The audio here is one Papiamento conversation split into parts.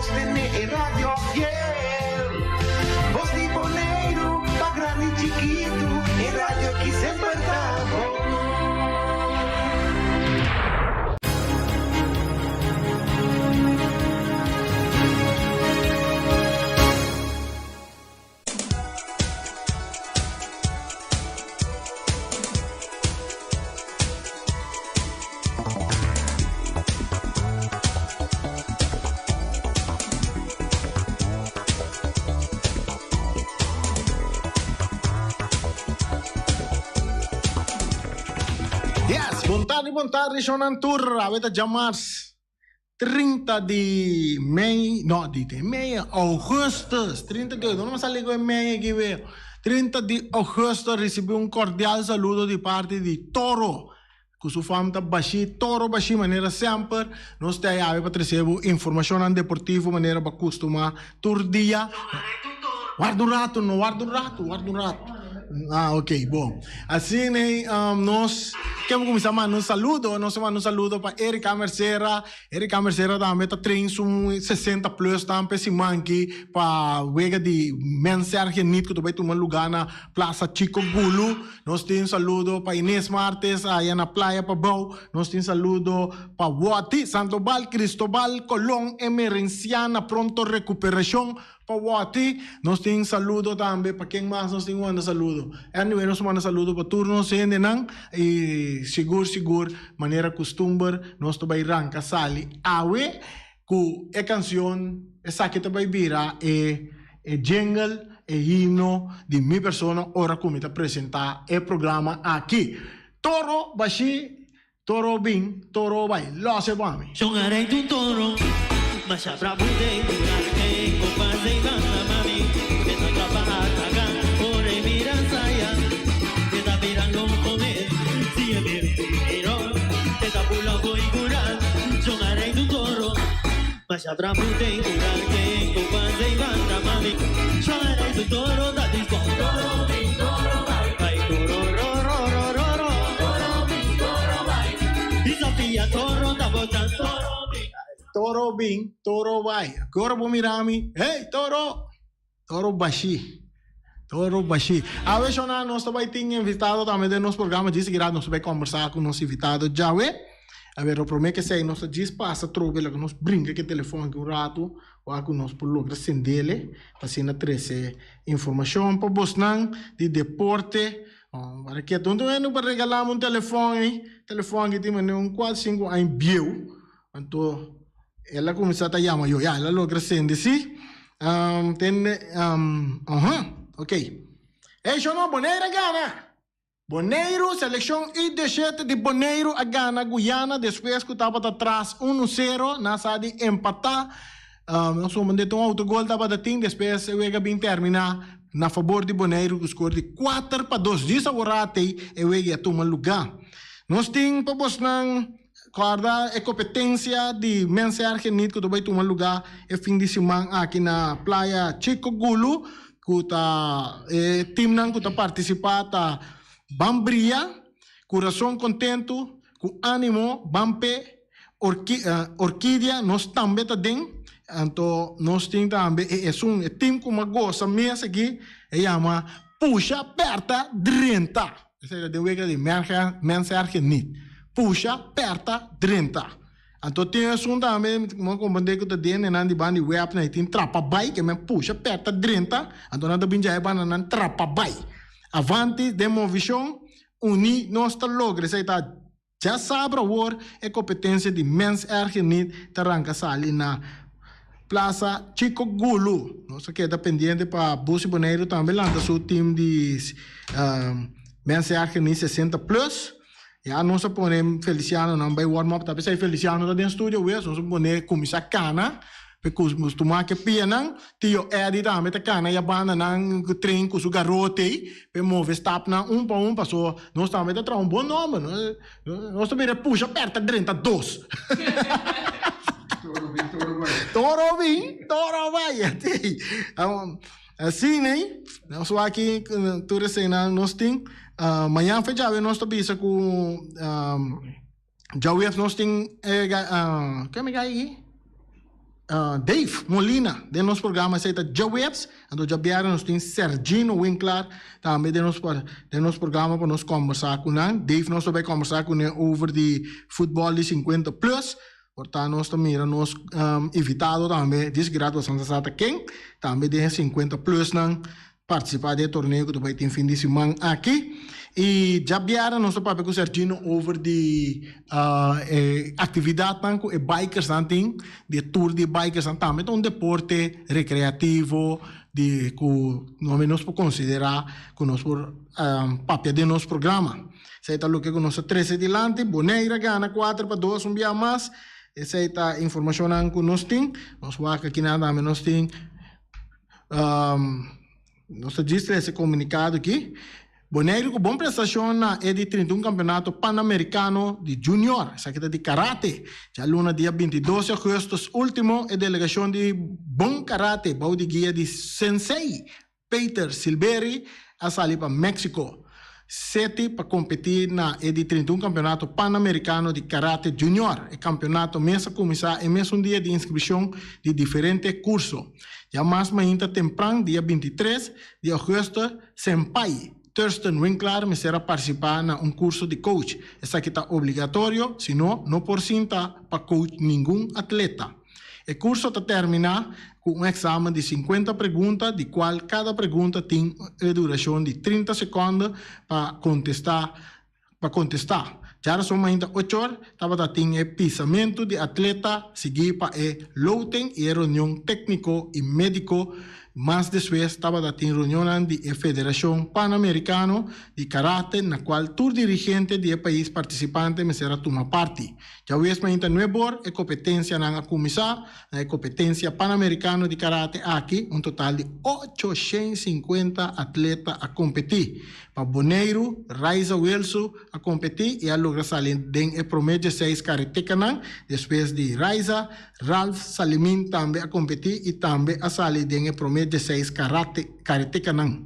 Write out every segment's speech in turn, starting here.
Sostene e radio fiel. Bos di Boneiru, pa grandi chikitu, e radio ki semper ta bon. Yes, bon tardi, bon tardi, shownan tur. Awe ta djamars 30 di mei, no, di te mei, augustus, 30 di, no me sali ku e mei aki weo. 30 di augustus risibi un kordial saludo di parti di Toro, ku su fam ta bashí, Toro bashí manera semper, nos ta yawe pa trese bo informashonnan deportivo manera bo a kustumá tur dia. Warda un ratu, no, warda un ratu, warda un ratu. Ah, ok, bon. Asina ei, nos ke bo kuminsá manda un saludo, nos ta manda un saludo pa Erika Mercera. Erika Mercera tambe ta train su 60 plus tambe siman aki pa wega di Mens Sergio Nit ku ta bai tuma lugá na Plaza Chico Gulu. Nos tin un saludo pa Ines Martes aya na Playa Pabou. Nos tin saludo pa Woti Santobal Cristobal Colon Emerenciana pronto rekuperashon. Pa Wati, nos tin saludo tambe, pa ken mas nos tin ku manda saludo? Anyway, nos ta manda saludo pa tur nos hendenan i sigur sigur manera kustumber nos ta bai ranka sali awe ku e kansion esaki ta bai bira e e jingle, e himno di mi persona ora ku mi ta presenta e programa aki. Toro Bashí Toro bin, toro bai, lose pa mi. Shon a rei un toro, masha brabu den lugar e kompas den banda mami e ta trapa ataca ora e mira saya e ta bira loco mes si e mira primero e ta bula fo'i cura Shon a rei un toro, masha brabu den lugar e kompas den banda mami Shon a rei un toro ta dispo Toro bin, toro bai, bai toro ro ro ro ro ro Toro bin, toro bai, Disafia toro ta bota Toro bin. Toro bin, toro bai. Ki ora bo mira mi? Hey, toro! Toro bashí. Toro bashí. Awe shona nos ta bai tin invitado tambe den nos programa. Djis gira nos ta bai kombersá ku nos invitado djawe. A ber, lo promé ke esei nos ta djis pasa trobe laga nos brinka ku e telefòn aki un ratu wak ku nos por logra sendele pa asina trese informashon pa bosnan di deporte. Para ke tonto hende pa regalá mi un telefòn ei. Telefòn aki tin manera un kuater sinku aña bieu. Anto el a kuminsá ta yama yo. Ya, el a logra sende sí. Tende, aha, ok. Ey, shonó, Boneiru a gana! Boneiru, selekshon U17 di Boneiru a gana Guyana despues ku tabata tras unu sero. Nan sa di empatá. Nos komprendé ta un autogol tabata tin. Despues e wega bin terminá na fabor di Boneiru ku skor di 4-2. Djis aworá tei e wega a tuma lugá. Nos tin pa bosnan. Kòrda e kompetensia di Mens Ergeniet ku ta bai tuma lugá e fin di siman aki na Playa Chico Gulu ku ta e timnan ku ta partisipá ta Ban Bria, Kurason Kontentu, Ku Ánimo, Ban P'e, Orkidia, Nos Tambe Ta Den, anto nos tin tambe e esun e tim ku mas gosa mes aki e yama Pusha Pèrta Drenta. Esei ta den wega di Mens Ergeniet. Pusha, perta, drenta. Anto tin esun tambe, mi a komprendé ku ta den e nan di banda di wèp nan, e tin trapa bai, ke men pusha, perta, drenta, anto nan ta bin djae banda nan trapa bai. Avanti den movishon, uní nos ta logra. Esei ta djasabra awor e kompetensia di Mens Ergeniet ta ranka sali na Plaza Chico Gulu. Nos ta keda pendiente pa Busi Boneiru tambe lanta su team di Mens Ergeniet 60 plus. Ya nos a pone Feliciano nan bai warm up ta p'esei Feliciano ta den studio wes nos a pone kuminsá kana p'e kustumá ke pianan tio Eddie tambe ta kana ya banda nan ku train ku su garoti ei p'e move stapnan un pa un paso nos tambe ta traha un bon nomber nos ta bira pusha pèrta drenta dos Toro bin toro bai. Toro bin toro bai Asina ei, nos wak aki tur eseinan nos tin. Mañan fe djawe nos ta bisa ku djawe nos tin e ke mi gai aki? Dave Molina den nos programa esei ta djaweps, anto djabièrnè nos tin Sergino Winklaar tambe den nos den nos programa pa nos kòmbersá ku nan. Dave nos ta bai kòmbersá kuné over di futbòl di sinkuenta plus, por ta nos ta mira nos invitado tambe disgrado bastante sa ta ken, tambe den e sinkuenta plusnan Partisipá den e torneo ku ta bai tin fin di siman aki. I djabièrnè nos ta papia ku Sergino over di e aktividatnan ku e bikersnan tin, di e tour di e bikersnan tambe ta un deporte rekreativo di ku nos por konsiderá ku nos por papia den nos programa. Esei ta loke ku nos a trese dilanti. Bonaire a gana 4-2 un bia mas. Esei ta informashonnan ku nos tin. Nos wak akinan tambe nos tin. Nos ta djis lesa e komunikado aki. Boneiru ku bon prestashon na e di 31 Kampeonato Panamerikano di Junior, esaki ta di karate. Djaluna dia 22 di augustus ultimo e delegashon di Bon Karate bou di guia di Sensei Peter Silberi a sali pa Mexico City pa kompetí na e di 31 Kampeonato Panamerikano di Karate Junior. E kampeonato mes a kuminsá e mesun dia di inskripshon di diferente kurso. Ya mas mainta tempran dia 23 di augustus Senpai Thurston Winklaar mester a partisipá na un kurso di coach. Esaki ta obligatorio, sino no por sinta pa coach ningun atleta. E kurso ta terminá ku un eksamen di sinkuenta pregunta, di kual kada pregunta tin e durashon di 30 sekònde pa kontestá pa kontestá. Djarason mainta ochor tabata tin e pisamentu di atleta siguí pa e loting i e reunion tékniko i médiko. Mas despues tabata tin reunionnan di e Federashon Panamerikano di Karate na kual tur dirigente di e pais partisipante mester a tuma parti. Djawees mainta nuebor e kompetensianan a kuminsá. Na e kompetensia Panamerikano di Karate aki un total di 850 atleta a kompetí. Pa Boneiru, Raiza Wilsu a kompetí i a logra sali den e promé dieseis karatekanan. Despues di Raiza, Ralph Salimin tambe a kompetí i tambe a sali den e promé dieseis karatekanan.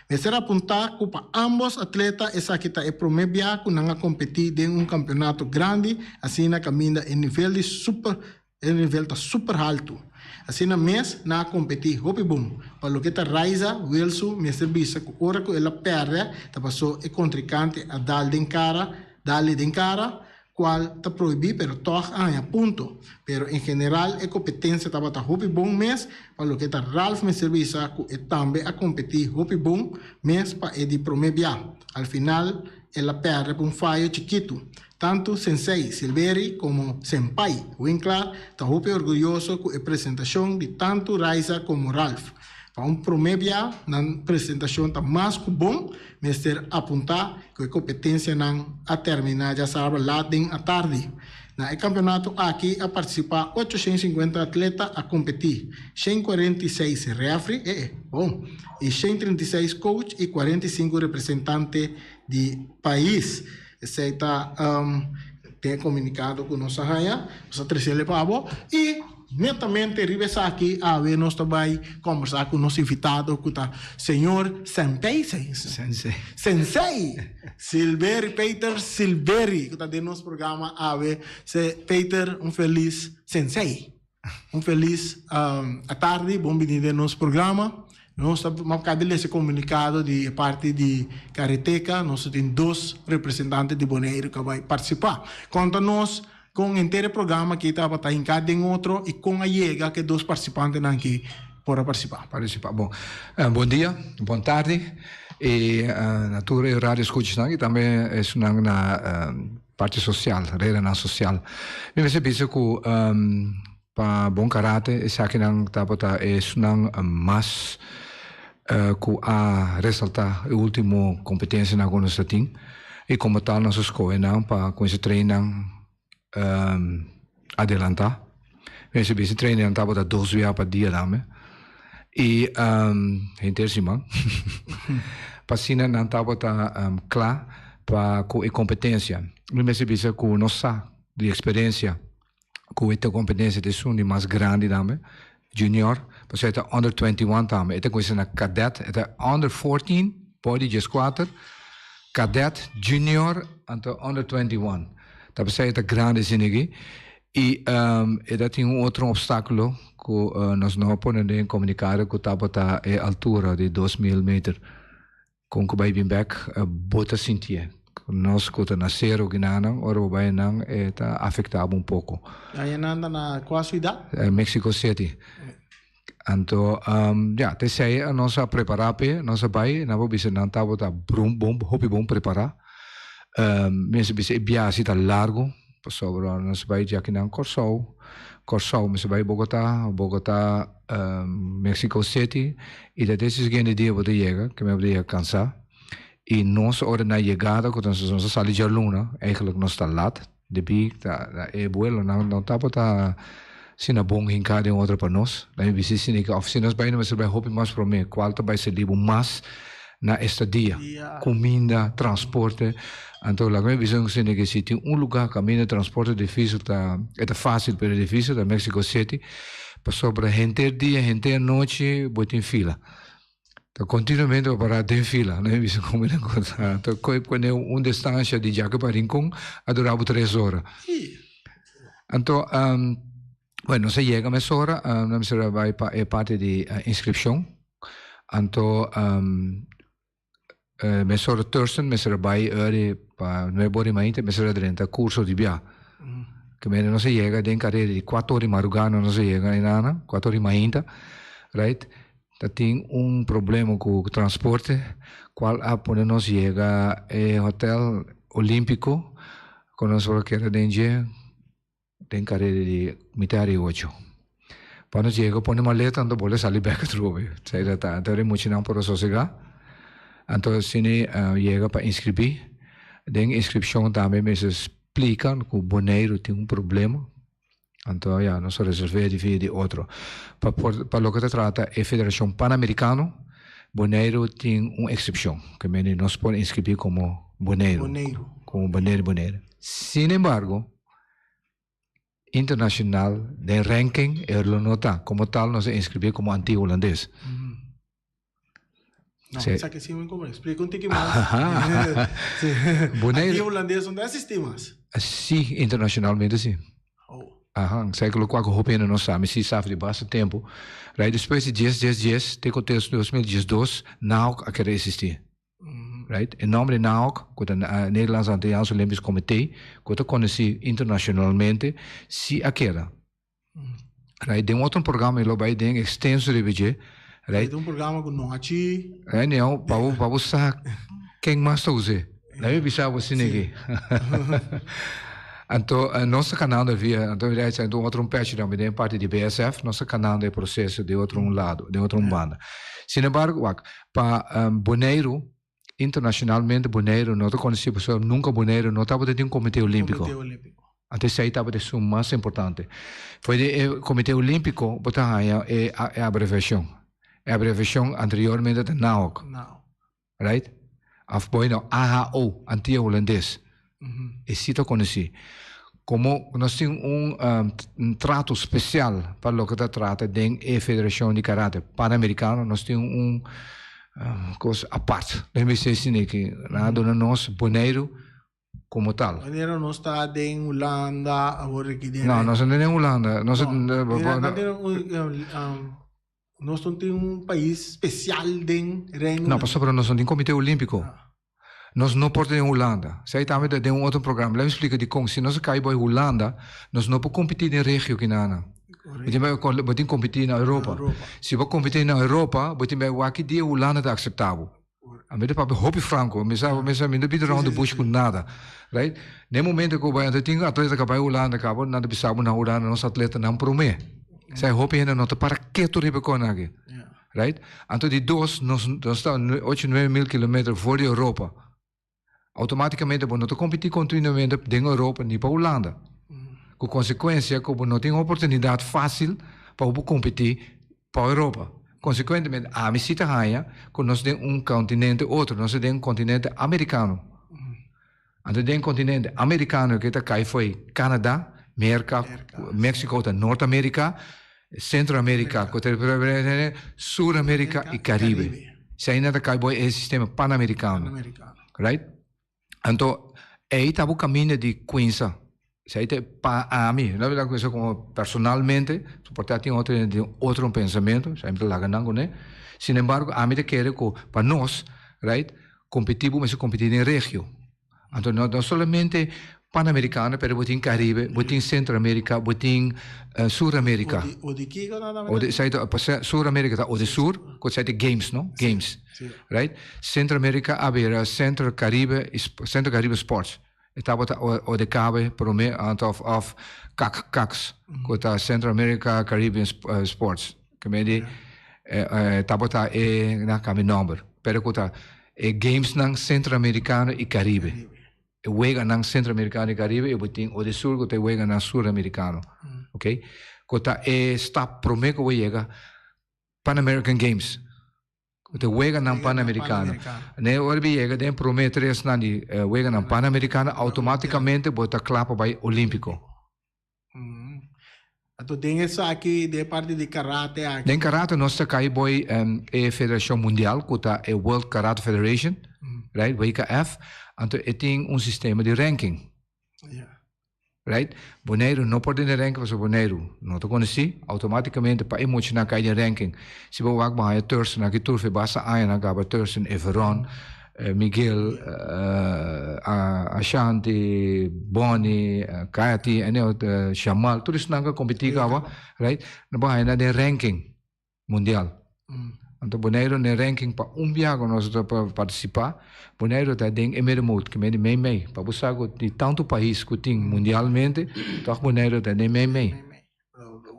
Mester apuntá ku pa ámbos atleta esaki ta e promé bia ku nan a kompetí den un kampeonato grandi asina kaminda e nivel di super e nivel ta super haltu. Asina mes nan a kompetí hopi bon. Pa loke ta Raiza, Wilsu mester bisa ku ora ku el a pèrdè ta pasó e kontrinkante a dal den kara dal-e den kara cual ta prohibi pero toch a haña punto. Pero en general e competencia tabata hopi bon mes pa loke ta Ralph mester bisa cu e tambe a competi hopi bon mes pa e di prome bia. Al final el a perde pa un fayo chikitu. Tanto Sensei Silveri como Senpai Winklaar ta hopi orguyoso cu e presentacion di tanto Raiza como Ralph. Pa un prome bia nan presentacion ta mas cu bon, mester apunta cu e competencianan a termina djasabra laat den atardi. Na e campeonato aki a participa 850 atleta a competi, 146 refri, eh eh, bon, y 136 coach y 45 representante di pais. Esey ta den e comunicado cu nos a haya, nos a trece pa bo y netamente riba esaki awe nos ta bay combersa cu nos invitado cu ta señor Sempey, Sensei. Sensei Silveri, Peter Silveri cu ta den nos programa awe. Peter, un feliz Sensei. Un felis atardi, bon bini den nos programa. Nos ta map di lesa e komunikado di e parti di Kareteka. Nos ta tin dos representante di Boneiru ku a bai partisipá. Konta nos kon henter e programa aki tabata hinká den otro i kon a yega ku e dos partisipantenan aki por a partisipá. Partisipá. Bon, bon dia, bon tardi i na tur e radioskuchasnan i tambe esunnan na Parti sosial, reglanan sosial. Mi mester bisa ku pa bon karate esakinan tabata esunnan mas ku a resalta e ultimo kompetensianan ku nos ta tin i komo tal nos a skohe nan pa kuminsá train nan adelantá. Mi mester bisa train nan tabata dos bia pa dia tambe i henter siman pa asina nan tabata kla pa ku e kompetensia. Mi mester bisa ku nos sa di eksperensia ku e kompetensia ta esun di mas grandi tambe, junior, pasobra e ta under 21 tambe. E ta kuminsa na kadet, e ta under 14, bou di dieskuater, kadet, junior, anto under 21. Ta p'esei e ta grandi asina aki. I e ta tin un otro obstáculo ku nos no a pone den komunikado ku tabata e altura di 2000 meter. Kon ku bai bin bek bo ta sintié. Nos ku ta na Sero Guinana ora bo bai einan e ta afektá bo un poko. Einan ta na kua siudat? Mexico City. Anto ya te esei nos a prepará p'e, nos a bai, nan por bisa nan tabata brum bon hopi bon prepará. Mester bisa e biaha si ta largu pasobra nos bai djakinan Kòrsou, Kòrsou mester bai Bogotá, Bogotá Mexico City i ta te siguiente dia bo ta yega ke mi a yega kansá i nos ora na yegada ku nos a sali djaluna eigenlijk nos ta lat. Debí ta e buelonan no tabata asina bon hinká den otro pa nos. Na mi bisi sini ku òf si nos bai no mester bai hopi mas promé, kual ta bai sali bo mas na estadia, kuminda, transporte. Anto laga mi bisa un sini ku si tin un lugá kaminda transporte difísil ta e ta fásil pero difísil ta Mexico City pasobra henter dia henter anochi bo tin fila. Ta continuamente bo para den fila, no e bisa como nan cosa. Ta koe pone un distancia di djaki pa Rincon a dura bo tres ora. Anto, um, bueno, nos a yega mesora, um, nos mester a bai pa e parti di uh, inscripcion. Anto, um, uh, mesora Thurston mester a bai early pa nuebe ora di mainta mester a drenta curso di bia. Ke mende nos a yega den carera di cuatro ora di maruga nos a yega einana, cuatro ora di mainta, right? Ta tin un problema cu transporte cual a pone nos yega e hotel Olimpico cu nos por a keda den dje den careda di mitad di ocho. Pa nos yega pone maleta anto bolbe sali bek atrobe. Esey ta ta. Anto e muchanan por a sosega. Anto asina yega pa inscribi. Den inscripcion tambe mester splica cu Boneiru tin un problema. Anto ya, nos a resolvé di via di otro. Pa por pa loke ta trata e Federashon Panamerikano, Boneiru tin un eksepshon. Ke mende nos por inskribí komo Boneiru. Boneiru. Komo Boneiru Boneiru. Sin embargo, internashonal den ranking e lo no ta. Komo tal nos a inskribí komo Antia Hulandes. No, Sí. esaki sí mi comprende. Explica un tiki mas. Sí. Bonaire- Antigua Hulandes no ta existi mas. Sí, internacionalmente sí. Oh. Aha, esaki lo cual cu hopi hende no sa, mi sí sa for di basta tempo. Right, despues di dies, dies, dies, te cu te 2012, NAOC a keda existi. Right, e nomber di NAOC, cu ta Nederlands Antilliaans Olympisch Comité, cu ta conoci internacionalmente, sí a keda. Right, den otro programa lo bai den extenso riba dje. Right. Den un programa ku no hachi. Right, neo, pa bo, pa bo sa ken mas ta us'é. Na mi bisa bo asina aki. Anto, nos ta kanando via, anto mi ta haci otro un pechi tambe den parti di BSF, nos ta kanando e proceso di otro un lado, di otro un banda. Sin embargo, wak, pa Boneiru, Internacionalmente Boneiru no ta conoci pasobra nunca Boneiru no tabata den un Comite Olimpico. Comite Olimpico. Anto esey tabata esun mas importante. Fo'i di e Comite Olimpico bo ta haya e e abreviacion. E abreviacion anteriormente ta NAOC. NAOC. Right? Of bueno AHO, Antia Hulandes. E si ta conoci. Como nos tin un un trato special pa loke ta trata den e Federacion di Karate Panamericano, nos tin un cos apart. Den mi sesi neki nan a duna nos Boneiru como tal. Manera nos ta den Hulanda awor aki den. No, nos no ta den Hulanda. Nos No, mira, nan tin un nos no tin un pais special den Reino. No, pasobra nos no tin Comite Olimpico. Nos no por ta den Hulanda. Esei tambe ta den un otro programa. Lami splika dikon. Si nos a kai bai Hulanda, nos no por kompetí den regio kinana. Bo tin bai bo tin kompetí na Europa. Si bo kompetí na Europa, bo tin bai wak ki dia Hulanda ta akseptá bo. Ami ta papia hopi franko. Mi sa mi sa mi no bira round the bush ku nada. Right? Den momento ku bo bai anto tin atleta ku a bai Hulanda kaba, nan ta bisa bo na Hulanda nos atletanan promé. Esei hopi hende no ta para ketu riba e kos aki. Right? Anto di dos, nos nos ta ocho nuebe mil kilometer for di Europa. Automaticamente bo no ta competi continuamente den Europa ni pa Hulanda. Cu consecuencia cu bo no tin oportunidad facil pa bo competi pa Europa. Consecuentemente ami si ta haya cu nos den un continente otro, nos ta den un continente Americano. Anto den continente Americano ke ta kai fo'i Canada, Merca, Mexico ta Noord America, Centro America ku ta Sur America i Caribe. Si nan ta kai bo e sistema Panamericano. Right? Anto ei ta bo caminda di cuinsa. Esei ta pa ami, no ta bisa como personalmente, por ta tin otro hende tin otro pensamiento, esei mi ta laga nan kuné. Sin embargo, ami ta kere ku pa nos, right, kompetí bo mester kompetí den regio. Anto no no solamente Panamericano, pero bo tin Caribe, bo tin Centro America, bo tin Sur America. O di kiko nan ta O di esei ta Sur America ta o di Sur, ku esei ta games no, games, right. Centro America a bira Centro Caribe, Centro Caribe Sports. E tabata ODKB prome anto of of kak kaks ku ta Central America Caribbean Sports. Ke men di tabata e nan kambia nomber pero ku ta e gamesnan Centro Americano i Caribe. E weganan Centro Americano i Caribe i bo tin Odesur ku ta e weganan Sur Americano. Ok ku ta e stap prome ku bo yega Pan American Games. Ku ta weganan Panamericano. Ne ora bi yega den prome tresnan di weganan Panamericano automaticamente bo ta kla pa bai Olimpico. Anto den esaki, den e parti di karate aki. Den karate nos ta kai boi e federacion mundial ku ta e World Karate Federation, right, WKF. Anto e tin un sistema di ranking. Right? Boneiru no por den e ranking pasobra Boneiru no ta konosí. Outomátikamente pa e muchanan kai den ranking, si bo wak bo haña Thurston aki tur fe basta añanan kaba Thurston, Everon, Miguel, Ashanti, Bonnie, Kathy, Shamal, tur esnan ka kompetí kaba, right? No bo haña nan den ranking. Mundial. Anto Boneiru den ranking pa un biaha ku nos ta partisipá, Boneiru ta den e middenmoot, ke mei di mei mei. Pa bo sa ku di tantu pais ku tin mundialmente, tòg Boneiru ta den mei mei.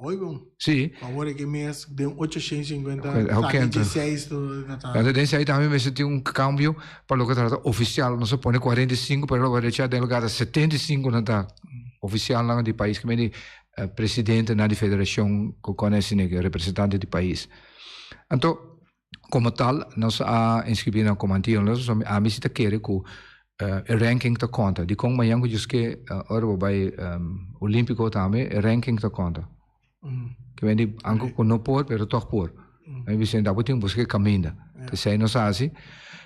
Hoy bon. Sí. Awor e ke mes den 850 sa di 16 ta. Anto den esei tambe mester tin un kambio pa loke ta trata ofisial. Nos a pone 45 pero lo a den lugar ta 75 nan ta ofisialnan di pais ke mei di presidentenan di federacion cu con esine cu representante di pais. Anto, como tal, nos a inscribi na Comantino. Nos ami si ta kere cu e ranking ta conta. Dicon mañan cu djis ke ora bo bay Olimpico tambe e ranking ta conta. Ke men di anke cu no por pero toch por. Mi bisa bo tin busca e caminda. Esey nos a haci.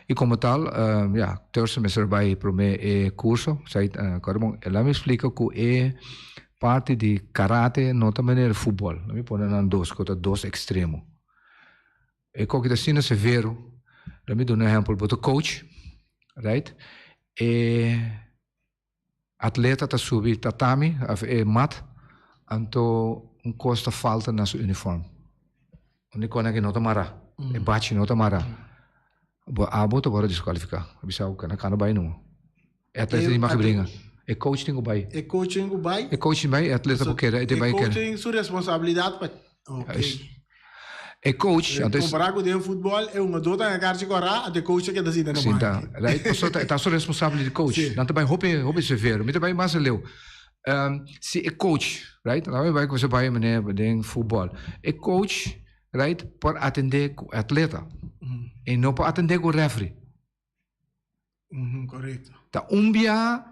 Y como tal, ya, Thurston mester bay prome e curso. Esey, laat mi explica cu e Parti di karate no ta manera futbol. Lo mi pone nan dos ku ta dos ekstremo. E koki ta asina severo. Lo mi duna un ehèmpel. Bo ta coach, right? E atleta ta subi tatami òf e mat, anto un kos ta falta na su uniform. Un di kos nan ke no ta mará, e bachi no ta mará. Bo abo ta wòrdu diskualifiká. A bisa bo ku no bai numa. E atleta tin mag bringa. E coach tin ku bai. E coach tin ku bai. E coach tin bai, e atleta por keda, e tin bai keda. E coach tin su responsabilidat pa Ok. E coach, antes. Kompará ku den futbòl, e hungadó ta karchi kòrá, anto e coach ta keda sinta na banki. Sinta, right? Pasobra ta su responsabilidat di coach. Nan ta bai hopi, hopi severo. Mi ta bai mas aleu. Si e coach, right? Laat mi bai ku bai meneer den futbòl. E coach, right, por atendé ku e atleta. E no por atendé ku referee. Correcto. Ta un bia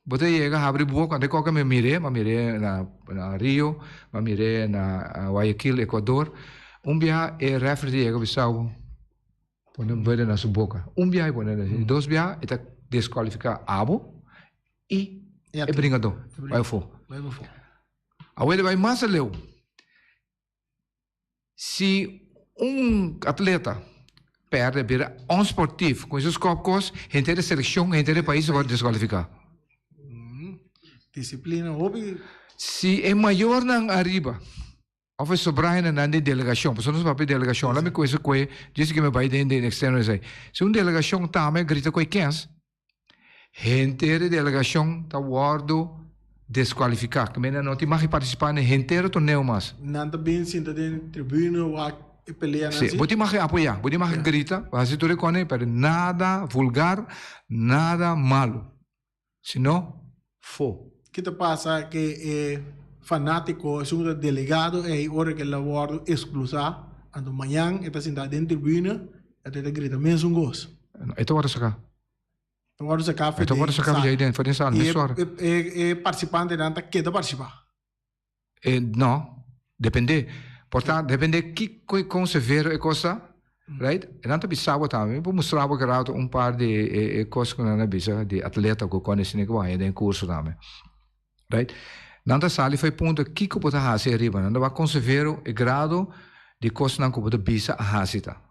bo ta yega habri boca, ante koke mi mir'é, mi a mir'é na na Rio, mi a mir'é na Guayaquil, Ecuador. Un bia e referee ta yega bisa bo pone un berde na su boca. Un bia e pone, di dos bia e ta descualifica abo y e bringador. Bai afo. Awor e bai mas aleu. Si un atleta perde bira onsportief ku esos kòp kos, henter e selekshon, henter e pais ta wòrdu deskualifiká. Disiplina hopi. Si e mayornan ariba òf e sobrahenanan den delegashon, pasobra nos papia delegashon, laat mi kuminsa ku e, djis ke mi bai den den eksterno esei. Si un delegashon tambe grita ku e kens, Henter e delegacion ta wordo descualifica. Ke menen no tin mag di participa den henter e torneo mas. Nan ta bin sinta den tribune wak e peleanan Si, si. bo tin mag di apoya, bo tin mag di grita, bo haci tur e cone, pero nada vulgar, nada malo. Si no, fo. Ki ta pasa ke e fanatico, esun ku ta delegado ey, ora ke el a wordo exclusa, anto mañan e ta sinta den tribune, e ta grita mesun cos. E ta wordo saca. Ta wòrdu saká for di sala. For di sala, mesora. I e partisipantenan ta keda partisipá? E no, dependé. Por ta dependé ki kon severo e kos ta, right? E nan ta bisa bo tambe. Mi por mustra bo ki rato un par di e kos ku nan a bisa di atleta ku kòne esei ku bo haña den kurso tambe. Right? Nan ta sali for e punto kiko bo ta hasi ariba. Nan ta wak kon severo e grado di kosnan ku bo ta bisa a hasi ta.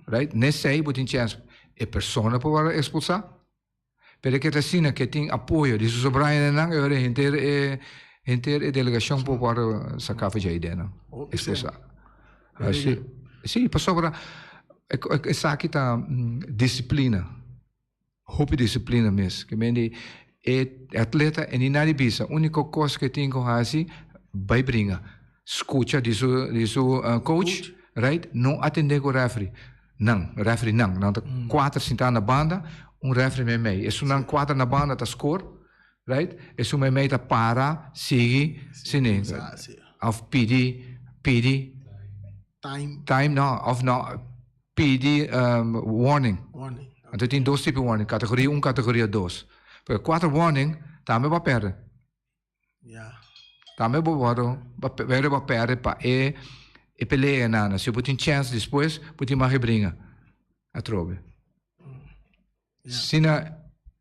Right? Nesei bo tin chèns e persona por wòrdu ekspulsá. Pero e ke ta asina ke tin apoyo di su sobrayanan e ora henter e henter e delegashon por wòrdu saká for dje ideanan. Ekspulsá. Si, si, pasobra esaki ta disiplina. Hopi disiplina mes. Ke men di e atleta e ni nada di bisa. Uniko kos ke tin ku hasi bai bringa. Skucha di su di su coach, right? No atende ku refri. Nan, refri nan. Nan ta kuater sintá na banda, un refri meimei. Esunnan kuater na banda ta score, right? Esun meimei ta para, sigui, sini. Of pidi, pidi. Time. Time no, of no. Pidi warning. Warning. Anto tin dos tipo di warning, categoria un, categoria dos. Pero cuatro warning tambe bo a perde. Ya. Tambe bo wordo, bo a bo a perde pa e e pelea nana. Si bo tin chance despues, bo tin mag bringa atrobe. Sina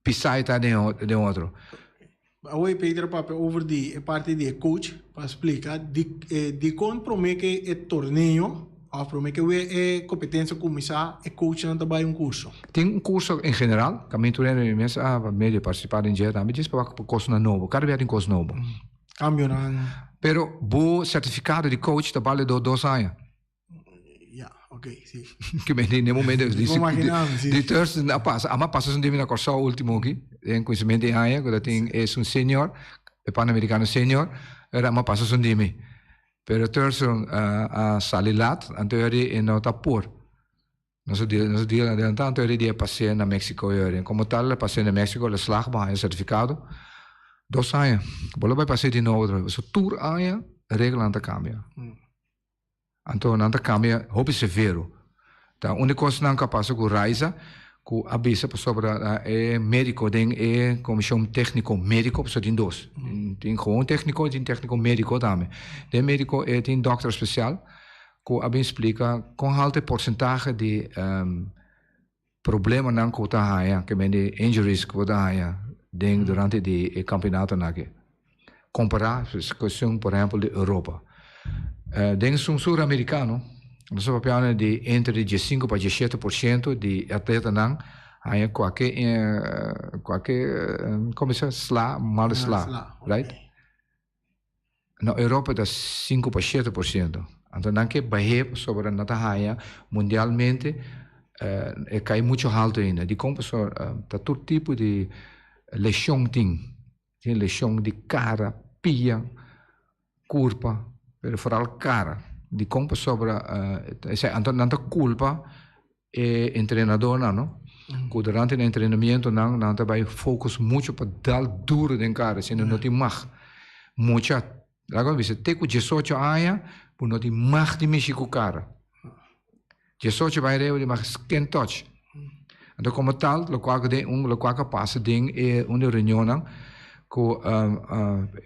pisai ta den den otro. Awor Peter papia over di e parti di e coach pa splica di dicon prome ke e torneo of prome ke e competencia cuminsa e coachnan ta bay un curso. Tin un curso en general, caminda tur hende mi mes a medio participa den dje tambe djis pa wak cosnan nobo, cada bia tin cos nobo. Cambionan. Pero bo certificado di coach ta balido dos aña. Ja, oké, sí. Ke men den momento di si di Thurston a pasa, ama pasa sun dimi na Kòrsou último aki, den kuminsamentu di aña ku ta tin esun senior, e Panamericano senior, era ama pasa sun dimi. Pero Thurston a sali lat, anto eri e no ta por. Nos a nos a deal adelantá, anto eri di e pas'é na Mexico eri. Komo tal el a pas'é na Mexico, el a slag bo haña sertifikado dos aña. Bo lo bai pas'é di nobo otra bes. Tur aña reglanan ta kambia. Anto nan ta cambia hopi severo. Ta un di cosnan cu a pasa cu Raiza, cu a bisa pasobra e medico den e comision tecnico medico, pasobra tin dos, tin gewoon tecnico y tin tecnico medico tambe. Den medico e tin dokter special cu a bin splica con halto e porcentahe di Problemanan ku bo ta haña, ke men di injuries ku bo ta haña den durante di e kampionatonan aki. Kompará ku esun por ehèmpel di Europa. Den esun suramerikano nos ta papiando di entre di diesinku pa diesshete por siento di atletanan haña kualke kualke komo bisa sla mal sla, right? Na Europa ta sinku pa 7%. Anto nan ke bah'é pasobra nan ta haña mundialmente e kai muchu haltu ainda. Dikon? Pasobra ta tur tipo di leshon tin. Tin leshon di kara, pia, kurpa, pero foral kara. Dikon? Pasobra esei anto nan ta kulpa E entrenadornan no, ku durante nan entrenamientonan nan ta bai focus mucho pa dal duro den kara, asina no tin mag. Mucha, laga mi bisa, te ku diesocho aña bo no tin mag di mishi ku kara. Diesocho bai ariba di mag skin touch. Anto komo tal lokual ku den un lokual ku a pasa den e un di reunionnan ku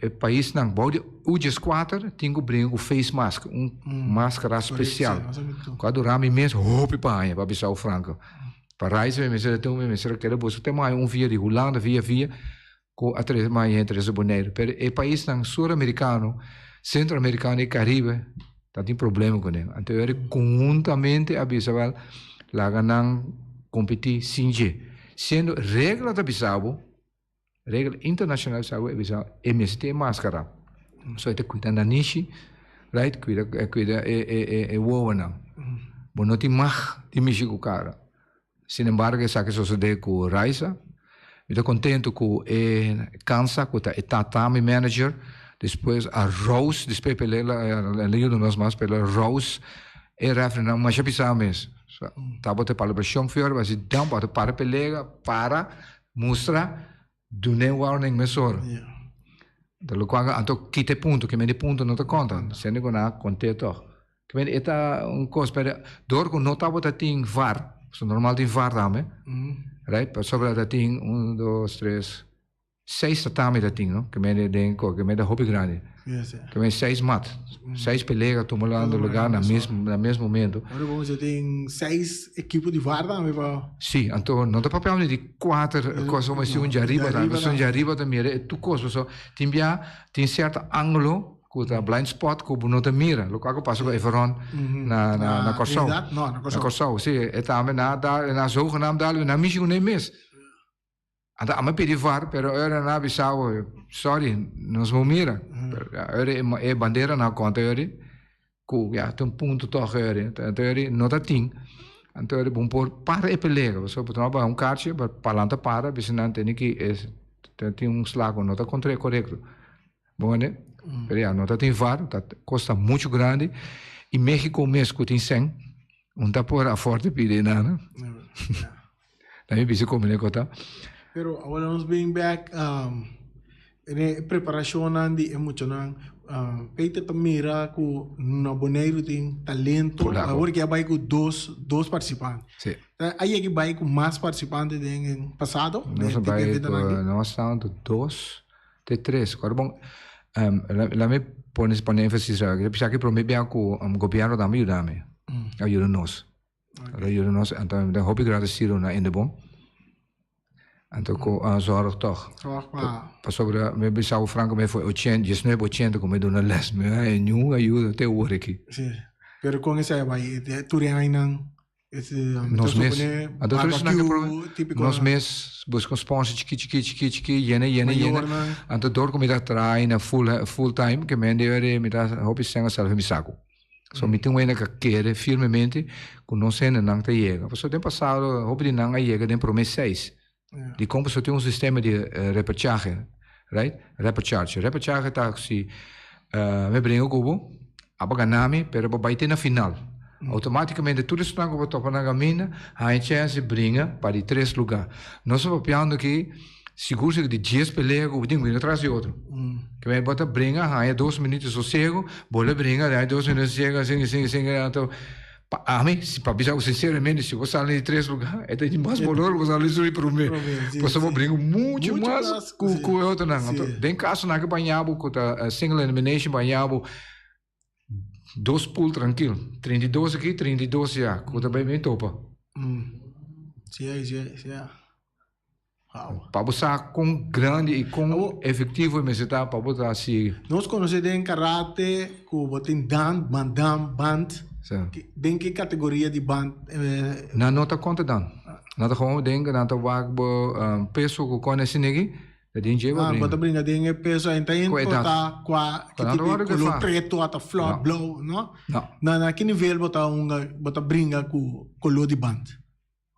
e paisnan bou di U dieskuater tin ku bringa ku face mask, un maskara spesial ku a dura mi mes hopi paña pa bisa bo franko. Pa reis mi mester a tuma mi mester a keda buska te mai un via di Hulanda via via ku a trese mai hende trese Boneiru. Pero e paisnan suramerikano, sentroamerikano i Karibe ta tin problema kuné. Anto e konhuntamente a bisa wèl laga nan kompetí sin dje. Siendo regla ta bisa bo. Regla internacional sa e bisa e mester tin e mascara. So e ta cuida nanishi, right? Cuida cuida e e e e wowonan. Bo no tin mag di mishi cu cara. Sin embargo esaki sosode cu Raisa. Mi ta contento cu e cansa cu ta e tatami manager despues a rouse despues pele el a yuda nos mas pero el a rouse e refrinan masha pisa mes. Tabata e palabracion fior a basi dan bo a para pelea para Mustra, dun'é warning mesora. Ta lokual anto kita e punto, ke men e punto no ta konta, siendo ku nan a kont'é tòg. Ke men e ta un kos, pero dor ku no tabata tin var, pasobra normal tin var tambe, right, pasobra ta tin un, dos, tres, seis tatami ta tin, no, ke men den ko, ke men ta hopi grandi. Ke men seis mat, seis pelea tuma lugá na mes na mes momento. Ora bo mester tin seis ekipo di var tambe pa. Si, anto no ta papia di kuater kos, bo mester un djariba tambe, pasobra un djariba ta mira e tur kos, pasobra tin bia tin sierto angulo ku ta blind spot ku bo no ta mira, lokual ku pasa ku Everon na na Kòrsou. Na Kòrsou, si, e tambe nan a dal, nan a zogenaamd dal, nan a mishi kuné mes. Anto amo a pidi var, pero ora nan a bisa bo, sorry, nos no mira. Pero ora e bandera nan a konta ora ku ya ta un punto tòg ora. Anto ora no ta tin. Anto ora bo por para e pelea, pasobra bo ta baha un karchi, palanta para, bisa nan tene ki tin un slag ku no ta kontra e korekto. Bo wende? Pero ya, no ta tin var, ta kosta muchu grandi. I Mexico mes ku tin sèn, un ta por afòrt di pidi nada. Ta mi bisa komo ne kota. Pero awor nos bin bek e preparashonnan di e muchanan. Peter ta mira ku na Boneiru tin talento. Awor ke a bai ku dos dos partisipante. Si. A yega bai ku mas partisipante den pasado? Nos a bai ku, nos a tabata dos. Te tres. Kòrda bon, laat mi pone pone énfasis aki. Bisa ki promé bia ku gobièrnu tambe yuda mi. A yuda nos. A yuda nos. Anto mi ta hopi gradesido na Indebon. Anto ku a zòrg tòg. Zòrg pa. Pasobra mi bisa bo frankamente for ochenta, diesnuebe ochenta ku mi duna lès mi no haña niun ayuda te ora aki. Sí. Pero kon esei a bai? Tur e añanan Nos mes. Anto tur esnan ke probe, nos mes buska un sponsor chiki chiki chiki chiki yena yena yena. Anto dor ku mi ta traha na full full time ke men debe di mi ta hopi sèn a sali for mi saku. So mi tin wende ka kere firmemente ku nos hendenan ta yega. Pasobra den pasado hopi di nan a yega den prome seis. Dikon pasobra tin un sistema di repechahe, right? Repecharge. Repechahe ta si mi bringa ku bo, abo gana mi, pero bo bai te na final. Automaticamente tur esnan ku bo topa na kaminda haña chèns di bringa pa di tres lugá. Nos ta papiando aki sigur sigur di dies pelea ku bo tin ku bringa tras di otro. Ke bo ta bringa haña dos minuut di sosego, bo lo bringa haña dos minuut di sosego, asina asina asina anto Pa ami, si pa bisa bo sinceramente, si bo sali di tres lugar, e ta di mas bolor ku bo sali di prome. Pasobra bo bringa mucho mas ku ku e otronan. Anto, den kasonan ke baña bo ku ta single elimination, baña bo dos pool trankil. 32 aki, 32 ya, ku ta bai bin topa. Si, si, si. Pa bo sa kon grandi i kon efektivo e mester ta pa bo ta hasi. Nos konosé den karate ku bo tin dan, bandan, band. Den ki kategoria di band? Nan no ta konta dan. Nan ta gewoon den nan ta wak bo peso ku kon esei aki, ta den dje bo bringa. Bo ta bringa den e peso ei ta importa kua ki tipo di kolor preto ata flor blou no? Na ki nivel bo ta hunga bo ta bringa ku kolor di band?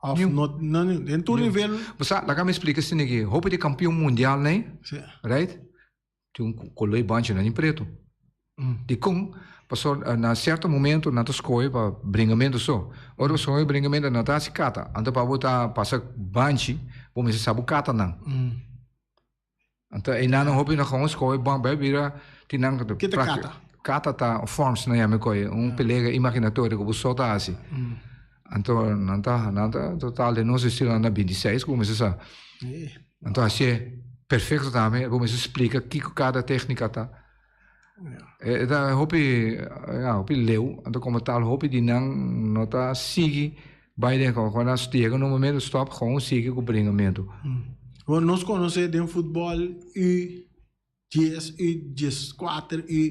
Of no, no, den tur nivel. Bo sa, laga mi splika esei aki. Hopi di kampion mundial nei, right? Tin un koló i banchi nan in pretu. Dikon? Pasobra na sierto momento nan ta skohe pa bringamentu so. Ora bo skohe pa bringamentu nan ta hasi kata. Anto pa bo ta pasa banchi, bo mester sa bo katanan. Anto einan nan hopi na gewoon skohe ban bai bira tin nan Ke ta kata? Kata ta forms nan yama koe, un pelega imaginatorio ku bo so ta hasi. Anto nan ta nan ta total den nos estilo nan ta 26 ku bo mester sa. Anto hasié perfecto tambe bo mester splika kiko kada teknika ta. E ta hopi ya hopi leu anto komo tal hopi di nan no ta sigui bai den kon nan yega na un momento stop gewoon sigui ku bringamentu. Bon nos konosé den futbòl U dies U dieskuater U.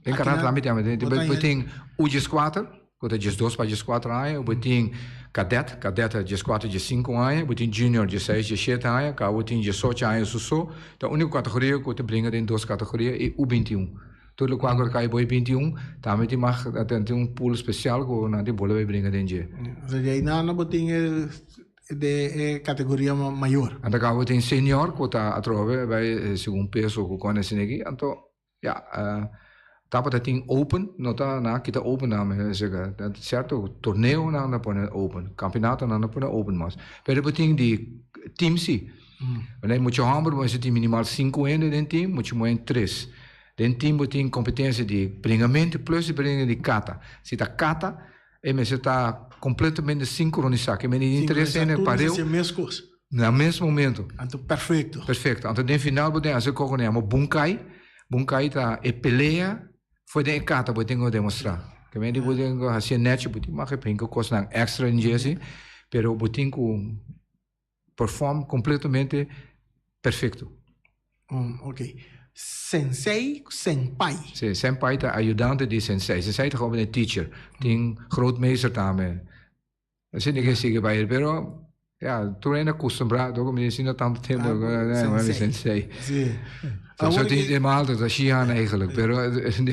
Den karate tambe tin bo tin U dieskuater Ku ta diesdos pa dieskuater aña, bo tin kadet, kadet ta dieskuater, diesinku aña, bo tin junior dieseis, diesshete aña, ka bo tin diesocho aña su so, ta úniko kategoria ku ta bringa den dos kategoria e U bintiun. Tur lokual ku ta kai bo e bintiun, tambe tin mag tin un pool spesial ku nan tin bole bai bringa den dje. Osea di einan bo tin e de e kategoria mayor. Anto ka bo tin senior ku ta atrobe bai segun peso ku kòne asin'aki, anto Ya, tabata tin open, no ta na kita open nan mi sega, cierto torneonan nan pone open, campeonatonan nan pone open mas. Pero bo tin di team si. Wanneer mucha homber bo mester tin minimal cinco hende den team, mucha muher tres. Den team bo tin competencia di bringamento plus di bringa di kata. Si ta kata, e mester ta completamente sincronisa, ke mester tin tres hende pareu. Na mes momento. Anto perfecto. Perfecto. Anto den final bo den haci koko nan yama bunkai. Bunkai ta e pelea for den e kata bo tin ku demostrá. Ke men di bo tin ku hasié nèchi, bo tin mag e hinka kosnan èkstra den dje si, pero bo tin ku perform kompletamente perfekto. Ok. Sensei ku senpai. Si, senpai ta ayudante di sensei. Sensei ta gewoon e teacher. Tin grootmeester tambe. Asina ke sigui bai, pero ya, tur hende a kustumbrá dor ku mi asina tantu tempu Ah, sensei. Si. So tin e mal ta shihan eigenlijk, pero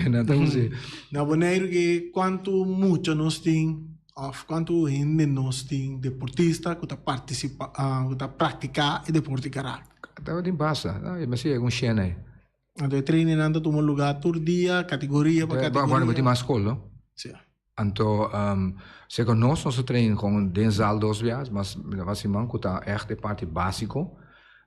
nan ta usa. Na Boneiru ke kuantu mucha nos tin òf kuantu hende nos tin deportista ku ta partisipá ku ta praktiká e deporte karate? Tabatin basta, mi a sigue un shen ei. Anto e trainingnan ta tuma lugá tur dia, kategoria pa kategoria. Bueno, bo tin mas skol, no? Si. Anto, segun nos, nos ta train kon den zaal dos bias, mas mas siman ku ta ègt e parti básiko.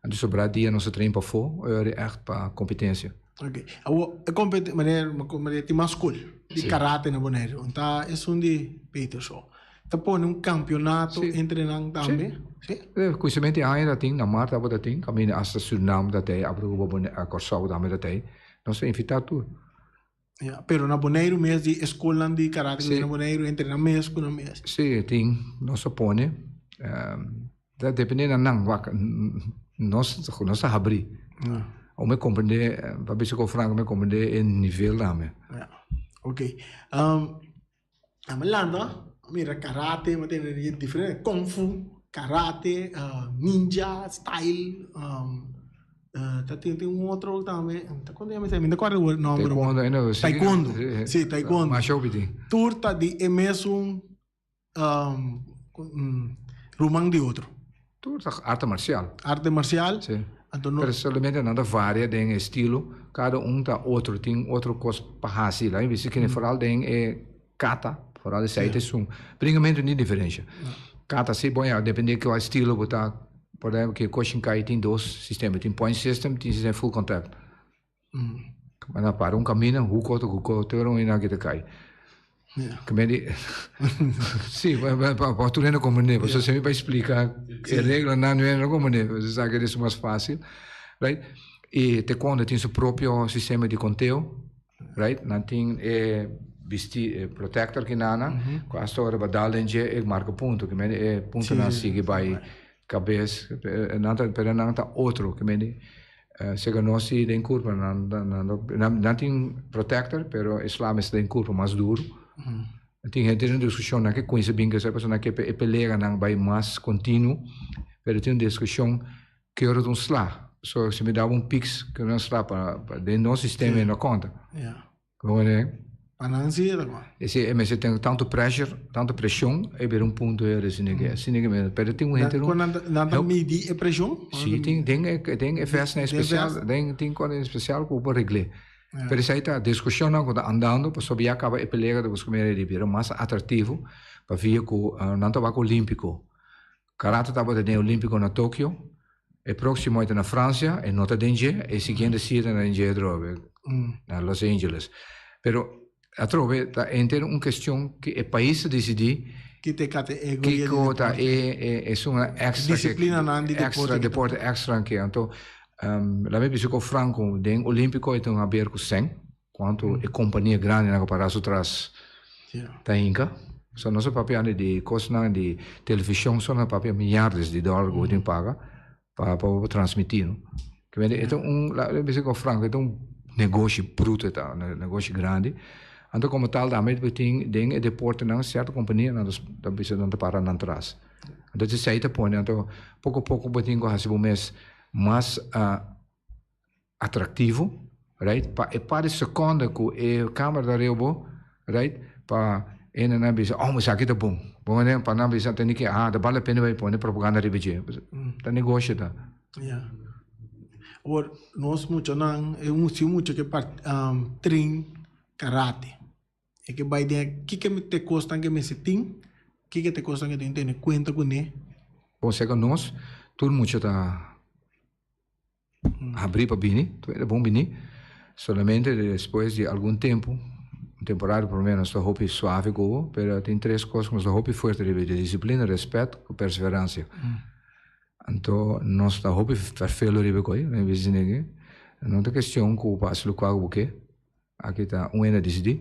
Anto sobrá dia nos ta train pafó, ora ègt pa kompetensia. Ok. Awor, e kompeten, manera, manera tin mas skol di karate na Boneiru. Ta esun di Peter so. Ta pone un kampionato entre nan tambe? Si. Kuinsamente e aña ta tin, na mart tabata tin, kaminda asta Surinam ta tei, Aruba, Kòrsou tambe ta tei. Nos ta invitá tur. Ya, pero na Boneiru mes di e skolnan di karate ku tin na Boneiru entre nan mes ku nan mes. Si, tin. Nos ta pone. Ta depende na nan. Wak, nos nos ta habrí. Ora mi komprendé, pa bisa ku franko, mi komprendé e nivel tambe. Ya, ok. Ami lanta, mira karate, mi tene diferente, kung fu, karate, ninja style, ta tin tin un otro tambe, ta kon yama esei? Mi no ta kòrda e nòmber. Taekwondo, Taekwondo, si taekwondo. Masha hopi tin. Tur ta di e mesun ruman di otro. Tur ta arte marcial. Arte marcial. Si. Anto no. Pero solamente nan ta varia den e estilo, cada un ta otro, tin otro cos pa haci. Laat mi bisa kende vooral den e kata, vooral esei ta esun. Bringamento ni diferencia. Kata si, bon ya, depende cua estilo bo ta, por ehempel Kyokushinkai tin dos sistema, tin point system, tin sistema full contact. Nan a para un camina, hoek otro hoek otro, tur un aki ta cay. Ke di, si, pa tur hende comprende, pasobra si mi bai splica e reglanan nu hende no comprende, bo sa ke es mas facil, right? Y taekwondo tin su propio sistema di conteo, right? Nan tin e bisti, e protector kinan, cu hasta ora bo dal den dje e marca punto, ke mende e puntonan sigui bai cabes, nan ta, pero nan ta otro, ke mende Segun nos si den curpa nan nan tin protector pero e sla mester den curpa mas duro. Tin hende tin un discusion nan ke cuminsa bin kese pasobra nan ke pa e peleanan bay mas continuo pero tin un discusion ke ora ta un sla so si mi daba un piks ke ora un sla pa den nos sistema e no conta. Pa nan si e ta bon. E si e mester ten tantu pressure, tantu presion, e bira un punto hera asina ke, asina ke mester, pero tin un hende Kon nan ta, nan ta midi e presion? Si, tin, den e, den e vestnan especial, den, tin kon especial ku bo regl'é. Pero esei ta diskushonnan ku ta andando pasobra ya kaba e pelea ta buska manera di bira mas atractivo pa via ku nan ta wak olimpico. Karate tabata den Olimpico na Tokio, e proximo e ta na Francia, e no ta den dje, e siguiente si e ta na den dje atrobe, na Los Angeles. Pero atrobe ta enter un kestion ku e pais ta disidí Ki ta e kategoria di kiko ta e e esun extra ke Disiplinanan di deporte extra deporte extra ke. Anto laat mi bisa ku franco den Olimpico e ta un haber ku sèn. Cuanto e compania grandinan cu para su tras ta hinca. So nos a papia di cosnan di television so nos a papia miyaardes di dollar cu bo tin paga pa pa bo transmiti no. E ta un laga mi bisa cu franco e ta un negoshi bruto e ta un negoshi grandi. Anto como tal tambe bo tin den e deportenan cierto companianan ta bisa nan ta para nan tras. Anto esey ta pone anto poco poco bo tin cu haci bo mes mas atractivo, right, pa e par di seconde cu e camera ta riba bo, right, pa hendenan bisa, oh, esaki ta bon. Bo mane pa nan bisa tene ke, ah, ta bal la pena bai pone propaganda riba dje. Ta negoshi ta. Ya. Awor, nos muchanan, e si un mucha ke train karate, e ke bai den, kiko ta e kosnan ke mester tin, kiko ta e kosnan ke tin tene kuenta kuné? Bon, segun nos, tur mucha ta Habrí pa bini, tur hende bon bini. Solamente despues di algun tempu, un temporada por lo menos, nos ta hopi suave ku bo, pero tin tres kos ku nos ta hopi fuerte riba dje, disiplina, rèspèt ku perseveransia. Anto nos ta hopi ferfelu riba e koi, mi bisa esei. No ta kestion ku bo hasi lokual ku bo ke, aki ta un hende a disidí,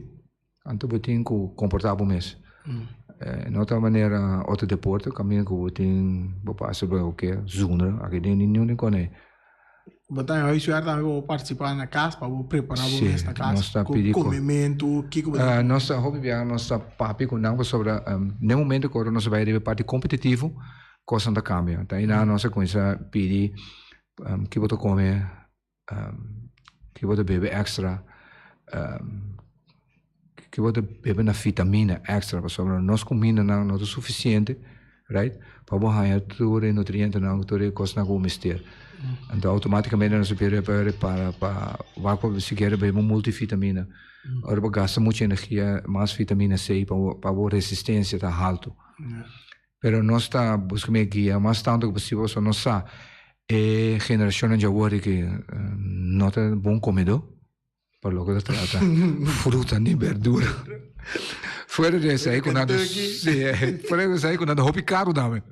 anto bo tin ku komportá bo mes. No ta manera otro deporte kaminda ku bo tin bo por hasi loke bo ke zonder aki den niun den kòne. Bo ta huiswerk tambe pa bo partisipá na kas, pa bo prepará bo mes na kas nos ta ku pidi ku komementu, kiko bo ta Nos ta hopi biaha nos ta papia ku nan pasobra den momento ku ora nos a bai riba e parti kompetitivo kosnan ta kambia. Ta einan nos a kuminsá pidi ki bo ta kome, ki bo ta bebe èkstra, ki bo ta bebe na vitamina èkstra pasobra nos kumindanan no ta sufisiente right pa bo haña tur e nutrientenan tur e kosnan ku bo mester. Anto outomátikamente nos a bira pa repara pa wak pa sikiera bebe un multivitamina. Ora bo gasta muchu energia mas vitamina C pa bo resistensia ta haltu. Pero nos ta buska mi e guia mas tantu ku posibel pasobra nos sa e generashonnan dje awor di ki no ta bon komedó pa loke ta trata fruta ni berdura. Fuera di esei ku nan ta si fuera di esei ku nan ta hopi karu tambe.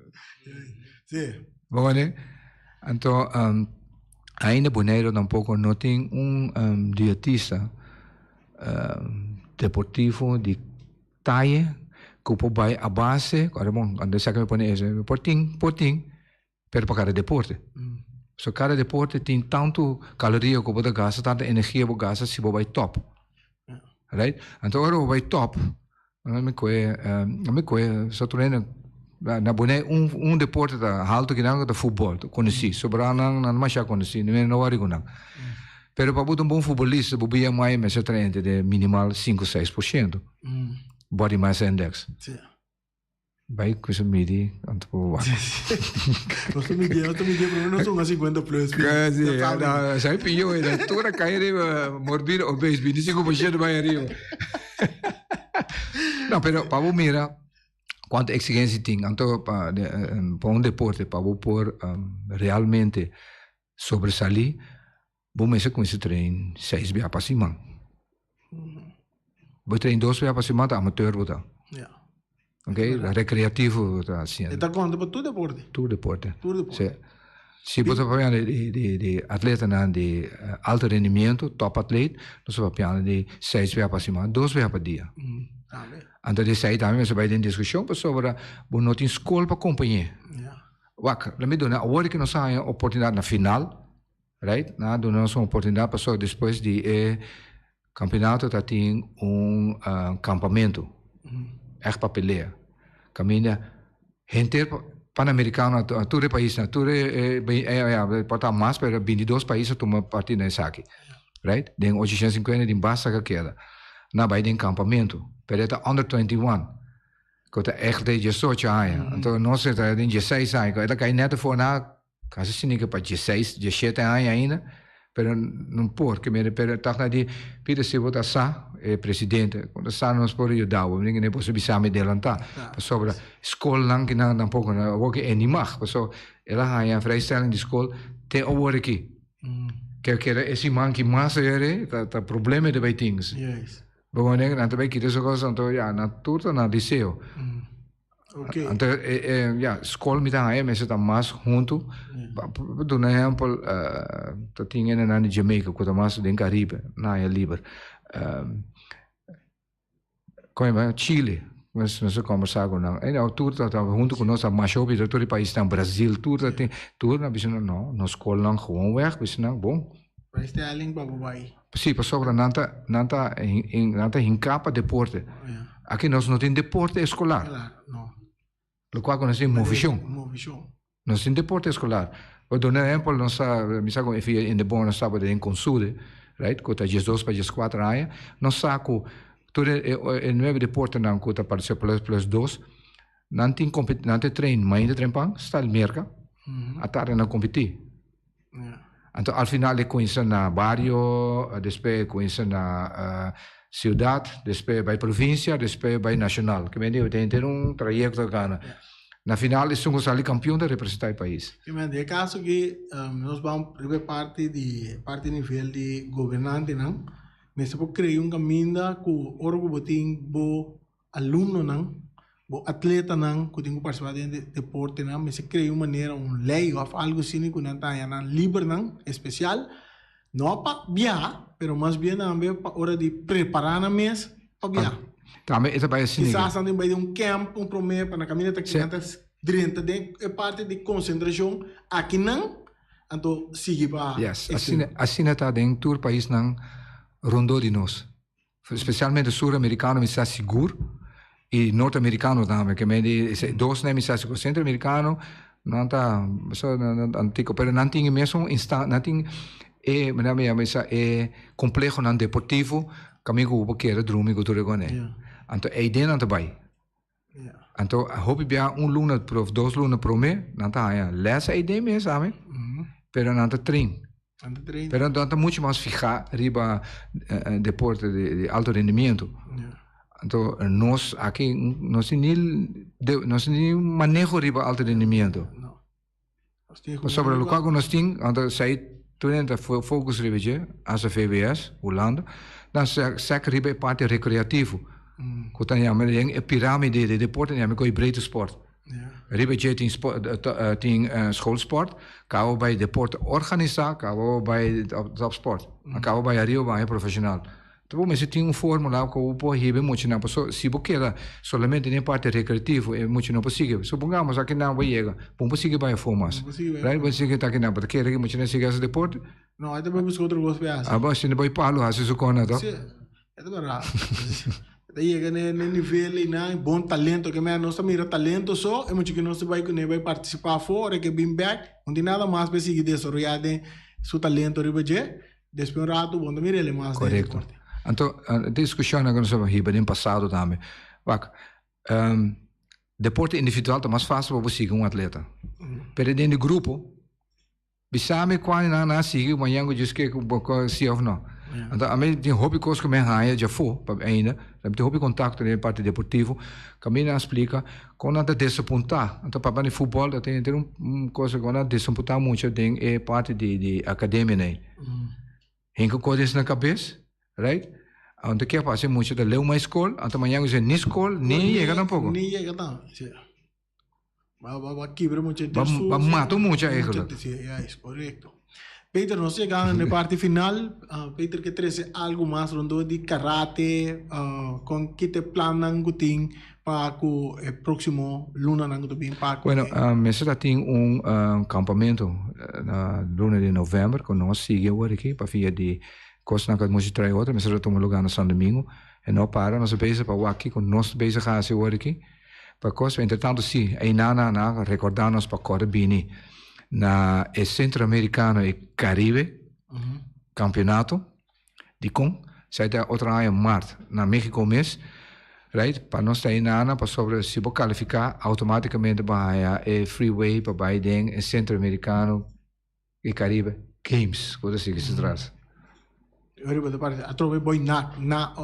Bo wak? Anto ainda Boneiru tampoko no tin un dietista deportivo di Taye ku por bai a base, ora bon, ando esaki mi pone eso, por tin, por tin, pero pa kada deporte. So kada deporte tin tantu kaloria ku bo ta gasta, tantu energia bo gasta si bo bai top. Right? Anto ora bo bai top, mi koe, mi koe, so tur hende na Bonaire un un deporte ta haltu kinan ta futbol, ta konosí, sobrá nan nan masha konosí, mi no wòri ku nan. Pero pa bo ta un bon futbolista bo BMI mester ta entre de minimal sinku 6%. Body mass index. Sí. Bai ku su midi anto bo wak. Nos ta midi, nos ta midi, pero nos un 50 plus. Sí, no, sa piyo e tur a kai riba morbido obese, 25% bai ariba. No, pero pa bo mira kuantu eksigensia tin anto pa pa un deporte pa bo por realmente sobresalí Bo mester kuminsá train seis bia pa siman. Bo train dos bia pa siman ta amateur bo ta. Ok, rekreativo bo ta hasiendo. E ta konta pa tur deporte? Tur deporte. Tur deporte. Si. Si bo ta papiando di di di atletanan di alto rendimiento, top atleet, nos ta papiando di seis bia pa siman, dos bia pa dia. Anto di esei tambe mester bai den diskushon pasobra bo no tin skol pa kompañ'é. Wak, lo mi duna awor ku nos a haña oportunidat na final. Right? Nan a duna nos un oportunidad pasobra despues di e campeonato ta tin un campamento echt pa pelea. Caminda henter Panamericano tur e paisnan, tur e e por ta mas pero bintidos pais a tuma parti na esaki. Right? Den 850 tin basta ka keda. Nan a bai den campamento pero e ta under 21 cu ta echt de diesocho aña. Anto nos ta den dieseis aña cu e ta cay net afo nan Casi sinica pa dieseis, dieshete aña ainda, pero no por, ke mira, pero tog nan di, Peter si bo ta sa, e presidente, bo ta sa nos por yuda bo, mi bo sa bisa mi delanta, pasobra skolnan kinan tampoco no, awor ke e ni mag, pasobra el a haña vrijstelling di skol te awor aki, ke keda e siman ki mas ere ta ta problema ta bay tin, bo comprende, nan ta bay kita su cos, anto ya nan tur ta na liceo. Okay. Anto, e, e, ja, skol mi ta haña mester ta mas huntu. Pa duna ehempel, uh, ta tin hendenan di Jamaica ku ta mas den Caribe, nan haña liber. Um, kon e Chile, nos nos a kombersá ku nan. E nou tur ta ta huntu ku nos ta masha hopi ta tur e paisnan, Brazil, tur ta tin, tur nan bisa nan, no, nos skolnan gewoon weg, bisa nan, bon. Vrijstelling pa bo bai. Sí, pasobra nan ta, nan ta, nan ta hinká pa deporte. Aki nos no tin deporte eskolar. No. Lokual ku nos tin movishon. Movishon. Nos tin deporte eskolar. Pa duna ehèmpel, nos sa, mi sa ku via Indebon nos tabata den Consude, right, ku ta diesdos pa dieskuater aña. Nos sa ku tur e e nuebe deportenan ku ta partisipá plus plus dos, nan tin nan ta train mainta trempan, sta Merka, atardi nan kompetí. Anto al final e cuminsa na bario, despues e cuminsa na ciudad, despues e bay provincia, despues e bay nacional. Ke men dico, tin un trayecto gana. Na final esun cu sali campeon ta representa e pais. Ke men di e caso aki nos ban riba e parti di parti nivel di gobernantenan mester por crea un caminda cu ora cu bo tin bo Alumnonan, bo atletanan ku tin ku partisipá den deportenan mester krea un manera, un lei òf algu asina ku nan ta haña nan libernan espesial. No pa biaha, pero mas bien tambe pa ora di prepara nan mes pa biaha. Tambe e ta bai asina. Kisas nan tin bai den un camp un prome pa nan caminda ta nan ta drenta den e parti di concentracion akinan, anto sigui pa Yes, asina, asina ta den tur paisnan rondó di nos. Specialmente sur americano mi sa sigur y norte americano tambe ke men di e dos nan mi sa sigur. Centro americano nan ta so nan antico pero nan tin e mesun instan nan tin e manera mi yama esa e complehonan deportivo kaminda ku bo por kere drumi ku tur e kone. Anto eiden nan ta bai. Anto hopi bia un luna of dos luna prome nan ta haña les eiden mes ami pero nan ta train. Pero nan ta mucho mas fija riba deporte di alto rendimiento. Anto nos aki nos tin ni nos tin ni maneho riba alto rendimiento. Pasobra lokual ku nos tin, anto esei tur hende ta focus riba dje, hasta VWS, Hulanda, nan sek riba e parti rekreativo, ku ta yama den e piramide di deporte nan yama ku e breedte sport. Riba dje tin tin schoolsport, kaba bai deporte organisá, kaba bai topsport, kaba bai ariba bai profeshonal. Ta bo mester tin un formula ku bo por hiba e muchanan paso si bo keda solamente den e parti rekreativo e mucha no por sigui. Supongamos aki nan bo yega, bo no por sigui bai afó mas, right? Bo sigui ta aki nan, bo ta kere ku e muchanan sigui hasi deporte? No, e ta bai buska otro kos pa e hasi. Abo asina bai palo hasi su kona to. Si, e ta berdad. E ta yega na e nivel einan, bon talento ke mester. Nos ta mira talento so, e mucha ku nos ta bai kuné bai partisipá afó, ora ke bin bèk, no tin nada mas pa e sigui desaroyá den su talento riba dje. Despues un rato bo no ta mira el mas den Korekto. deporte. Anto, diskushonnan ku nos a hiba den pasado tambe. Wak, deporte individual ta mas fásil pa bo sigui un atleta. Pero den di grupo, bisa mi kual nan nan a sigui mañan ku djis ke ku bo si òf no. Anto ami tin hopi kos ku mi a haña djafó pa ainda, mi tin hopi kontakto den e parti deportivo, kaminda nan a splika Kon nan ta desapuntá? Anto papia di futbòl ta tin un cosa kon nan desapuntá mucha den e parti di di akademia nei. Hinka kos des na kabes, right? Anto ke pasa e mucha ta leu mas skol, anto mañana ku esei ni skol ni yega tampoko. Ni yega tambe, si. Ba ba ba kibra mucha Ba ba mata un mucha eigenlijk. Si, ya es korekto. Peter, nos yegando na e parti final. Peter ke trese algu mas rondó di karate, kon ki ta e plannan ku tin pa ku e próksimo lunanan ku ta bin pa ku Bueno, mester ta tin un kampamentu na luna di novèmber ku nos sigui awor aki pa via di kosnan ku nos trae otro mester ta tuma lugá na San Domingo. E no para, nos ta bezig pa wak kiko nos ta bezig hasi awor aki. Pa kos, entretanto si, einan nan a recorda nos pa kore bini na e Centroamericano y Caribe Campeonato. Dikon? Esei ta otro aña mart na Mexico mes, right? Pa nos ta einan pasobra si bo califica automaticamente bo haya e free way pa bay den e Centroamericano y Caribe Games, ku ta sigui si tras. Riba ta parse atrobe boy na na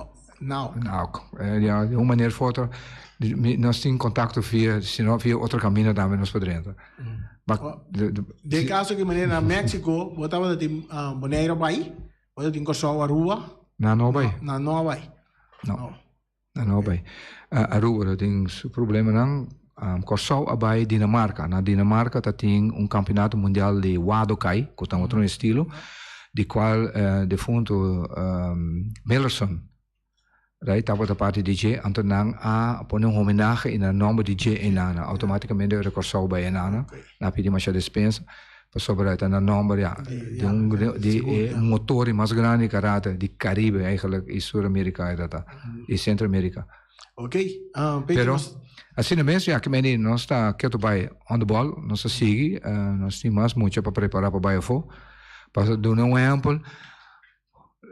naok. Naok. Ja, di un manera of otro nos tin contacto via, si no via otro camino tambe nos por drenta. Ma Den caso ki manera na Mexico bo tabata tin Bonaire bai, bo ta tin Kòrsou, Aruba. Nan no bai. Nan no a bai. No. Nan no a bai. Aruba ta tin su problemanan. Kòrsou a bai Dinamarka. Na Dinamarka ta tin un kampionato mundial di Wadokai, ku ta otro estilo, di kual defuntu Millerson right tabata parti di dje. Anto nan a pone un homenahe i nan nòmber di dje einan. Outomátikamente ora Kòrsou bai einan, nan a pidi masha despensa. Pasobra ta na nomber ya di un di e motor mas grandi di karate di Caribe eigenlijk y Sur America e ta y Centro America. Ok, Pero asina mes ya ke meni nos ta keto bai on the ball, nos ta sigui, nos tin mas mucha pa prepara pa bai afo. Pa duna un ehempel,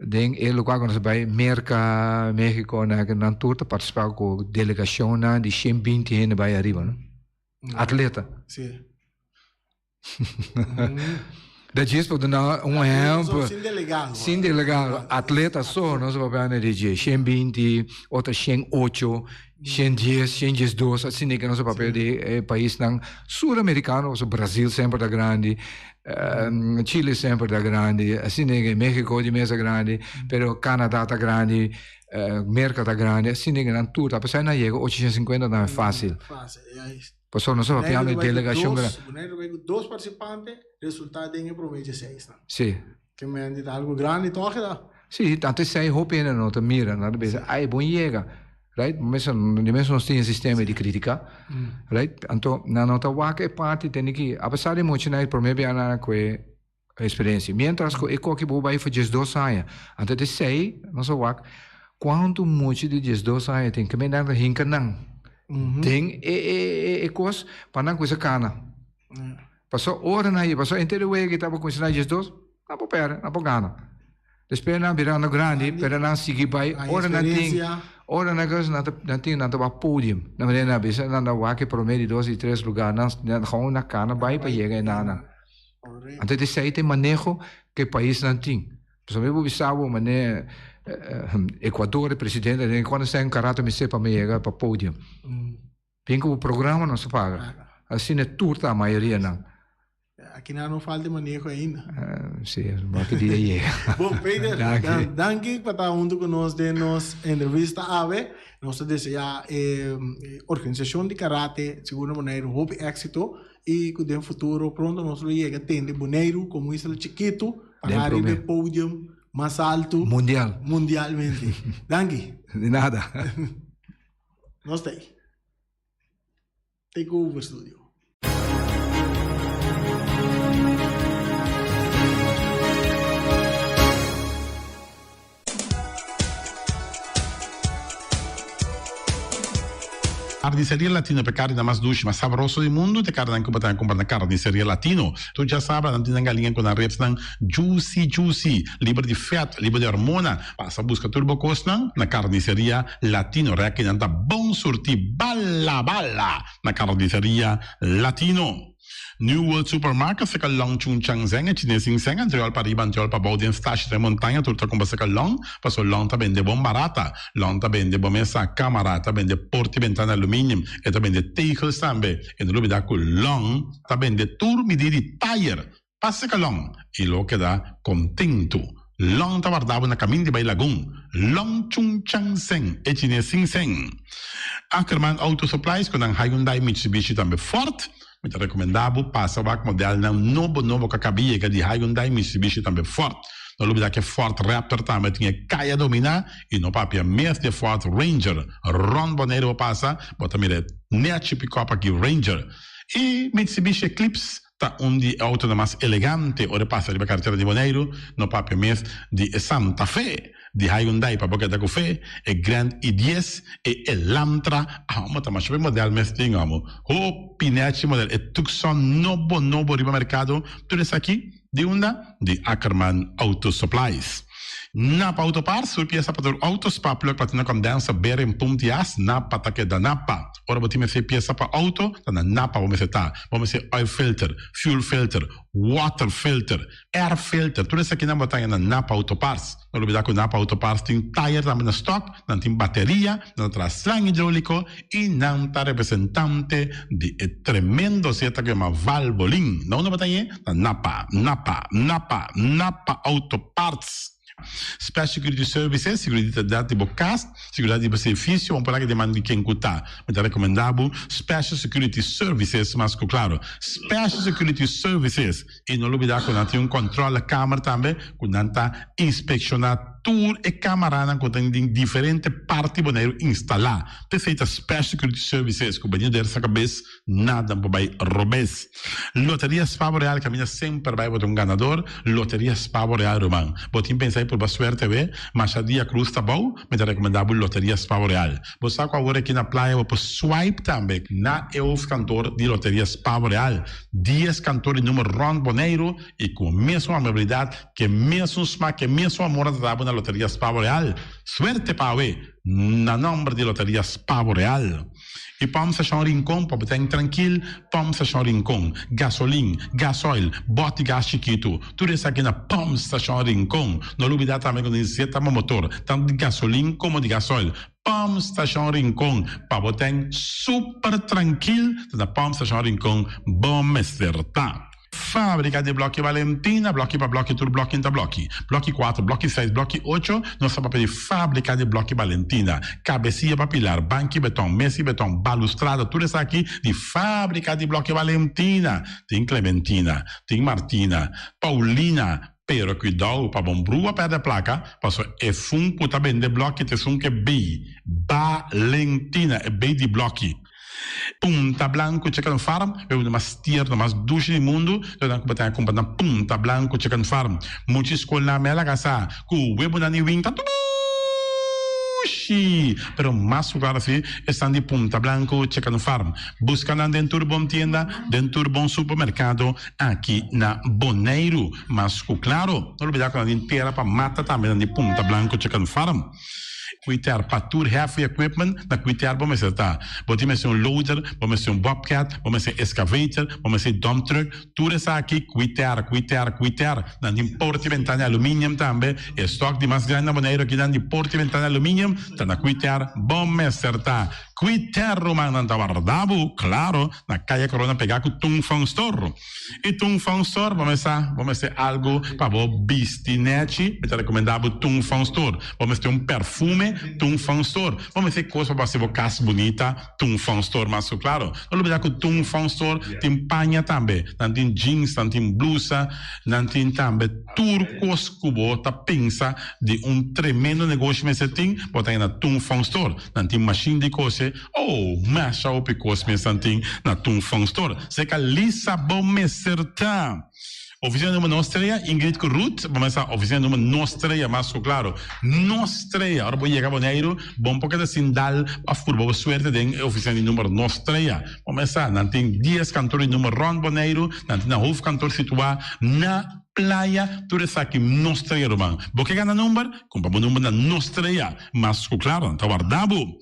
den e lugar ku nos a bai Merca, Mexico, nan tur ta participa ku delegacionnan di 120 hende bai ariba no. Atleta. Si. Dat djis pa duna un ehempel. Sin delegado. Sin delegado. Atleta so nos a papia na di dje. 120, otro 108, 110, 112. Asina ke nos a papia di e paisnan suramerikano. Pasobra Brazil semper ta grandi, Chile semper ta grandi, asina ke Mexico di mes ta grandi, pero Canada ta grandi, Merca ta grandi. Asina ke nan tur ta. Apesar nan yega 850 ta facil. Facil, juist. Pasobra nos a papiando di delegacion grandi. Boneiru bai ku dos participante, resulta den e prome dje seisnan. Si. Ke men di ta algu grandi tòg e ta? Sí, tantu esei hopi hende no ta mira, nan ta bisa, ai, bon yega, right? Mesun, di mes nos tin e sistema di kritika, right? Anto nan no ta wak e parti tende ki, apesar di mucha nan e prome bia nan a kue experiencia, mientras ku e koki bo bai for diesdos aña, anto di esei nos a wak kuantu mucha di diesdos aña tin, ke men nan ta hinka nan den e e e kos pa nan kuminsa kana. Paso ora nan yega, paso henter e wega ki tabata kuminsá na diesdos, nan por pèrdè, nan por gana. Despues nan birando grandi, pero nan sigui bai, ora nan tin, ora nan kos, nan ta, nan tin, nan ta wak podium. Na manera nan a bisa, nan ta wak e promé, di dos, di tres lugá, nan, nan gewoon na kana bai pa yega e nan. Anto esei ta e maneho ku e paisnan tin. Pasobra mi por bisa bo manera Ecuador, e presidente, cuando esei un karato mester pa mi yega pa podium. Bin ku bo programa nos ta paga. Asina tur ta mayoria nan. Aki nan no falta maneho ainda. Si, wak dia yega. Bon, Peter, danki pa ta huntu ku nos den nos entrevista awe. Nos ta desea e organisashon di karate sigur na Boneiru hopi éksito i ku den futuro pronto nos lo yega tende Boneiru komo un isla chikitu para riba e podium mas altu Mundial. Mundialmente. Danki. Di nada. Nos ta ei. Take over studio. Carniceria Latino pa e carninan mas dushi, mas sabroso di mundu ta e carninan cu bo ta cumpra na Carniceria Latino. Tur djasabra nan tin nan galiña cu nan ribsnan juicy juicy, liber di vet, liber di hormona. Pasa buska tur bo kosnan na Carniceria Latino. Rekinan ta bon surti bala bala na Carniceria Latino. New World Supermarket seka Long Chun Chang Zeng e chines sin seng antriol pa riba antriol pa bou den stashi den montaña tur ta kumpra seka Long paso Long ta bende bon barata. Long ta bende bo mesa, kamara, ta bende porta i bentana aluminium, e ta bende tegels tambe. E no lubida ku Long ta bende tur midi di tayer. Pasa ka Long i lo keda kontentu. Long ta warda bo na kamin di bai Lagun. Long Chung Chang Seng, e chines sin seng. Ackerman Auto Supplies ku nan Hyundai, Mitsubishi tambe Ford. Mi ta rekomendá bo pasa wak modelnan nobo nobo ku a kaba yega di Hyundai, Mitsubishi tambe Ford. No lubidá ku e Ford Raptor tambe tin e kaya dominá i no papia mes di e Ford Ranger. Rònt Boneiru bo pasa, bo ta mira e nèchi pikòp aki Ranger. I Mitsubishi Eclipse Ta un di e autonan mas elegante ora e pasa riba karetera di Boneiru, no papia mes di e Santa Fe, di Hyundai pa bo keda ku fe, e Grand i dies, e Elantra, amo ta masha be model mes tin amo, hopi nechi model, e Tucson nobo nobo riba merkado, tur esaki di unda? Di Ackerman Auto Supplies. Napa Auto Parts, tur piesa pa tur auto, spa, plug, platina, condenser, bearing, pump di as, Napa ta keda Napa. Ora bo tin mester piesa pa auto, ta na Napa bo mester ta. Bo mester oil filter, fuel filter, water filter, air filter, tur esakinan bo ta haña na Napa Auto Parts. No lubida ku Napa Auto Parts tin tayer tambe na stock, nan tin bateria, nan ta traha slang hidroliko i nan ta representante di e tremendo zeta ku yama Valvoline. Na unda bo ta hañ'e? Na Napa, Napa, Napa, Napa Auto Parts. Special Security Services, Seguridat di bo kas, seguridat di bo servisio, un palabra di man di ken ku ta. Mi ta rekomendá bo Special Security Services mas ku klaro. Special Security Services. I no lubidá ku nan tin un kòntròle kamer tambe ku nan ta inspekshoná tur e kamaranan ku tin den diferente parti Boneiru instalá. P'esei ta Special Security Services ku bini der sa kabes nada por bai robes. Loteria Spa Boreal kaminda semper bai bo ta un ganador. Loteria Spa Boreal ruman. Bo tin pensa di purba suerte awe? Masha dia cruz ta bou, mi ta rekomendá bo Loteria Spa Boreal. Bo sa ku awor aki na playa bo por swipe tambe na e hoofdkantoor di Loteria Spa Boreal. Dies kantoor di numer rònt Boneiru i ku mesun amabilidat, ku e mesun smak, ku e mesun amor nan ta dabo na Loteria Spa Boreal. Suerte pa awe na nòmber di Loteria Spa Boreal. I Pump Station Rincon pa bo ta trankil, Pump Station Rincon, gasolin, gasoil, bòt di gas chikitu, tur esaki na Pump Station Rincon. No lubida tambe ku nos zeta bo motor, tantu di gasolin komo di gasoil. Pump Station Rincon, pa bo ten super trankil, ta na Pump Station Rincon bo mester ta. Fábrika di Blòki Valentina, blòki pa blòki tur blòki ta blòki. Blòki kuater, blòki seis, blòki ocho, nos ta papia di Fábrika di Blòki Valentina. Kabesia pa pilar, banki beton, mesa di beton, balustrada, tur esaki di Fábrika di Blòki Valentina. Tin Clementina, tin Martina, Paulina. Pero cuidou pa bon brua perde placa, paso esun cu ta bende bloki ta esun ke bay Balentina, e bay di bloki. Punta Blanco Chicken Farm, e un mas tierno, mas dushi di mundu, lo nan cu bo ta cumpra na Punta Blanco Chicken Farm. Muchi scolnan mi a laga sa cu webonan di win ta dushi, pero mas cu claro si esnan di Punta Blanco Chicken Farm. Busca nan den tur bon tienda, den tur bon supermercado aki na Boneiru. Mas cu claro, no lubida cu nan tin tera pa mata tambe nan di Punta Blanco Chicken Farm. Cuiter pa tur heavy equipment na cuiter bo mester ta. Bo tin mester un loader, bo mester un bobcat, bo mester excavator, bo mester dump truck, tur esaki cuiter, cuiter, cuiter. Nan tin porta y ventana aluminium tambe. E stock di mas grandi na Boneiru aki nan di porta y ventana aluminium ta na cuiter bo mester ta. Cuiter ruman nan ta warda bo, claro, na Caya Corona pega cu Tung Fong Store. I Tung Fong Store bo mester bo mester algo pa bo bisti nechi, mi ta recomenda bo Tung Fong Store. Bo mester un perfume, Tung Fong Store. Bo mester cos pa bo haci bo cas bunita, Tung Fong Store mas cu claro. No lubida cu Tung Fong Store tin paña tambe, nan tin jeans, nan tin blusa, nan tin tambe tur cos cu bo ta pensa di un tremendo negoshi mester tin, bo ta na Tung Fong Store. Nan tin machine di cose, oh, masha hopi cos mes nan tin na Tung Fong Store. Seca Lisa bo mester ta. Oficina numero nos trea, Ingrid cu Ruth, bo mester sa oficina numero nos trea, mas cu claro. Nos trea, ora bo yega Boneiru, bo no por keda sin dal of purba bo suerte den e oficina di numero nos trea. Bo mester sa, nan tin dies kantoor di numero rond Boneiru, nan tin nan hoofdkantoor situa na Playa, tur esaki nos trea ruman. Bo ke gana number? Kumpra bo number na nos trea. Mas ku klaro, nan ta warda bo.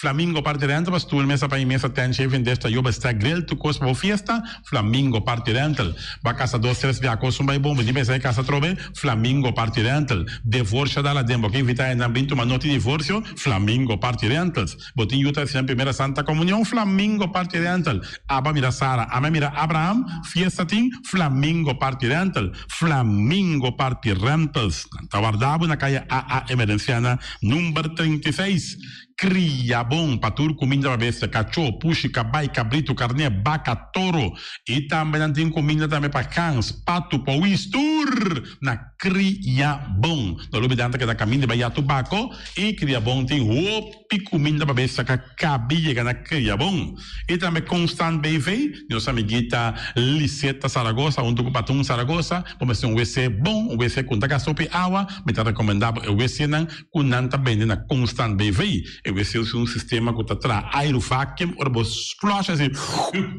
Flamingo Party Rental pa stoel, mesa pa i mesa, tent, shaving dish, tayoba, stack, grill, tur kos pa bo fiesta. Flamingo Party Rental. Bo a kasa dos, tres bia kos un bai bon, bo tin pensa e kasa atrobe? Flamingo Party Rental. Devorsio dal aden, bo ke invita hendenan bin tuma noti divorsio? Flamingo Party Rentals. Bo tin yu ta hasi nan primera Santa Comunion? Flamingo Party Rental. Aba mira Sara, ame mira Abraham, fiesta tin? Flamingo Party Rental. Flamingo Party Rentals. Nan ta warda bo na kaya AA Emerenciana number 36. Kria bon pa tur kuminda pa bestia, kachó, pushi, kabai, kabritu, karné, baka, toro. I tambe nan tin kuminda tambe pa gans, patu, powis, tur na Kria Bon. No lubida nan ta keda kaminda bai ya tubako i Kria Bon tin hopi kuminda pa bestia ka kabi yega na Kria Bon. I tambe Constant BV, nos amiguita Liseta Zaragoza hunto ku Patun Zaragoza, bo mester un wc bon, un wc ku no ta gasta hopi awa, mi ta rekomenda bo e wcnan ku nan ta bende na Constant BV. E wc usa un sistema ku ta traha airu vacuum, ora bo flush asi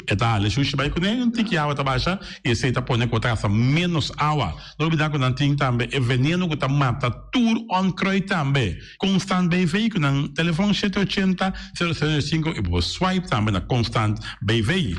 e ta hala e shushi bai kuné, un tiki awa ta basha i esei ta pone ku bo ta gasta ménos awa. No olbida ku nan tin tambe e veneno ku ta mata tur onkruid tambe. Constant BV ku nan telefon shete ochenta, sero sero sinku i bo por swipe tambe na Constant BV.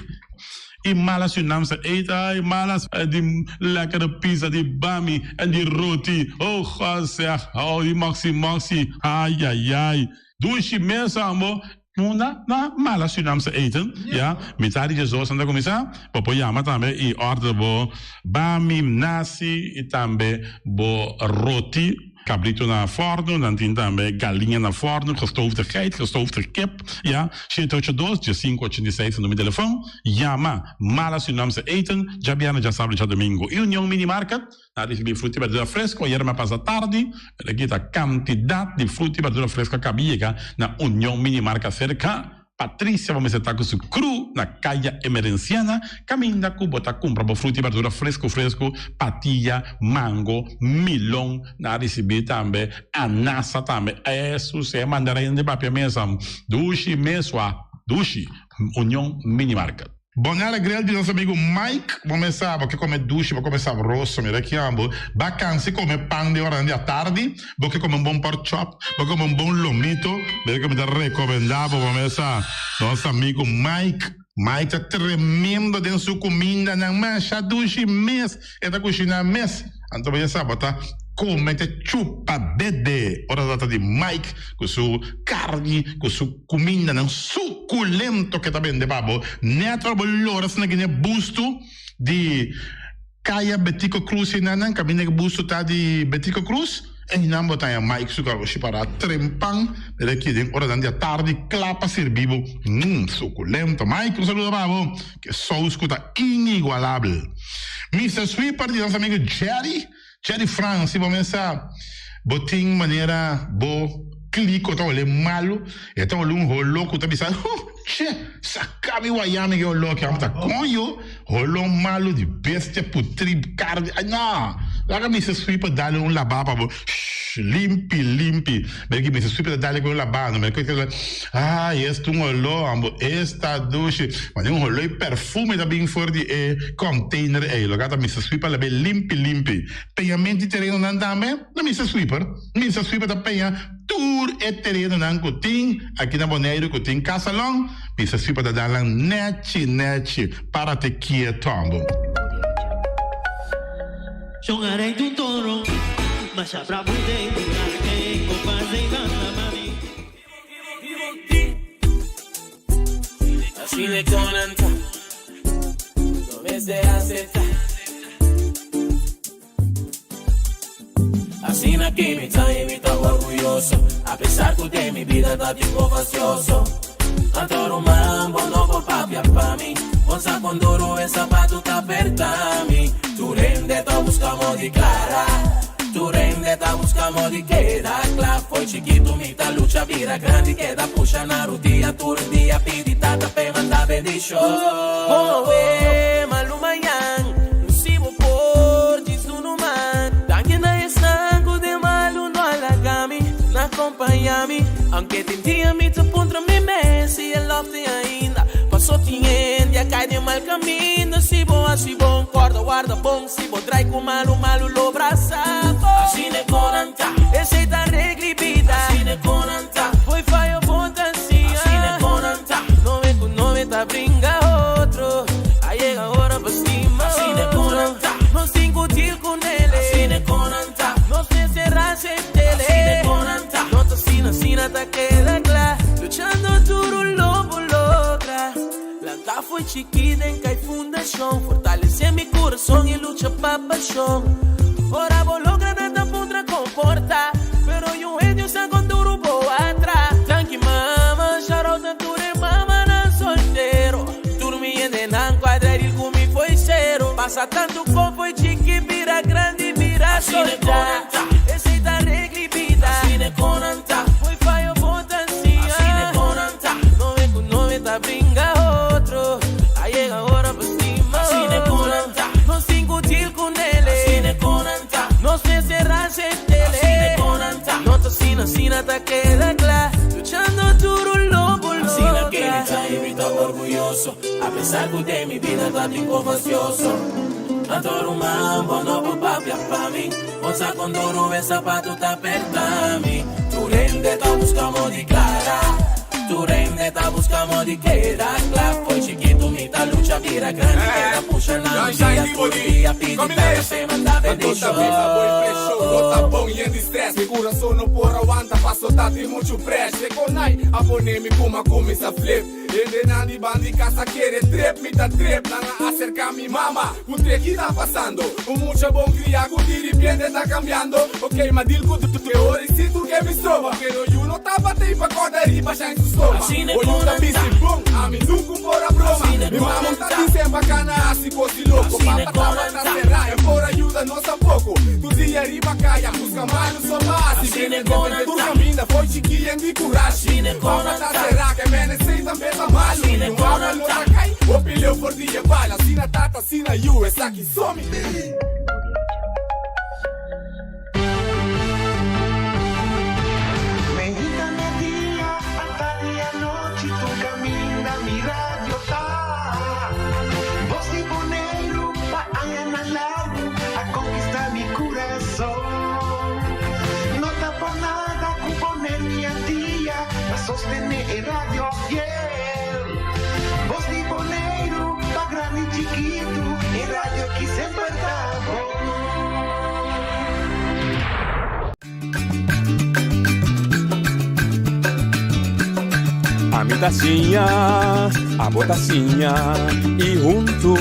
I malas yu nam sa eet ay malas di lekkere pizza di bami en di roti oh God zeg oh di moxi moxi ayayay dushi mes ambo Munda na mala Surinaamse eten, ya, mitad di diesdos nan ta kuminsá, bo por yama tambe i order bo bami, nasi i tambe bo roti, kabrito na fòrnu, nan tin tambe galiña na fòrnu, gestoofde geit, gestoofde kip, ya, shete ocho dos, diesinku ochenta i seis ta numero di telefòn, yama Mala Surinaamse Eten, djabièrnè, djasabra i djadumingu. I Union Mini Market. Na ricibi fruta y berdura fresco ayer mi a pasa tardi, pero aki ta cantidad di fruta y berdura fresco a caba yega na Union Mini Marca cerca Patricia bo mester ta cu su crew na Caya Emerenciana caminda cu bo ta cumpra bo fruta y berdura fresco fresco, patilla, mango, milon, na ricibi tambe anasa tambe, esu si e mandarin di papia mesa dushi mesua dushi Union Mini Market. Bonella Grill di nos amigo Mike, bo mes sa bo ke come dushi, bo come sabroso, mira ki ambo, ba cansi come pan den oranan di atardi, bo ke come un bon pork chop, bo ke come un bon lomito, mira ke mi ta recomenda bo, bo mes sa, nos amigo Mike, Mike ta tremendo den su cumindanan, masha dushi mes e ta cushina mes. Anto bo ya sa bo ta come te chupa dede ora ta trata di Mike cu su carni cu su cumindanan suculento ke ta bende pa bo. Net ora bo lora asina gine busto di Caya Betico Cruz enanan caminda ke busto ta di Betico Cruz einan bo ta haña Mike su garoshi para trempan mira aki den oranan di atardi cla pa sirbi bo. Mmm suculento Mike un saludo pa bo. Ke sous ku ta inigualabel. Mister Sweeper di nos amigo Jerry. Cherry Frans, si bo mesa bo tin manera bo kliko ta hole malu, e ta hole un holo ku ta bisa, huh, che, saka mi waya mi ke holo aki, amo ta koño, holo malu di bestia putri karni, ay no, laga Mister Sweeper dale un laba pa bo, shh, limpi, limpi, mira ki Mister Sweeper ta dale ku un laba, no mira ki ay esta un holo, amo esta dushi, mane un holo i perfume ta bin for di e container ey, loke ta Mister Sweeper labe limpi, limpi. Peñamento di terenonan tambe na Mister Sweeper. Mister Sweeper ta peña tur e terenonan ku tin aki na Boneiru ku tin kasalon. Mister Sweeper ta dal nan nechi nechi. Párate kieto ambo. Shon a rei un toro, masha brabu den durante kopas den banda mami. Asina ki mi ta y mi ta orguyoso A pesar ku den mi bida ta tin poco ansioso Anto ruman bo no por papia pa mi Bon sa con duro e zapato ta perta mi Tur hende ta busca mo di clara Tur hende ta busca mo di keda kla Fo'i chikitu mi ta lucha bira grandi Keda pusha na rudia tur dia Pidi tata p'e manda bendicion Moe malu mañan Si bo por djis dunu man Danki na esnan ku den malu no a laga mi Na kompaña mi Aunke tin dia mi ta puntra mi mes Si e lòf tin ainda Paso tin hende a kai den mal kaminda Si bo hasi bon kòrda warda bon Si bo drai ku malu malu lo brasa bo Asina e konan ta Esei ta regla e bida Asina e konan ta Fo'i fayo bon ta siña Asina e konan ta Nome ku nome ta bringa otro A yega ora pa stima Asina e konan ta Nos tin ku deal ku nele Asina e konan ta Nos mester aceptele Asina e konan ta No ta asina asina ta keda kla Luchando duro lo bo logra Lanta fo'i chikí den kai fundashon Fortalesé mi kurason i lucha pa pashon Ora bo logra nan ta puntra kon por ta Pero yu hende usa kon duru bo a tra Danki mama, shout out na tur e mamanan soltero Tur mi hendenan ku a trair ku mi fo'i sero Pasa tantu kon fo'i chikí bira grandi bira soltá Esei ta regla i bida Fo'i fayo bo ta siña Nome ku nome ta bringa otro A yega ora pa stima otro Nos tin ku deal ku nele Nos mester aceptele No ta asina, asina ta keda kla Luchando duro lo bo logra Asina ke mi ta y mi ta orguyoso A pesar ku den mi bida ta tin kof ansioso Anto ruman bo no por papia pa mi Bo sa kon duro e zapato ta perta mi Tur hende ta buska mo di clara Tur hende ta buska mo di keda kla Fo'i chikitu mi ta lucha bira grandi Keda pusha na mi dia tur dia Pidi tata p'e manda bendishon No ta bon yen di stress Mi kurason no por awanta Paso ta tin muchu presh E konai a pone mi kuma kuminsa flip Hendenan di bandi kasa kere trip Mi ta trip Nan a aserka mi mama Puntr'e ki ta pasando Un mucha bon kria ku di ripiente ta kambiando Ok ma deal ku e ora i si tur ke mi stroba Pero yu no tabata ei pa kòrda riba shine su stoma O yu ta bisti bon ami nunku por a broma Mi mama ta disen pa kana hasi kos di loko Papa tabata será e por a yuda nos tampoko Tur dia riba kaya buska malu so pa hasi Bende bende tur kaminda fo'i chiki yen di kurashi Papa ta será ke mene sei tambe ta malu Mi mama lo ta kai hopi leu for di e bala Asina tata asina yu esaki so mi. Meinta media, atardi anochi, tur caminda mi radio ta. Bos di Boneiru pa añanan largu a conquista mi curason. No ta por nada cu Boneiru y Antia ta sostene e radio fiel. Bos di Boneiru pa grandi y chikitu, e radio ki semper ta bon. Ami ta siña, abo ta siña, i huntu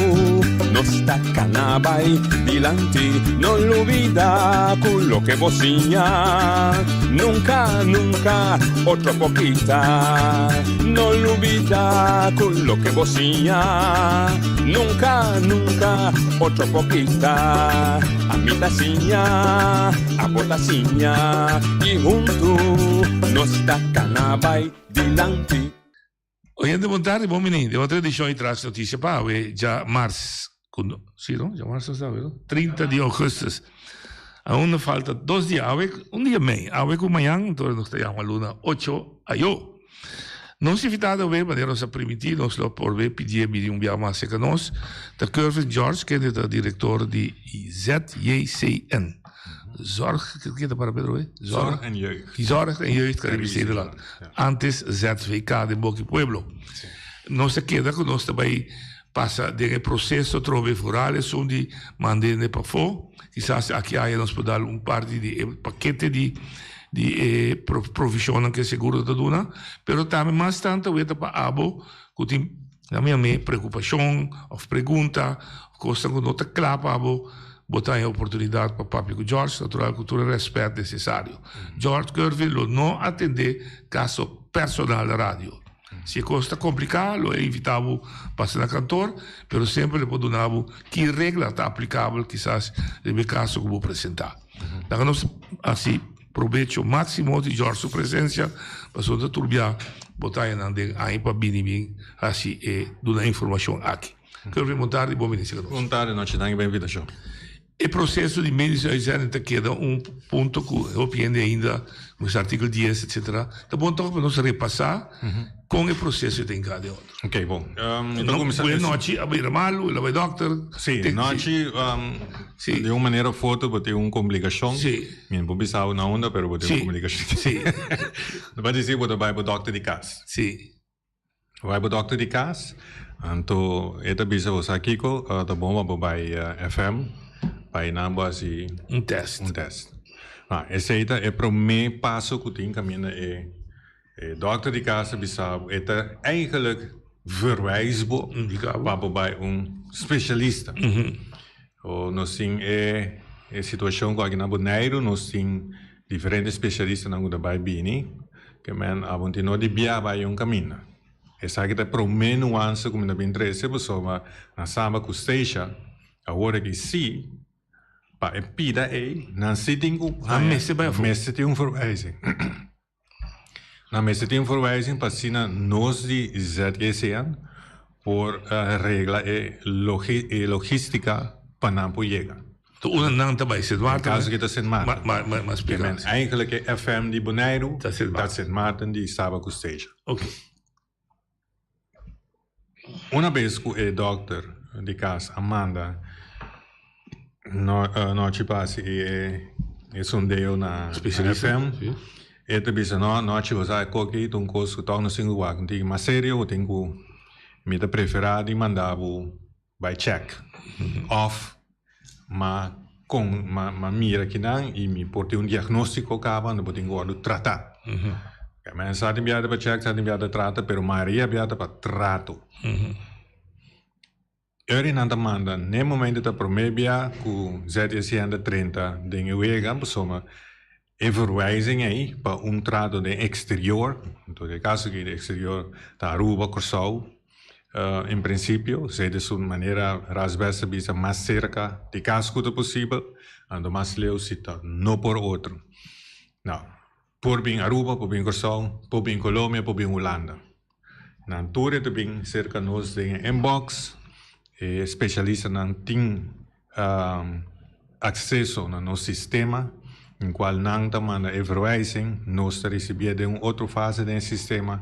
nos. Nos ta kana bai dilanti, no lubida ku loke bo siña nunka, nunka otro por kita. No lubida ku loke bo siña nunka, nunka otro por kita. Ami ta siña, abo ta siña i huntu nos ta kana bai dilanti. Oyente bon tardi, bon bini den otro edicion di Tras Noticia pa awe dja mars, cu no, si no, dja mars nos awe no, 30 di augustus. Aun nos falta dos dia, awe un dia mei, awe cu mañan, entonces nos ta yama luna ocho ayo. Nos invitado awe, manera nos a primiti, nos lo por be pidié bini un bia mas cerca nos, ta Kervin George, kende ta director di ZJCN. Zorg, ke ta para Pedro? Zorg en Jeugd. Zorg en Jeugd Caribisch Nederland. Antes ZVK den Boki Pueblo. Nos ta keda ku nos ta bai pasa den e proseso trobe vooral esun di manda hende pafó. Kisas aki aya nos por dal un parti di e pakete di di e provishonnan ku e seguro ta duna. Pero tambe mas tantu awor ta pa abo ku tin na mi a preokupashon òf pregunta kosnan ku no ta kla pa abo. Bo ta haña oportunidat pa papia ku George, natural ku tur e rèspèt nesesario. George Kervin lo no atendé kaso personal na radio. Si e kos ta kompliká, lo e invitá bo pasa na kantor, pero semper lo por duna bo ki regla ta aplikabel kisas riba e kaso ku bo presentá. Laga nos hasi probecho máksimo di George su presensia, pasobra ta tur bia bo ta haña nan den aña pa bini bin hasi e duna informashon aki. Kervin, bon tardi, bon bini serka nos. Bon tardi, nochi, danki pa invitashon. E proseso di medische uitzending ta keda un punto ku hopi hende ainda, ku es artikel dies etcetera, ta bon tòg pa nos repasá kon e proseso ta hinká den otro. Oké, bon. Mi ta kuminsá. Ku e nochi a bira malu, el a bai dòkter. Sí, nochi di un manera of otro bo tin un komplikashon. Sí. Mi no por bisa bo na unda, pero bo tin un komplikashon. Sí. No pa disi bo ta bai bo dòkter di kas. Sí. Bai bo dokter di kas, anto e ta bisa bo sa kiko, ta bon pa bo bai FM, pa einan bo hasi un test. Un test. Nah, esei ta e promé paso ku tin kaminda e e dokter di kas ta bisa bo, e ta eigenlijk verwijs bo pa bo bai un spesialista. O nos tin e e situashon ku aki na Boneiru nos tin Diferente spesialistanan ku ta bai bini, ke men abonti no di bia bai un kaminda. Esaki ta e promé nuanse ku mi ta bin trese pasobra na Saba ku Stacia awor aki si pa e pida ei nan si tin ku Nan mester bai afó. Mester tin un verwijzing. Nan mester tin un verwijzing pa asina nos di ZGCN por regla e logistica pa nan por yega. Ta unda nan ta bai? Sint Maarten? Den caso ki ta Sint Maarten. Ma, ma, ma splica. Men, eigenlijk e FM di Boneiru ta Sint Maarten. Ta Sint Maarten di Saba cu Statia. Ok. Una bes cu e dokter di cas a manda no, nochi pa haci e, e sondeo na, na FM, si. E ta bisa, no, nochi bo sa e koki ta un cos cu toch no sin cu wak. Un tiki mas serio, bo tin cu, mi ta prefera di manda bo Bai check of ma con ma ma mira kinan y mi por tin un diagnostico caba ando bo tin cu wordo trata. Men sa tin biaha ta pa check sa tin biaha ta trata pero mayoria biaha ta pa trato. Eri nan ta manda n'e momento ta prome bia cu ZSN ta drenta den e wega pasobra e verwijzing ey pa un trato den exterior, entonces den e caso aki den exterior ta Aruba, Corsou, en principio esey ta su manera Rasbest ta bisa mas cerca di cas cu ta posibel, anto mas leu si ta no por otro. Nou, por bin Aruba, por bin Corsou, por bin Colombia, por bin Hulanda. Nan tur e ta bin serka nos den e inbox. E spesialistanan tin akseso na nos sistema, den kual nan ta manda e verwijzing. Nos ta risibié den un otro fase den e sistema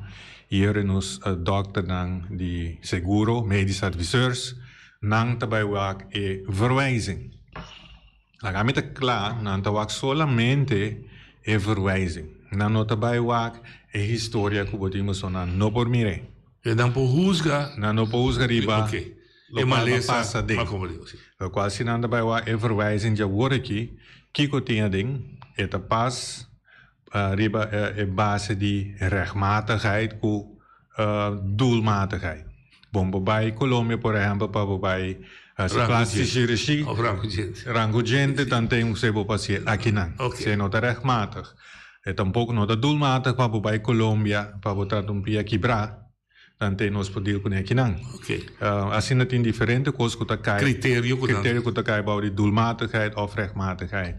i ora nos dòkternan di seguro, medisch adviseurs, nan ta bai wak e verwijzing. Laga mi ta kla, nan ta wak solamente e verwijzing. Nan no ta bai wak e historia ku bo tin pasobra nan no por mir'é. E nan por husga. Nan no por husga riba Oké. E lokual a malesa pasa den. ma komo digo, si. Lokual si nan ta bai wak e verwijzing dje awor aki, kiko tin aden, e ta pas riba e base di rechtmatigheid ku doelmatigheid. Bon bo bai Colombia por ehempel pa bo bai. Hasi plastische chirurgie. Of ranku djente. Ranku djente tanten un sebo pa hasié akinan. Si no ta rechtmatig. E tampoko no ta doelmatig pa bo bai Colombia pa bo trata un pia kibrá. Tanten nos por deal kuné akinan. Asina tin diferente kos ku ta kai. Kriterio ku nan. Kriterio ku ta kai bou di doelmatigheid of rechtmatigheid.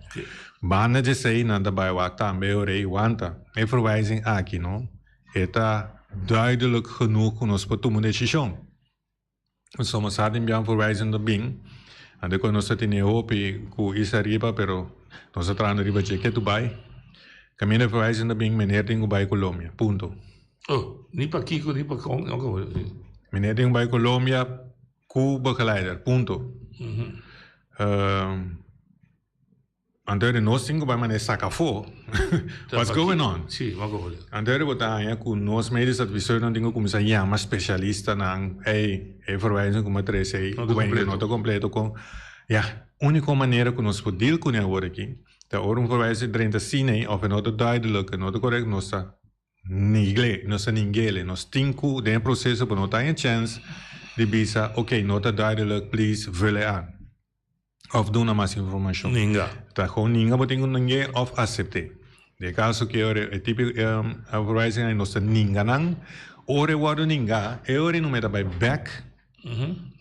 Banda di esei nan ta bai wak tambe ora ei wanta e verwijzing aki no e ta duidelijk genoeg ku nos por tuma un desishon. Pasobra sa tin bian verwijzing ta bin, anto ku nos ta tene hopi ku isa riba pero nos ta trahando riba dje ke tu bai. Kaminda verwijzing ta bin meneer tin ku bai Colombia, punto. Oh, ni pa kiko ni pa kon, ok. Meneer tin ku bai Colombia ku begeleider, punto. Anto di nos tin ku bai manera saka afó. What's going on? Sí, wak oor. Anto di bo ta haña ku nos medisch adviseurnan tin ku kuminsá yama spesialistanan, ey, e verwijzing ku mi a trese ei, No ta kompleto. no ta kompleto kon. Ya, úniko manera ku nos por deal kuné awor aki ta ora un verwijzing drenta asina ei òf e no ta duidelijk, e no ta korèkt, nos ta nigle, nos ta ningele. Nos tin ku den e proseso bo no ta haña chèns di bisa, oké, no ta duidelijk, please vul e aan. Of duna mas informacion. Ninga. Ta gewoon ninga bo tin cu ning'e of acept'e. Den e caso cu ora e tipo verwijzing ai nos ta ninga nan, ora e wordo ninga, e ora e numero ta bay bek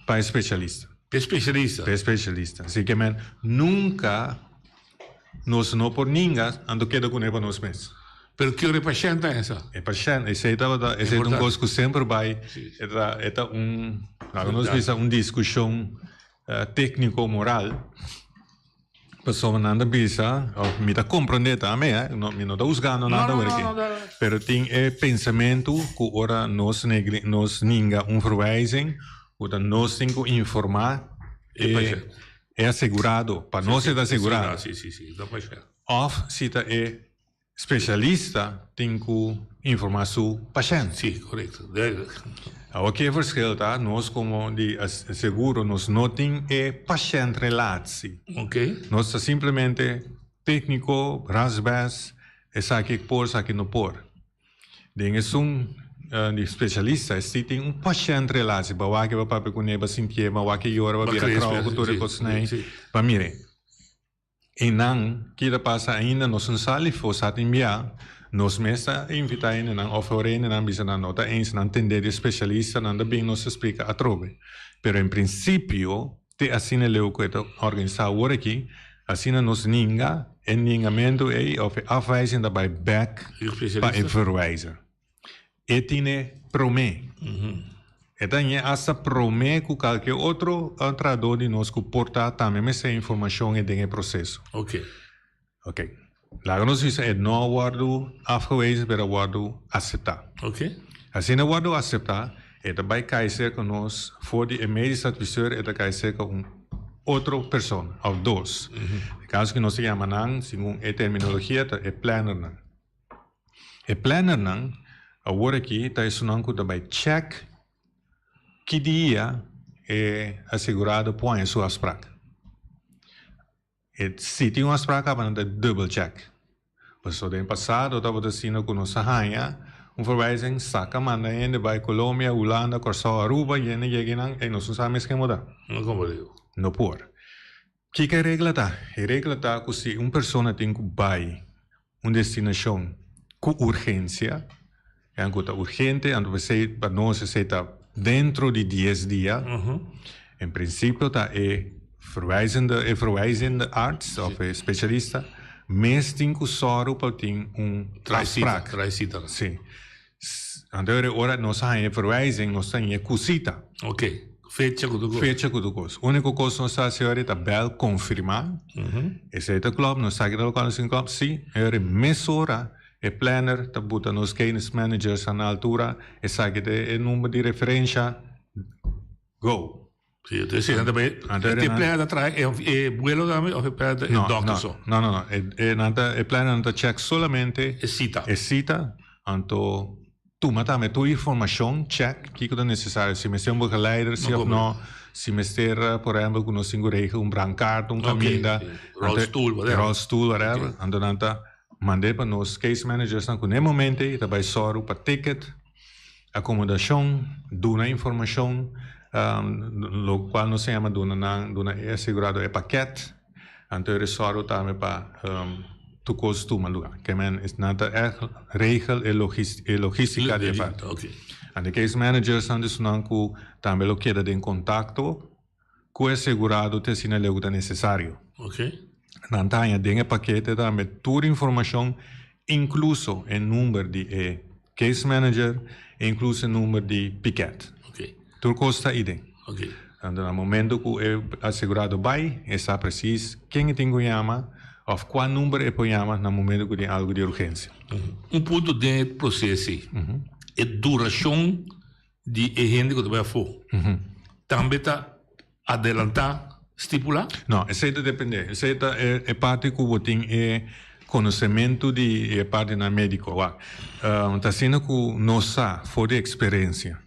pa e specialista. Pa e specialista. Pa e specialista. Así que men nunca nos no por ninga anto keda cune pa nos mes. Pero ki ora e pashent ta esa? E pashent, esey tabata, esey ta un cos cu semper bay, e ta, e ta un, laga nos bisa un discusion Tékniko moral, pasobra nan ta bisa, òf mi ta komprondé tambe, eh, no, mi no ta husgando nada awor aki, pero tin e pensamentu ku ora nos negli, nos ninga un verwijzing, ku ta nos tin ku informá e, e asegurado, pa nos e ta asegurado. Òf si ta e Specialista tin cu informa su pashent. Sí, correcto. Duidelijk. Awor ki e verschil ta, nos como di seguro nos no tin e pashent relatie. Ok. Nos ta simplemente tecnico, rasbes, esaki por, esaki no por. Den esun di specialista esti tin un pashent relatie, bo a wak e bo papia cune, bo a sintié, bo a wak e yora, bo a bira krou cu tur e cosnan ei. Pa mire. Einan, ki ta pasa ainda nos no sali for sa tin bia, nos mes ta invita hendenan of ora hendenan bisa nan no ta eens nan tende di specialistanan ta bin nos ta splica atrobe. Pero en principio te asina leu cu e ta organisa awor aki, asina nos ninga e ningamento ei of e afwijzing ta bay bek pa e verwijzer. E tine promé. E ta ñe asta promé ku kalke otro trahadó di nos ku por ta tambe mester informashon e den e proseso. Oké. Oké. Laga nos bisa e no a wòrdu afgewezen pero a wòrdu aseptá. Oké. Asina a wòrdu aseptá e ta bai kai serka nos for di e medisch adviseur e ta kai serka un otro persona òf dos. E kaso ku nos ta yama nan segun e terminologia ta e plannernan. E plannernan awor aki ta esunnan ku ta bai check ki dia e asegurado por haña su afsprak. E si tin un afsprak kaba nan ta dubbel check. Pasobra den pasado tabata asina ku nos a haña un verwijzing saka manda hende bai Colombia, Hulanda, Kòrsou, Aruba i hende yega einan ey nos no sa mes ken bo ta. No por. Kiko e regla ta? E regla ta ku si un persona tin ku bai un destinashon ku urgensia, e ku ta urgente, anto p'esei pa nos esei ta dentro di dies dia, en prinsipio ta e verwijzende e verwijzende arts òf e spesialista mes tin ku sòru pa tin un afsprak. Trae sita. Si. Anto e ora nos a haña e verwijzing nos ta haña ku sita. Ok. Fecha ku tur kos. Fecha ku tur kos. Úniko kos nos ta hasi ora ta bèl konfirmá. Esei ta klòp, nos sa ki ta lokual nos tin klòp. Sí, e ora mesora e planner ta buta nos case managers na altura, esaki ta e number di referensha, go. Sí, entonces nan ta bay, e planner ta traha e vuelo tambe of e planner ta e dokter so? No, no, no. E, nan ta, e planner nan ta check solamente e cita. E cita, anto tuma tambe tur informacion, check kico ta necesario, si mester un begeleider, si of no, si mester, por ehempel, cu nos tin cu regel un brandkaart, un caminda. Rolstoel, whatever. Rolstoel, whatever. Anto nan ta mand'e pa nos case managers nan cu n'e momento ey ta bay sòru pa ticket, acomodacion, duna informacion. Lo cual nos ta yama duna nan duna e asegurado e paket anto e resorgo tambe pa tur cos tuma lugar. Ke men nan ta echt regel e logistica di e parti. Anto e case managers nan ta esunnan cu tambe lo keda den contacto cu e asegurado te asina leu cu ta necesario. Nan ta haña den e pakete tambe tur informacion incluso e number di e case manager, incluso e number di piket. Tur cos ta iden. Anto na momento cu e asegurado bay, e sa precies ken e tin cu yama of cua number e por yama na momento cu tin algo di urgencia. Un punto den e proces ey, e duracion di e hende cu ta bay afo tambe ta adelantá stipulá? No, esei ta dependé. Esei ta e parti ku bo tin e konosementu di e partinan médiko. Wak, ta asina ku nos sa for di eksperensia,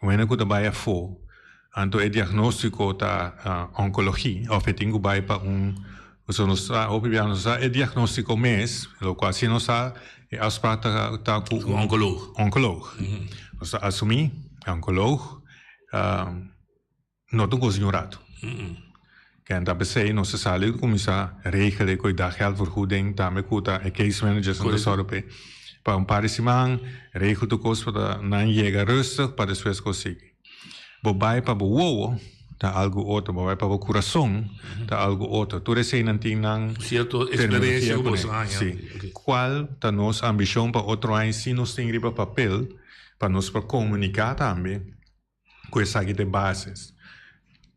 un hende ku ta bai afó, anto e diagnóstiko ta onkologi òf e tin ku bai pa un, pasobra nos sa, hopi biaha nos sa e diagnóstiko mes, lokual si nos sa e afspraak ta ku un onkoloog. Onkoloog. Nos ta asumí e onkoloog. No ta goza un rato. Ken ta p'esei nos a sali kuminsá regel e koe daggeldvergoeding tambe ku ta e case managers nan ta sòru p'e pa un par di siman regel tur kos pa ta nan yega rustig pa despues kos sigui. Bo bai pa bo wowo ta algu otro, bo bai pa bo kurason ta algu otro. Tur eseinan tin nan Sierto eksperensia ku boso haña. Si. Kual ta nos ambishon pa otro aña si nos tin riba papel pa nos por komuniká tambe ku esaki ta e basis.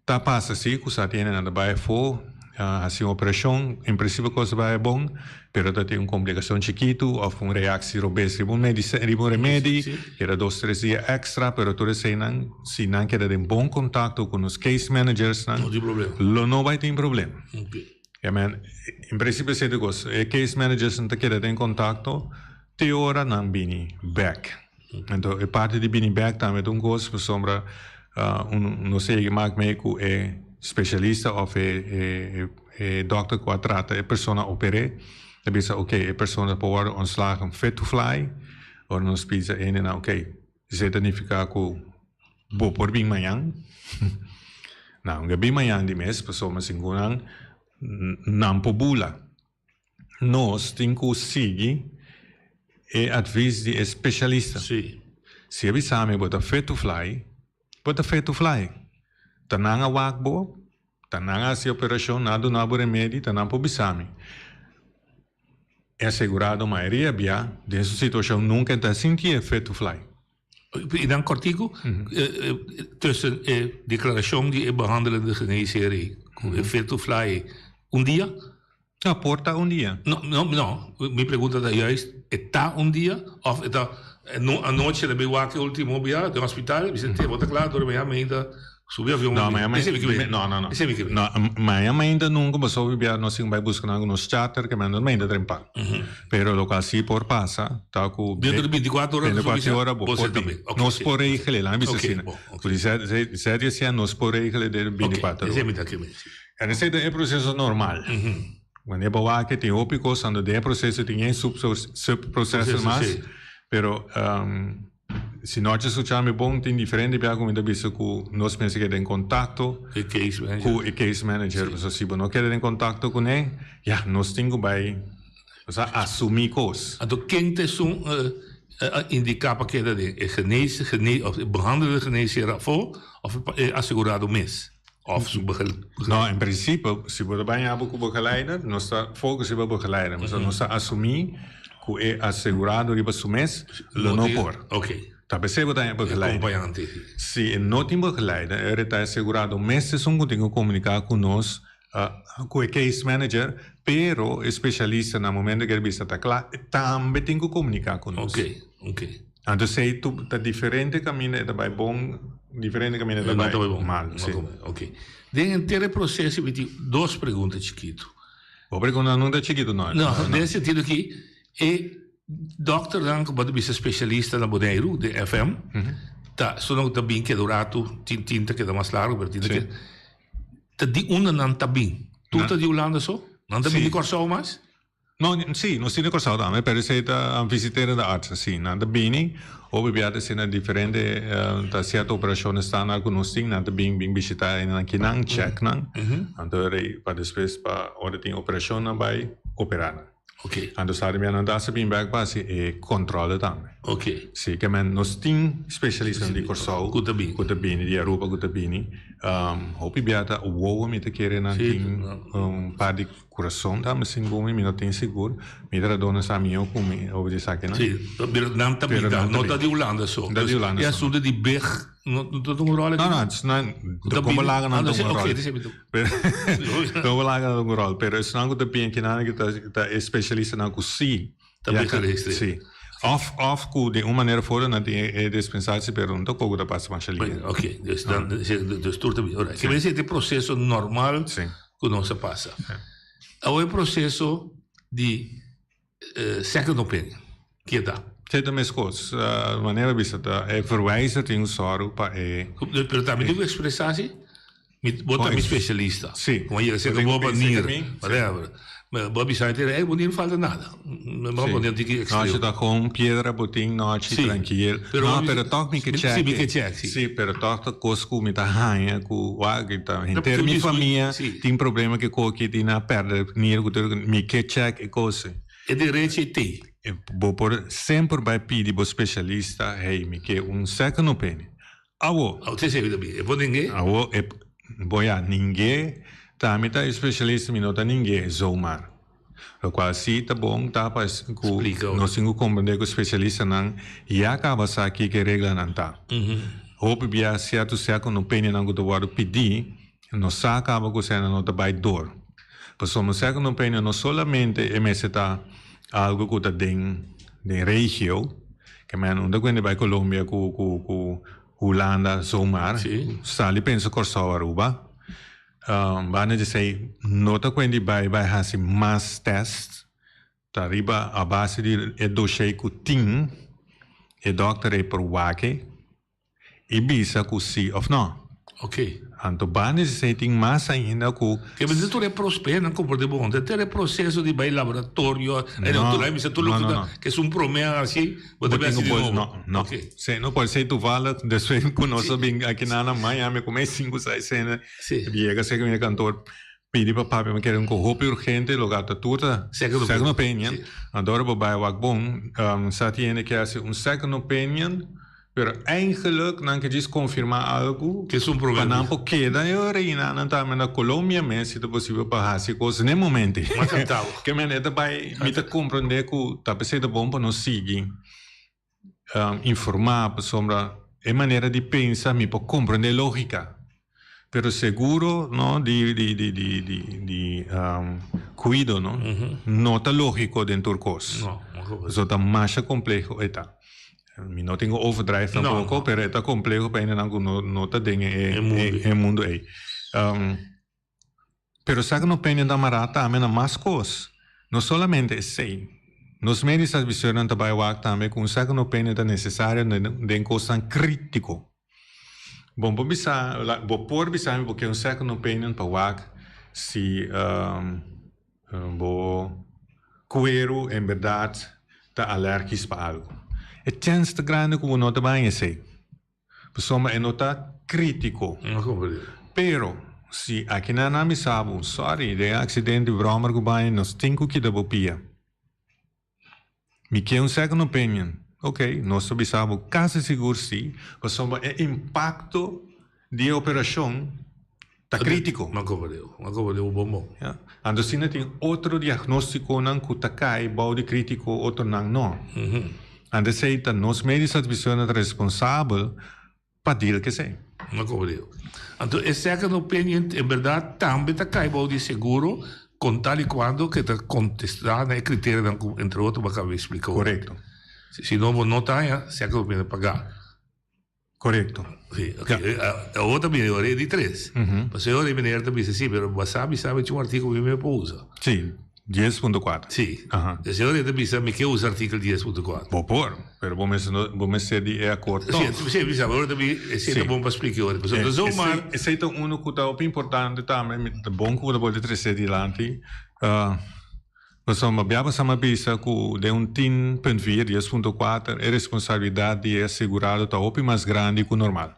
Ta pasa si ku sa tin hendenan ta bai afó hasi un operashon, en prinsipio kos ta bai bon, pero ta tin un komplikashon chikitu òf un reaksi robes riba un medisina, riba un remedi, keda dos tres dia èkstra, pero tur eseinan si nan keda den bon kontakto ku nos case managersnan lo no bai tin problema. En prinsipio esei ta e kos, e case managersnan ta keda den kontakto te ora nan bini bèk. Anto e parti di bini bek tambe ta un kos pasobra un no segi mak mee ku e spesialista òf e e dòkter ku a trata e persona oper'é ta bisa oke e persona por wòrdu ontslagen fit to fly ora nos bisa e hendenan oke esei ta nifiká ku bo por bin mañan nan no ke bin mañan di mes pasobra segun nan nan por bula. Nos tin ku sigui e advis di e spesialista. Sí. Si e bisa mi bo ta fit to fly, bo ta fit to fly. Ta nan a wak bo, ta nan a hasi operashon, nan a duna bo remedi, ta nan por bisa mi. E asegurado mayoria bia den su situashon nunka e ta sinti e fit to fly. I dan kòrtiku, tussen e deklarashon di e behandelende geneesheer ei ku e fit to fly un dia? No, por ta un dia. No, no, no. Mi pregunta ta juist, e ta un dia of e ta anochi el a bay wak e ultimo bia den hospital, bisa te bo ta kla dor mañana mainta subi avion. No, mañana mainta, no, no, no. No, mañana mainta nunca pasobra bia nos tin bay busca nan cu nos charter ke nan mainta trempan. Pero locual si por pasa ta cu Dentro di 24 ora 24 ora bo por bin. Nos por regel, laga mi bisa asina. Por di nos por regel den 24 ora. En esei ta e proceso normal. Wanneer bo wak tin hopi cos ando den e proceso tin yen subproceso mas, pero si no a scucha mi bon tin diferente bia cu mi ta bisa cu nos mester keda den contacto cu e case manager, pasobra si bo no keda den contacto cune, ya nos tin cu bay asumi cos. Anto ken ta esun indica pa keda den e genees, of e behandelende geneesheer afo of e asegurado mes? Of su begeleider? No, en principio, si bo ta baña bo cu begeleider, nos ta focus riba begeleider. Pasobra nos ta asumi cu e asegurado riba su mes lo no por. Ok. Ta p'esey bo ta haña begeleider. Acompañante. Si e no tin begeleider, e ora ta asegurado mes esun cu tin cu comunica cu nos, cu e case manager, pero e specialista na momento cu e bisa ta cla, tambe tin cu comunica cu nos. Ok, ok. Anto esei tu ta diferente kaminda e ta bai bon, diferente kaminda e ta bai mal. Si. Ok. Den henter e proseso mi tin dos pregunta chikitu. Bo pregunta no ta chikitu no. No, den e sentido ki e dokternan ku bo ta bisa spesialista na Boneiru, den FM, ta esunnan ku ta bin keda un ratu, tin tin ta keda mas largu, pero tin ta keda, ta di unda nan ta bin? Tur ta di Hulanda so? Nan ta bin di Kòrsou mas? No, sí, nos tin na Kòrsou tambe, pero esei ta visiterende artsen, sí. Nan ta bini, hopi bia ta asina diferente, ta sierto operashon standaard ku nos tin, nan ta bin bin bishita e nan kinan, chèk nan, anto rei pa despues pa ora tin operashon nan bai operá nan. Ok. Anto sa di bia nan ta hasta bin bèk pa hasi e kòntròle tambe. Ok. Sí, ke men nos tin spesialistanan di Kòrsou Ku ta bini. ku ta bini, di Aruba ku ta bini. Hopi bia ta wowo mi ta kere nan tin un par di Kurason ta mi sin ku mi, mi no tin sigur. Mi ta dona sa mihó ku mi over di esakinan. Sí, pero nan ta bida, no ta di Hulanda so. Ta di Hulanda so. E asuntu di beg no ta un ròl aki? No, no, esnan ta komo laga nan ta un ròl. Komo laga nan ta un ròl, pero esnan ku ta bin akinan ku ta e spesialistanan ku sí. Ta beg geregistreer. Sí. Òf, òf ku di un manera of otro nan tin e dispensatie, pero no ta koko ta pasa masha lihe. Oké, dus dan, dus tur ta bin. Ora, ke mester e proseso normal. Ku nos a pasa. Awor e proseso di second opinion, ke ta? Te ta meskos. Manera bisa ta e verwijzer tin un sòru pa e. Pero tambe tin ku ekspresá si. Mi, bo ta mi spesialista. Sí. Como yega ser bo pa nir, whatever. Bo a bisa mi hey, bo nir falta nada. Bo a pone un tiki extremo. No, si ta con piedra bo tin nochi tranquil. No, pero toch mi ke check. Sí, mi ke check, sí. Sí, pero toch ta cos cu mi ta haña cu wak y ta henter mi famia tin problema cu e coki tin a perde nir cu tur mi ke check e cos. E derecho e tey. Bo por semper bay pidi bo specialista, hey, mi ke un second opinion. Awo. Awo te sebi ta bin. E por ninge? Awo e bo ya ninge ta mi ta especialista mi no ta ninge zomaar. Locual si ta bon ta pa cu nos tin cu comprende cu specialistanan ya caba sa kico e reglanan ta. Hopi bia cierto second opinionnan cu ta wordo pidi no sa caba cu esena no ta bay door. Pasobra un second opinion no solamente e mester ta algo cu ta den den regio, ke men unda cu hende bay Colombia cu cu cu Hulanda zomaar, sali pensa Corsou Aruba, banda di esey no ta cu hende bay bay haci mas test, ta riba a base di e dossier cu tin e dokter ey por wak e. I bisa ku si òf nò. Ok. Anto banda di esei tin mas ainda ku. Ke mester tur e prospe nan komprende bon. Te ter e proseso di bai laboratorio, e No, tur ai mester tur no, loke no, ta no. ke es un prome a hasi, bo ta Bo bai tin hasi ku di por nobo. no, no. Ok. Si no por esei toevallig despues ku nos a bin aki nan na Miami ku mes sinku seis hende Si. yega serka mi e kantoor pidi pa papia mi kere un ko hopi urgente loke ta tur ta Second second opinion. opinion. Si. Anto ora bo bai wak bon sa tin hende ke hasi un second opinion. Pero eigenlijk nan ke djis konfirmá algu Ke es un pa nan problema. por keda e reinanan tambe na Colombia mes si ta posibel pa hasi kos n'e momento. Mas kaptabo. Ke men e ta bai mi ta komprendé ku ta p'esei ta bon pa nos sigui informá pasobra e manera di pensa mi por komprendé lógika. Pero seguro no di di di di di di kuido no no ta lógiko den tur kos. No, no lo Pasobra ta masha kompleho e ta. Mi no tin ku overdrive No, tampoco, no. pero e ta compleho pa hendenan ku no no ta den e E mundo e ei. e mundo ei. Pero sa ku no pende ta mará tambe na mas kos, no solamente esei. Nos medisch adviseurnan ta bai wak tambe ku un second opinion ta nesesario den den kosnan krítiko. Bon por bisa, bo por bisa mi bo ke un second opinion pa wak si bo kueru en berdad ta alergis pa algu. E chèns ta grandi ku bo no ta baña esei, pasobra e no ta krítiko. Pero si akinan nan bisa bo, sorry, den e aksidente bròmer ku baña nos tin ku kita bo pia. Mi ke un second opinion. Ok, nos ta bisa bo casi sigur si, pasobra e impacto di e operacion ta critico. M'a comprende, m'a comprende bo bon bon. Ya. Anto asina tin otro diagnosticonan cu ta cay bou di critico, otronan no. Anto esey ta nos medisch adviseurnan ta responsabel Pa deal ke esei. No como digo. Anto e second opinion en berdad tambe ta cay bou di seguro con tal y cuando ke ta contesta na e criterionan cu entre otro bo a caba di explica hopi. Corecto. Si no bo no ta haña second opinion paga. Corecto. Si, ok. Awor ta bini ora e di tres. Pasobra e ora e meneer ta bisa si, pero bo a sa bisa mi tin un articulo mi por usa. Si. Dies punto kuater. Sí. Aha. E señor ta bisa mi ke usa artikel dies punto kuater. Bo por, pero bo mester no, bo mester di e akord Sí, tòg. sí, bisa, ora ta bi, esei ta Sí. bon pa splika ora. Pasobra ta zomaar. Esei, esei ta unu ku ta hopi importante tambe, mi ta bon ku bo ta bolbe trese dilanti. Pasobra bia pasá mi a bisa ku den un 10.4, 10.4, e responsabilidat di e asegurado ta hopi mas grandi ku normal.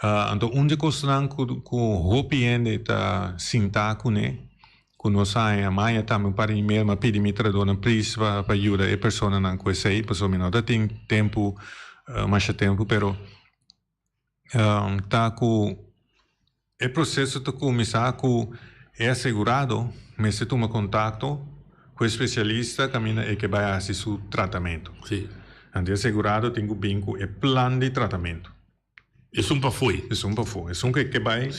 Anto un di e kosnan ku ku hopi hende ta sintá kuné, ku nos haña, maña tambe un par di email mi a pidi mi trahadónan please pa pa yuda e personanan ku esei, pasobra mi no ta tin tempu masha tempu, pero ta ku e proseso ta kuminsá ku e asegurado mester tuma kontakto ku e spesialista kaminda e ke bai hasi su tratamentu. Anto e asegurado tin ku bin ku e plan di tratamentu. Esun pafó. Esun pafó. Esun ku e ke bai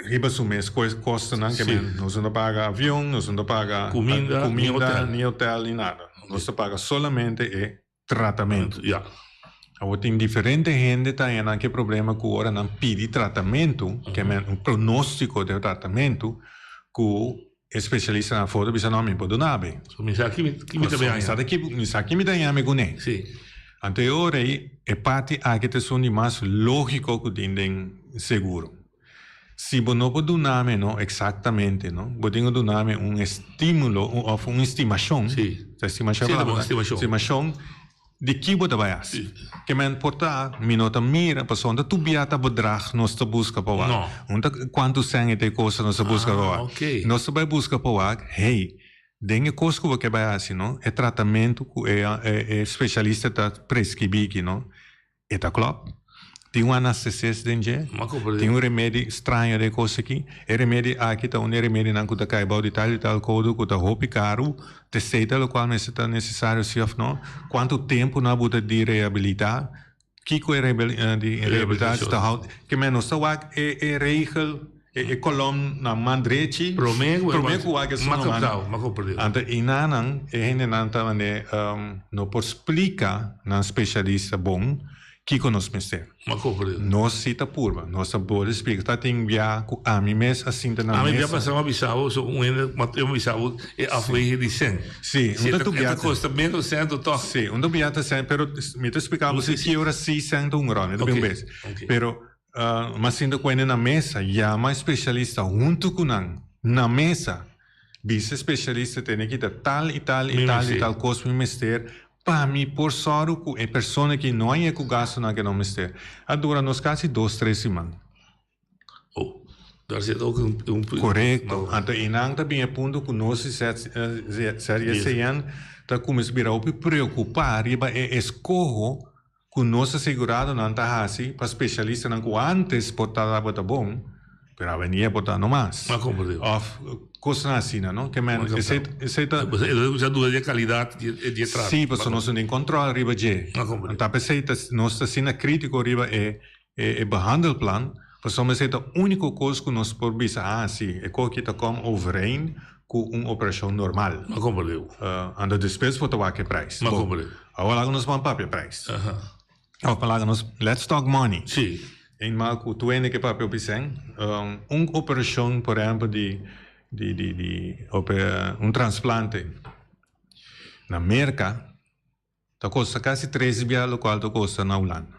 riba su mes kostonan ke men nos no ta paga avion, nos no ta paga kuminda, ni hotel, ni nada. Nos ta paga solamente e Tratamentu. Ya. Awor tin diferente hende ta haña nan ke problema ku ora nan pidi tratamentu, ke men un pronóstiko den tratamentu, ku e spesialistanan afó ta bisa no mi por duna be. So mi sa ki mi ki mi ta bay haña. Mi sa ki mi ta haña mi kuné. Si. Anto e ora ei e parti aki ta esun di mas lógiko ku tin den seguro. Si bo no por duna mi no exactamente no, bo tin cu duna mi un estimulo of un estimacion, Sí. ta estimacion Sí, palabra, ta bon, estimacion. estimacion di ki bo ta bay haci. Sí. Ke men por ta mi no ta mira pasobra ta tur bia ta bedrag nos ta busca pa wak. No. Un ta cuanto cen e ta e cosa nos ta busca pa Ah, wak. ok. Nos ta bay busca pa wak, hey, den e cos cu bo ke bay haci no, e tratamento cu e e specialista ta prescribi aki no, E ta klòp. Tin un anesteses den dje. Tin un remedi straño den e kos aki. E remedi aki ta un di e remedinan ku ta kai bou di tal i tal kodo ku ta hopi karu. T'esei ta lokual mester ta nesesario si òf no. Kuantu tempu nan a buta di rehabilitá? Kiko e di rehabilitatie ta hou? Ke men nos ta wak e e regel, e e kolòm na man drechi Promé ku promé ku wak esun na man. Anto einanan e hendenan ta manera no por splika nan spesialista bon kiko nos mester. Nos si ta purba, nos ta por splika. Ta tin bia ku ami mes a sinta na Ami bia mesa. pasa mi a bisa bo, so un hende Mateo a bisa bo e afweging di sèn. Si, Si un e ta tur ta bia kosta menos sèn to tòg. Si, un ta bia ta sèn, pero mi ta splika bo si ki ora si sèn ta un ròl, mi ta bin un bes. Pero M'a sinta ku hende na mesa, yama e spesialista huntu ku nan na mesa, bisa e spesialista tene kita tal i tal i tal i tal kos mi mester pa mi por sòru ku e persona aki no a yega ku gastunan ke no mester. A dura nos kasi dos tres siman. Oh, daar zit ook een, een punt. Korekto. Anto einan ta bin e punto ku nos di ZSCN ta kuminsá bira hopi preokupá riba e eskoho Ku nos aseguradonan ta hasi pa spesialistanan ku antes por ta tabata bon, pero awendia por ta no mas. Ma komprendé. Òf kosnan asina, no? Ke men, esei, esei ta. E ta kuminsá duda di e kalidat di e trato. Sí, pasobra nos no tin kòntròl riba dje. Ma komprendé. Ta p'esei ta nos ta asina krítiko riba e e behandelplan, pasobra esei ta úniko kos ku nos por bisa, ah, sí, e kos aki ta kòm overeen ku un operashon normal. Ma komprendé. Anto despues bo ta wak e prijs. Ma komprendé. Awor laga nos ban papia prijs. Of laga nos, let's talk money. Sí. Eenmaal ku tur hende ke papia hopi sèn, un operashon por ehèmpel di di di di un transplante na Merka Ta kosta kasi tres bia lokual ta kosta na Hulanda.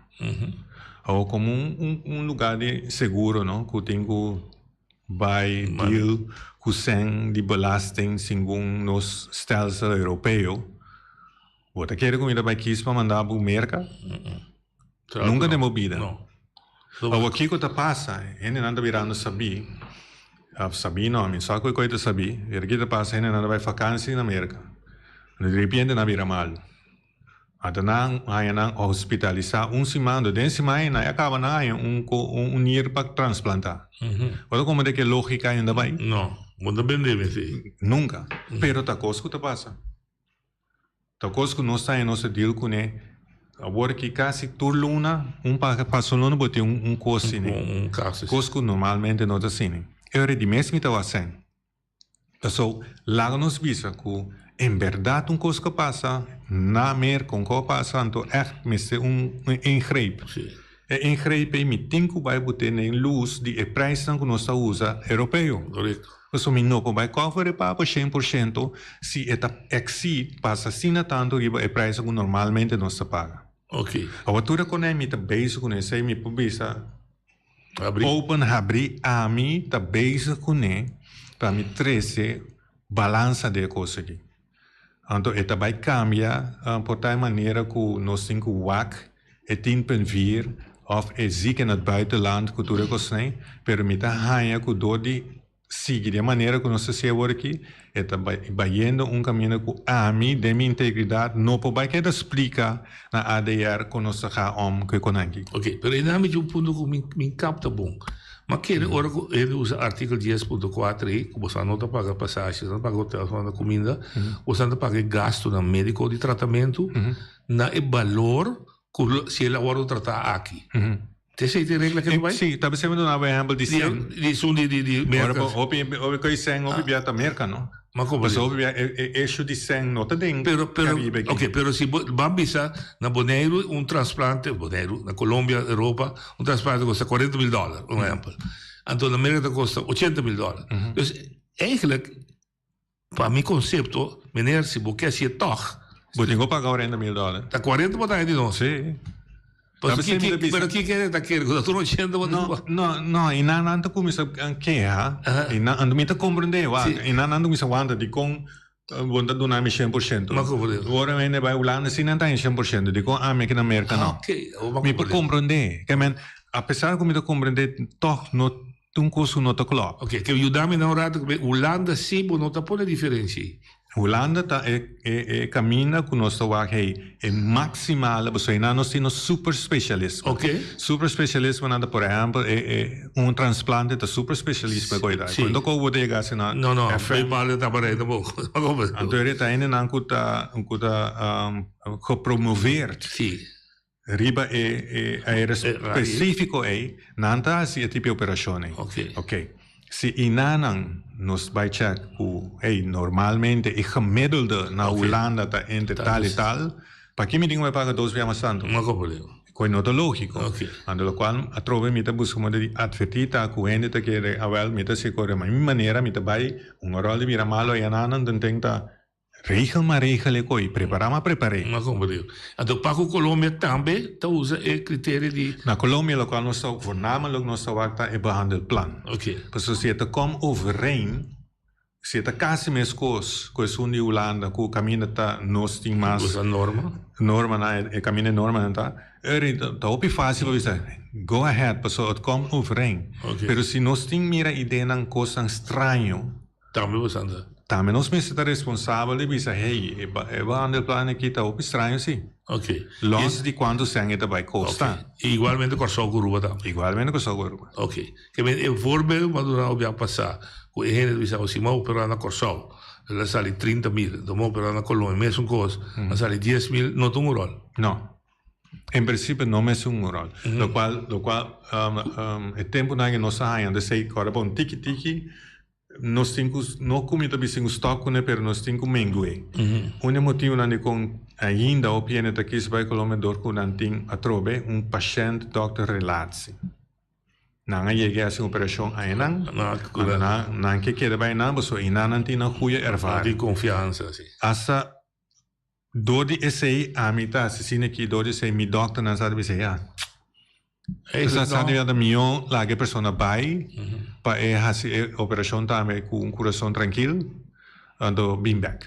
Awor komo un un lugar di seguro no ku tin ku bai deal ku sèn di belasting segun nos stelsel europeo, bo ta kere ku mi ta bai kis pa manda bo Merka? Nunka den bo bida. Awor kiko ta pasa? Hendenan ta birando sabí, of sabí no, mi sa ku e koi ta sabí, pero kiko ta pasa? Hendenan ta bai fakansi na Merka, di repente nan bira malu. Anto nan haña nan hospitalisá un siman, anto den siman ei nan a kaba nan haña un un nir pa transplantá. Bo ta komprende ke lógika ainda bai? No, bo no ta bende mester. Nunka. Pero ta kos ku ta pasa. Ta kos ku nos ta haña nos ta deal kuné awor aki kasi tur luna un pa pasa un luna bo tin un kos asina. Un kaso. Kos ku normalmente no ta asina. E ora di mes mi ta wak sèn. Paso laga nos bisa ku en bèrdat un kos ku a pasa na Merka un kos a pasa anto ègt mester un ingreep. E ingreep ei mi tin ku bai bo tene en lus di e prijsnan ku nos ta usa europeo. Korekto. Pasobra mi no por bai cover e papo 100% si e ta exceed, pasa asina tantu riba e prijsnan ku normalmente nos ta paga. Oké. Awor tur e konei mi ta bezig kuné esei mi por bisa Habrí. open habrí ami ta bezig kuné pa mi trese. balansa den e kos aki. Anto e ta bai kambia por ta e manera ku nos tin ku wak e 10.4 òf e ziek in het buitenland ku tur e kosnan, pero mi ta haña ku dor di sigui di e manera ku nos ta hasi awor aki, e ta bayendo un kaminda ku ami den mi integridat no por bai keda splika na ADR kon nos ta ga om ku e konan aki. Ok, pero e nan mi tin un punto ku mi mi kapta bon. Ma kere ora ku hende usa artikel dies punto kuater ei, ku boso no ta paga pasashi, boso no ta paga hotel, boso no ta kuminda, boso ta paga e gastunan mediko di tratamentu na e balor ku si el a wòrdu tratá aki. Te esei ta e regla ke ta bai? Sí, ta besei mi duna bo ehèmpel di sèn. Di esun di di di Merka. Ora bo hopi hopi koi sèn hopi bia ta Merka no. Ma komo Pasobra hopi bia e e issue di sèn no ta den Pero pero Karibe aki. ok pero si bo ban bisa na Boneiru un trasplante Boneiru na Colombia Europa un trasplante kosta 40 mil dòler un ehèmpel. Anto na Merka ta kosta 80 mil dòler. Dus eigenlijk Pa mi konsepto, meneer, si bo ke hasié tòg. Bo tin ku paga 40 mil dòler. Ta 40 bo ta haña di nos. Sí. Pero ki, pero ki kende ta kere ku ta tur 80 bo tin ku paga? No, no, i nan nan ta kuminsá keha, i nan, anto mi ta komprendé, wak, i nan nan ta kuminsá wanta dikon bo ta duna mi 100%. Mi a komprendé. Ora mi hende bai Hulanda si nan ta haña 100%, dikon ami aki na Merka no? Oké, mi a Mi por komprendé. komprendé. Ke men, apesar ku mi ta komprendé, tòg no Tin cos cu no ta klop. Ok, ke yuda mi na un rato ku Hulanda si bo no ta pone diferencia ei. Hulanda ta e e e caminda cu nos ta wak hey e maximale pasobra einan nos tin nos super specialismo. Ok. Super specialismo nan ta por ehempel e e un transplante ta super specialismo e koida. Si. Cuando cu bo ta yega asina No no, bay bal ta para ei tampoco. Anto e ta hendenan cu ta cu ta gepromoveerd. Si. Riba e e aire specifico ei, nan ta haci e tipo di operacion ei. Ok. Ok. Si i nanan nos bai check cu, hey, normalmente e gemiddelde na Hulanda ta entre tal i tal, paki mi tin cu bai paga dos bia mas tanto? No comprende. Cu no ta logico. Ok. Anto locual atrobe mi ta busca modo di adverti ta cu hende ta kere, awel, mi ta haci core, ma mi manera mi ta bai un rol di bira malo aya nanan, den ten ta Regel ma regel e koi, prepará ma prepar'é. Ma komprendé. Anto pa ku Colombia tambe ta usa e kriterio di. Na Colombia lokual nos ta, voornamelijk nos ta wak ta e behandelplan. Oké. Pasobra si e ta kom overeen, si e ta kasi meskos ku esun di Hulanda ku kaminda ta nos tin mas. Usa norma. Normanan, e kaminda e normanan ta, eri ta hopi fásil pa bisa go ahead pasobra het komt overeen. Oké. Pero si nos tin mira ideanan kosnan straño. Tambe bo santa. Tambe nos mester ta responsabel di bisa, hey, e e behandelplan aki ta hopi straño si. Ok. Los di cuanto cen e ta bay costa. Ok. Y igualmente Corsou cu Aruba tambe. Igualmente Corsou cu Aruba. Ok. Ke men e voorbeeld cu a duna hopi a pasa cu e hende ta bisa, si mi a opera na Corsou, el a sali 30 mil, enton mi a opera na Colombia, mesun cos, a sali 10 mil, no ta un rol. No. En principio no mester un rol. Locual, locual, e temponan cu nos a haña, esey ora pa un tiki tiki, Nos tin ku, no ku mi ta bisa ku stòp kuné, pero nos tin ku mengu'é. Un di e motibunan dikon ainda hopi hende ta kis bai Colombia dor ku nan tin atrobe un pashènt-dòkter relatie. Nan a yega hasi un operashon ayanan, anto nan nan ke keda bai einan pasobra einan nan tin nan goeie ervaring. Nan tin konfiansa, si. Asta Dor di esei ami ta hasi asina aki, dor di esei mi dokternan sa ta bisa ya. Esa sa ta ta mihó laga e persona bai pa e hasi e operashon tambe ku un kurason trankil, anto bin bèk.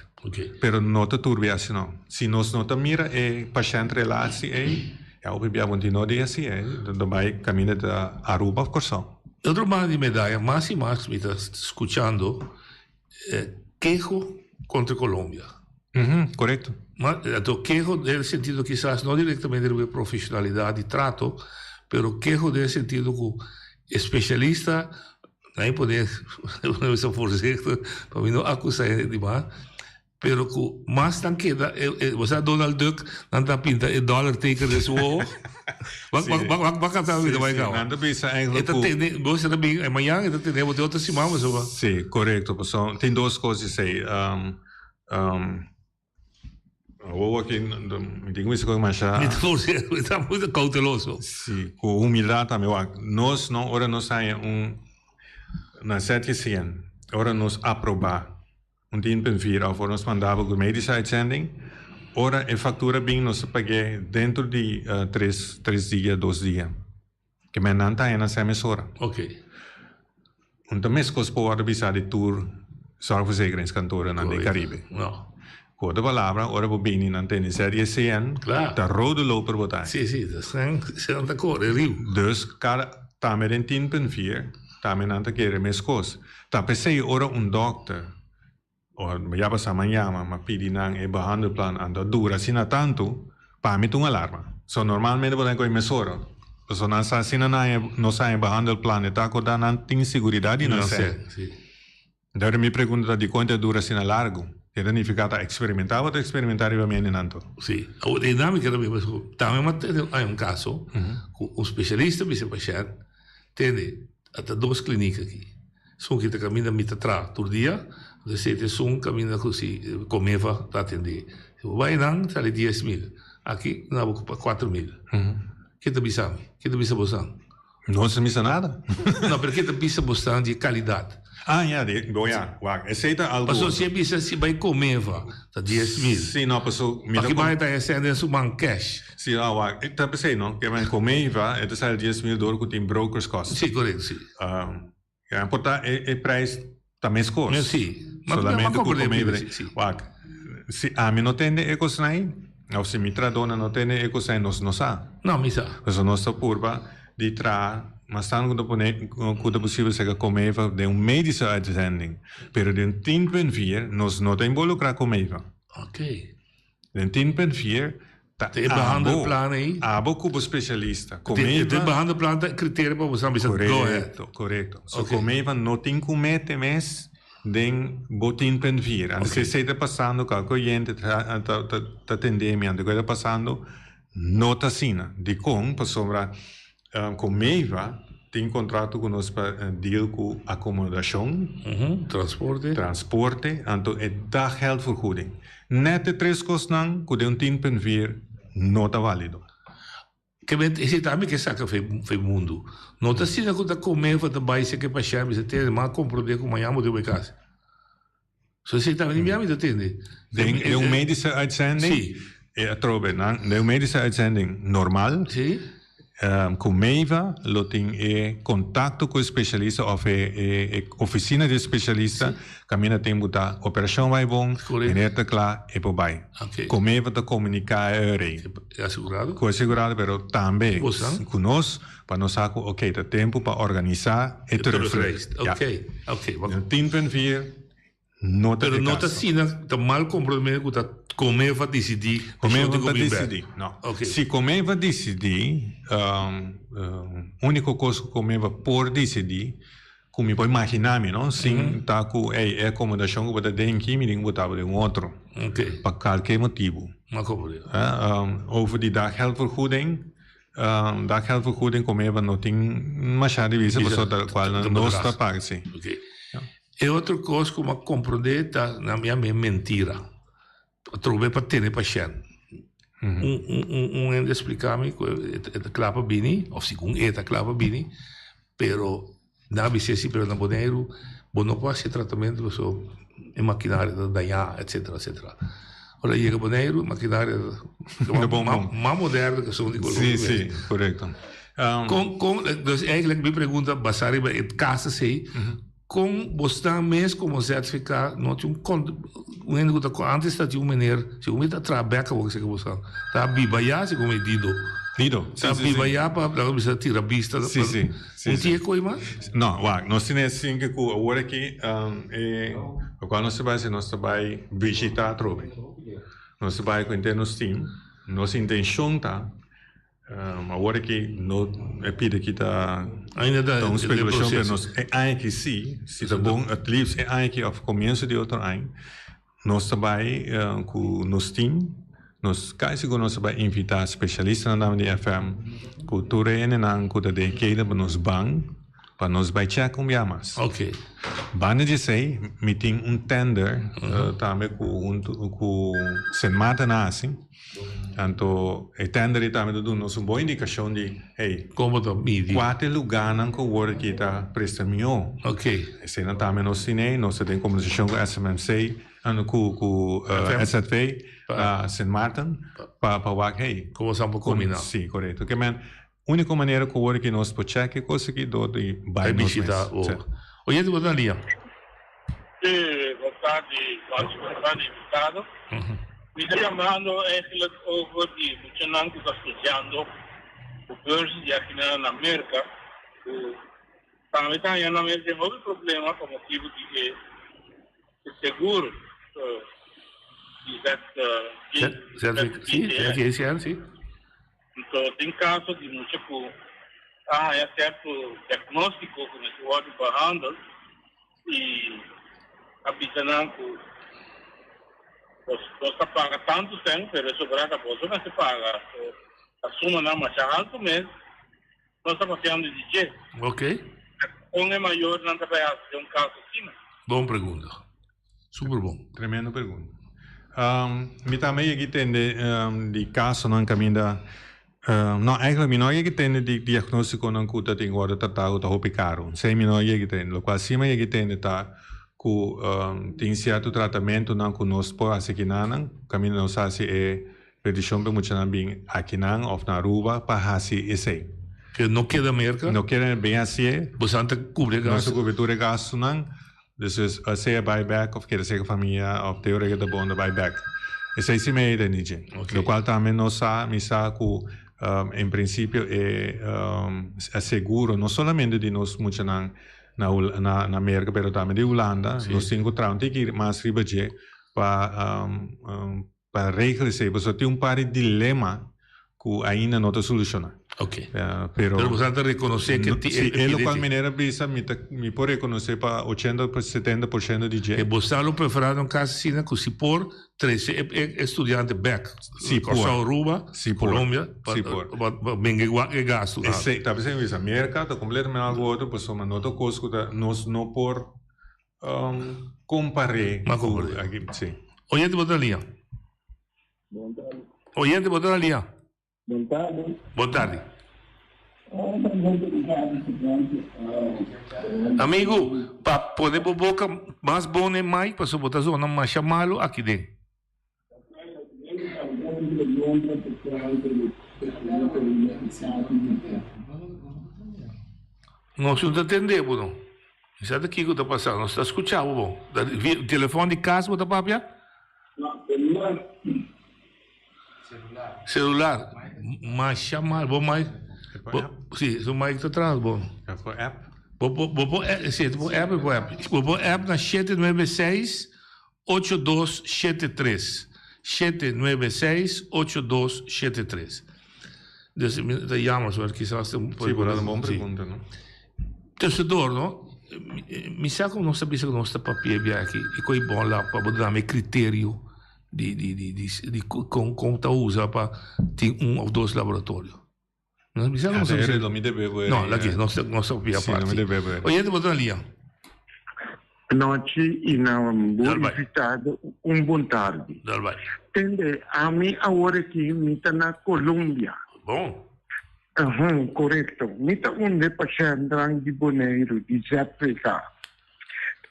Pero no ta tur bia asina. Si nos no ta mira e pashènt relatie ei, ya hopi bia bo tin no di hasi ei, ta bai kaminda ta Aruba òf Kòrsou. Otro banda di medaya, mas i mas mi ta skuchando keho kontra Colombia. Korekto. Ma anto keho den e sentido kisas no direktamente riba e profeshonalidat di trato, pero keho den e sentido ku e spesialista, nan e pone bisa voorzichtig pa mi no akusa hende di mas, pero ku mas nan keda, bo sa Donald Duck nan ta pinta e dollar teken den su wowo? Wak wak wak wak wak kanta mi ta bai kaba. Nan ta bisa eigenlijk E ta ku. tene, bo sa ta bin, e mañan e ta tene bo te otro siman pasobra. Sí, korekto. Pasobra tin dos kos di esei. Awor aki mi tin ku bisa ku masha. Mi ta por mi ta muy kouteloso. Sí, ku humildat tambe. Wak, nos no ora nos haña un na ZGCN, ora nos aprobá un 10.4 òf ora nos manda bo ku medische uitzending, ora e faktura bin nos ta pag'é dentro di tres tres dia, dos dia. Ke men nan ta haña nan sa mesora. Ok. Un ta meskos por wòrdu bisa di tur. zorgverzekeringskantorennan den Caribe. No. Ku otro palabra, ora bo bini nan tene ZJCN, ta rode loper bo ta. Sí, sí, ta snan, snan ta kore riu. Dus kada, tambe den 10.4, tambe nan ta kere meskos. Ta p'esei ora un dòkter, o ya pasá man yama, ma pidi nan e behandelplan anto a dura asina tantu, pa mi ta un alarma. So normalmente bo ta kohe mesora. Pasobra nan sa asina nan no sa e behandelplan e ta akorda nan tin siguridat di nan sèn. Dor mi pregunta ta dikon ta dura asina largu? E ta nifiká ta eksperimentá bo ta eksperimentá riba mi hendenan to? Sí. Awor e nan mi kere bisa ku tambe mi a tene hay un kaso ku un spesialista bisa e pashènt tende a ta dos klinik aki. Esun ki ta kaminda mi ta traha tur dia, anto esei ta esun kaminda ku si Comeva ta atendé. Si bo bai nan sali 10.000, aki nan bo pa 4.000. Ke ta bisa mi? Ke ta bisa bosan? No ta misa nada. No, pero ke ta bisa bosnan di e kalidat? Ah, ya, di, bo ya, wak, esei ta algu Paso si e bisa si bai Comeva ta 10.000. Si, no, paso mi ta. Paki bai ta hesé den su man cash. Si, no, wak, e ta p'esei, no, ke men Comeva e ta sali 10.000 dor ku tin brokers kost. Si, korekto, si. Ya, por ta e, e prijs ta meskos. Si. Solamente ku Comeva. Wak, si ami no tende e kosnan ei, of si mi tradónan no tende e kosnan ei, nos no sa. No, mi sa. Pasobra nos ta purba di traha mas tantu ku ta pone, ku ta posibel serka Comeva den un medische uitzending. Pero den 10.4 nos no ta involukrá Comeva. Ok. Den 10.4 ta E behandelplan ei. Abo ku bo spesialista. Comeva. E behandelplan ta kriterio pa bo sa bisa go ahead. Korekto, korekto. So Comeva no tin ku mete mes den bo 10.4. Anto si esei ta pasando kalke oyente ta ta tende mi anto ku e ta pasando no ta asina. Dikon? Pasobra Comeva tin contrato cu nos pa deal cu acomodacion, Transporte. transporte, anto e daggeldvergoeding. Net e tres cosnan cu den un 10.4 no ta valido. Ke men esei tambe ke saca fe fe mundu. No ta asina cu ta Comeva ta bay seke pashent bisa tene m'a comprende cu mañana bo tin bay casa. So esei tambe ni mi ta tende. Den den un medische uitzending, Sí. e atrobe nan, den un medische uitzending normal, Sí. Comeva lo tin e contacto cu e specialista of e e e oficina di e specialista caminda tin bo ta operacion bay bon, Correcto. meneer ta cla e por bay. Oké. Comeva ta comunica e rey. E asegurado. Cu e asegurado pero tambe Bosan. cu nos pa nos sa cu oké ta tempo pa organisa e E terugvlucht. terugreis. Oké, oké. Den 10.4 no ta Pero e no ta caso. asina, ta mal comprende cu ta Comeva dicidi. Comeva ta dicidi, no. Oké. Si Comeva dicidi, unico cos cu Comeva por dicidi, cu mi por imagina mi, no, sin ta cu ey e acomodacion cu bo ta den aki, mi tin cu bo taba den un otro. Oké. Pa calke motibo. Ma comprende. Over di daggeldvergoeding, Daggeldvergoeding Comeva no tin masha di bisa pasobra ta cual nan nos ta paga si. Oké. E otro cos cu mi a comprende ta na mi a mi mentira. Atrobe pa tene pashent. Un un un hende a splica mi cu e ta cla pa bini of segun e ta cla pa bini pero Nan a bis'é si, pero na Boneiru bo no por hasi e tratamentu pasobra e makinaria ta dañá, etcetera, etcetera. Ora yega Boneiru, e makinaria ta mas moderno ku esun di Colombia. Sí, sí, korekto. Kon, kon, dus eigenlijk mi pregunta basá riba e kas esei, kon bo sta mes komo ZVK no tin un un hende ku ta antes ta tin un meneer, segun mi ta traha bek awor ke bo sa, ta biba ya segun mi Dido. Dido, sí, Ta sí, sí. biba ya pa laga bisa tira bista. Sí, sí. Un tin e koe mas? No, wak, nos tin e sinke ku awor aki e lokual nos ta bai hasi, nos ta bai bishita atrobe. Nos ta bai ku henter nos team. Nos intenshon ta, awor aki no e pida aki ta Ainda ta ta un den spekulashon, pero proseso. nos e aña aki si, si ta bon, at least e aña aki òf komienso di otro aña, Nos ta bai ku nos team, nos kasi ku nos ta bai invitá spesialistanan tambe di FM, ku tur e hendenan ku ta den keda pa nos ban, pa nos bai chèk un bia mas. Ok. Banda di esei, mi tin un tender tambe ku huntu ku Sint Maarten a hasi. Anto e tender ei tambe ta duna nos un bon indikashon di, hey, Komo ta midi? kua ta e lugánan ku awor aki ta presta mihó. Ok. Eseinan tambe nos tin ei, nos ta den kombersashon ku SMMC, ku ku SZV na Sint Maarten pa pa wak hey. Komo sa por kombiná. Si, korekto. Ke men, úniko manera ku awor aki nos por chèk e kos aki dor di bai Bai nos mes. bishita. Oyente, bo ta na liña. Sí. tardi, Juanchi, buena tardi, invitado. Mi ta llamando eigenlijk over di muchanan cu ta studiando cu beurs di akinan na Merca, cu tambe ta haña nan mes den hopi problema pa motibo di e seguro di ZVCN, si. Anto den caso di mucha cu a haña cierto diagnostico cu mester wordo behandeld y a bisa nan cu nos ta paga tanto cen pero e sobra ta boso mester paga. So a sumanan masha alto mes nos ta papiando di dje. Ok. Con e mayornan ta bay haci den un caso asina? Bon pregunta. Super bon. Tremendo pregunta. Mi tambe yegi tende di casonan caminda, no eigenlijk mi no a yegi tende di diagnosticonan cu ta tin wordo trata cu ta hopi caro. Esey mi no a yegi tende. Locual si mi a yegi tende ta cu tin cierto tratamentonan cu nos por haci kinanan, caminda nos haci e peticion pa e muchanan bin akinan of na Aruba pa haci esey. Pero no keda Merca? No keda bin hacié. Boso ta cubri e gasto? Nos ta cubri tur e gastonan. Dus sea bai bek of keda serka famia of te ora ke ta bon ta bai bek. Esei si mi a yega ni dje. Lokual tambe nos sa, mi sa ku en prinsipio e seguro no solamente di nos muchanan na na Merka pero tambe di Hulanda nos tin ku traha un tiki mas riba dje pa Pa regla esei, pasobra tin un par di dilema ku ainda no ta solushoná. Ok. Pero. Pero boso ta rekonosé ke ti. Si, e lokual meneer a bisa, mi ta, mi por rekonosé pa ochenta pa setenta por shento di dje. E boso lo preferá den un kas asina ku si por trese e e studiante bèk. Si por. Kòrsou, Aruba, Si por. Colombia, pa Si por. pa pa benga e gastu. Esei, ta bisa mi bisa, Merka ta kompletamente algu otro pasobra no ta kos ku ta, nos no por Kompar'é Ma ku kompar'é. aki, sí. Oyente bo ta na liña. Bon tardi. Oyente bo ta na liña. Bon tardi. Bon tardi. Amigu, pa pone bo boka mas bon den mic pasobra bo ta zona masha malu aki den. Nos no ta tende bo no. Mi sa ta kiko ta pasa. Nos ta skucha bo bon. Ta via telefòn di kas bo ta papia? Celular. Masha mal. Bo mic. Si, su mic ta tras bon. Bo bo por si, bo app bo app. Bo por app na 796 8273 796 8273 Dus mi ta yama so kisas Sí, por ta un bon pregunta, no? Tussendoor, no? Mi sa ku nos ta bisa ku nos ta papia bia aki i ku e bon la pa bo duna mi kriterio di di di di di kon kon ta usa pa tin un òf dos laboratorio. Nos bisa ku nos ta bisa. No, laki, nos ta nos ta papia apart. Oyente bo ta na lia. Nochi y na bo invitado un bon tardi. Tende, ami awor aki mi ta na Colombia. Bon. Ahun, corecto. Mi ta un de pashentnan di Boneiru, di ZVK.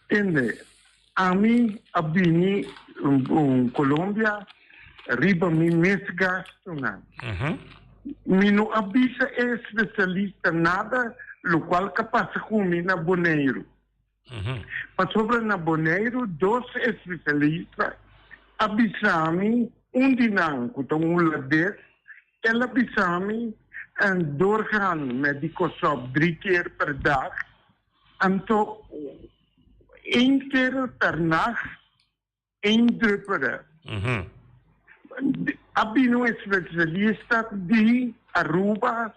Tende, ami a bini Colombia riba mi mes gastunan. Mi no a bisa e especialista nada locual ka pasa cu mi na Boneiru. Pasobra na Boneiru dos espesialista a bisa mi, un di nan ku ta un hulandes, el a bisa mi doorgaan met di kosop drie keer per dag, anto één keer per nacht één druppel. A bini un espesialista di Aruba,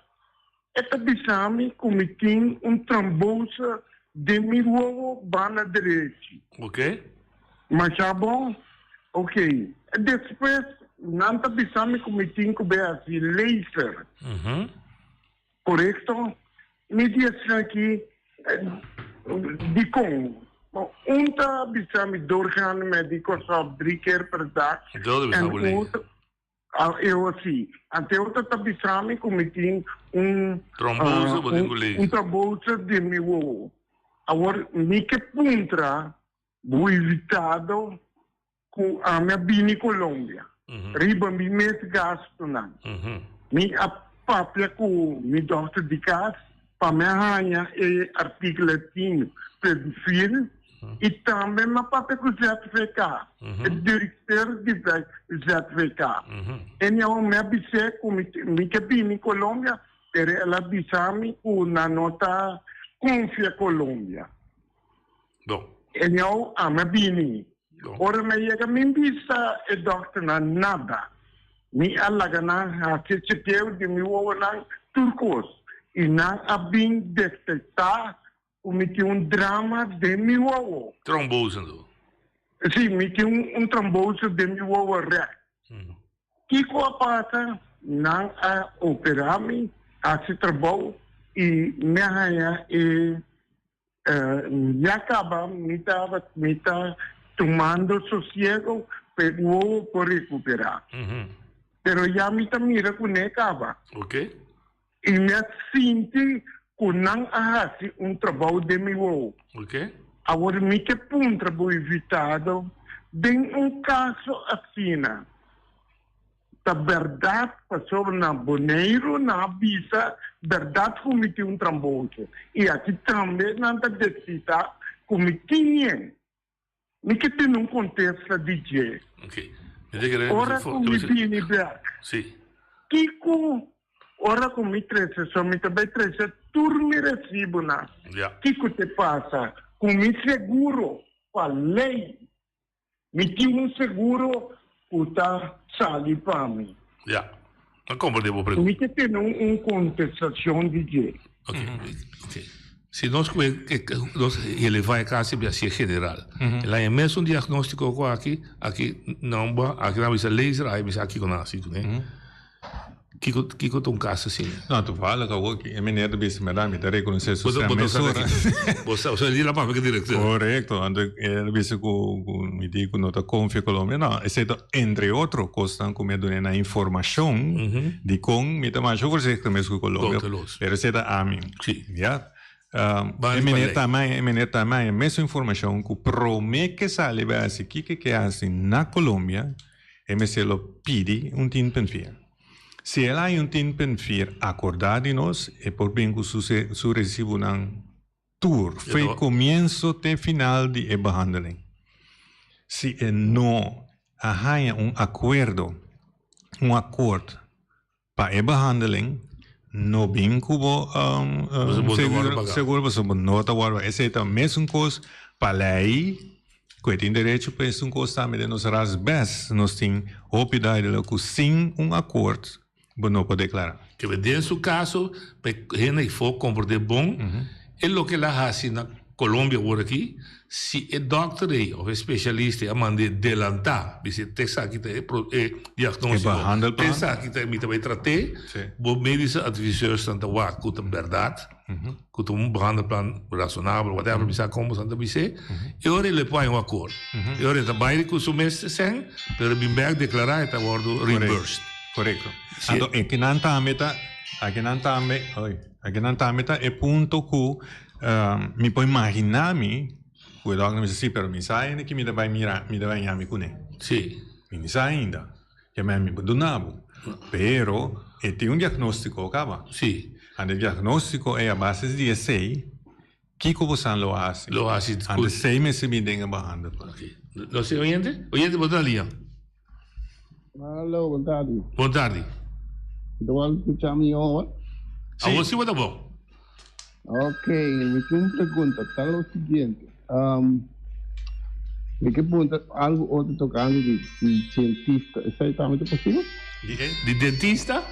e ta bisa mi ku mi tin un trombose den mi wowo banda derechi. Oké. Masha bon? Oké. Despues nan ta bisa mi ku mi tin ku bai hasi laser. Korekto? Mi di esaki dikon? Un ta bisa mi doorgaan met di Kòrsou drie keer per dag en otro eu si. Ante otro ta bisa mi ku mi tin un un trombose den mi wowo. Awor mi ke puntra bo invitado ku ami a bini Colombia riba mi mes gastunan. Mi a papia ku mi dòkter di kas pa mi a haña e artíkulo tin Predifil. I tambe mi a papia ku ZVK, e direkteur di ZVK. Anyhow, mi a bis'é ku mi mi ke bini Colombia, pero el a bisa mi ku nan no ta konfia Colombia. Anyhow, ami a bini. Ora mi a yega mi bisa e dòkternan nada. Mi a laga nan hasi chekeo di mi wowonan tur kos i nan a bin detektá ku mi tin un drama den mi wowo. Trombose anto? Sí, mi tin un trombose den mi wowo règt. Kiko a pasa? Nan a operá mi, hasi trabou i mi a haña e Ya caba mi ta mi ta tumando sosiego pa e wowo por recupera. Pero ya mi ta mira cu ne caba. Y mi a sinti cu nan a haci un trabou den mi wowo. Awor mi ke puntra bo invitado den un caso asina. Ta bèrdat pasobra na Boneiru nan a bisa bèrdat ku mi tin un tramboso i aki tambe nan ta desita ku mi tin yen. Mi ke tene un kontesta di dje. Ora ku mi bini bèk, kiko ora ku mi trese so mi ta bai trese tur mi resibunan. Kiko te pasa ku mi seguro pa lei? Mi tin un seguro ku ta sali pa mi. Ya. A komprendé bo pregunta. Mi ke tene un kontestashon di dje. Ok, ok. Si nos ku nos elevá e kaso bi hasié general. El haña mesun diagnóstiko ku aki, aki nan bo, aki nan a bisa laser, aki a bisa aki ku nan hasi kuné. Kiko kiko ta un kaso asina? No, toevallig awor ki e meneer ta bisa mi mi ta rekonosé su stem mesora. Bo sa, bo sa di la papia ku direkteur. Korekto, anto el a bisa ku ku mi di ku no ta konfia Colombia. No, esei ta entre otro kosnan ku mi a duna na informashon di kon mi ta masha voorzichtig mes ku Colombia. Pero esei ta ami. Ya. E meneer ta maya, e meneer ta maya mesun informashon ku promé ke sali bai hasi kiko ke hasi na Colombia. E mester lo pidi un 10.4. Si el haña un 10.4 akordá di nos, e por bin ku su su resibunan tur, fo'i komienso te final di e behandeling. Si e no a haña un akuerdo, un akort, Pa e behandeling no bin ku bo seguro pasobra bo no ta wòrdu paga. Esei ta mesun kos pa lei ku e tin derecho pa esun kos tambe den nos ras bes nos tin hopi duidelijk ku sin un akort bo no por deklará. Kebe den su kaso pa e hende afó komprendé bon e loke el a hasi na Colombia awor aki, si e dokter ei of e specialista ei a mand'é delantá, bis'é te esaki ta e e diagnóstiko, te esaki ta mi ta bai trat'é, bo medische adviseursnan ta wak ku ta bèrdat, ku ta un behandelplan rasonabel, whatever, mi sa kon boso ta bis'é, e ora ei lo e por haña un akord. E ora ei ta bai ku su mes sèn, pero e bin bèk deklará e ta wòrdu reimbursed. Korekto. Anto akinan tambe ta, akinan tambe, oy, akinan tambe ta e punto ku Mi por imaginá mi ku e dòkter a bisa, sí, pero mi sa ainda ki mi ta bai mira, mi ta bai ñami kuné. Sí. Mi no sa ainda. Ke men mi por duna bo. Pero e tin un diagnóstiko kaba. Sí. Anto e diagnóstiko ei a base di esei, kiko bo san lo hasi? Lo hasi. Anto esei mester bin den e behandelplan. Oké. Nos tin oyente? Oyente bo ta na liña. Hallo, bon tardi. Bon tardi. Bo ta wòrdu skuchá mi awor? Awor sí bo ta bon. Ok, mi tin un pregunta, ta lo siguiente. Um, mi ke puntra algo otro tocante di, di dentista. Esei tambe ta posibel? Di e? Di dentista?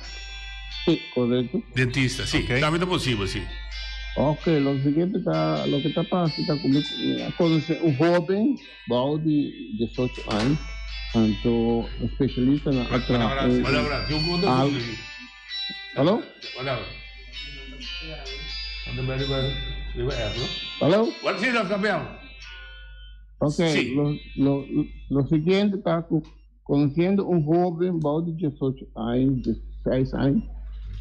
Sí, correcto. Dentista, sí. Okay. Tambe ta posibel, sí. Ok, lo siguiente ta, lo que ta pasa ta cu mi, mi a conoce un joven Bou di diesocho aña, anto specialistanan a traha un al. Hallo? Hallo? Ok, lo, lo, lo siguiente ta cu conociendo un hoben bou di diesocho aña, diesseis aña,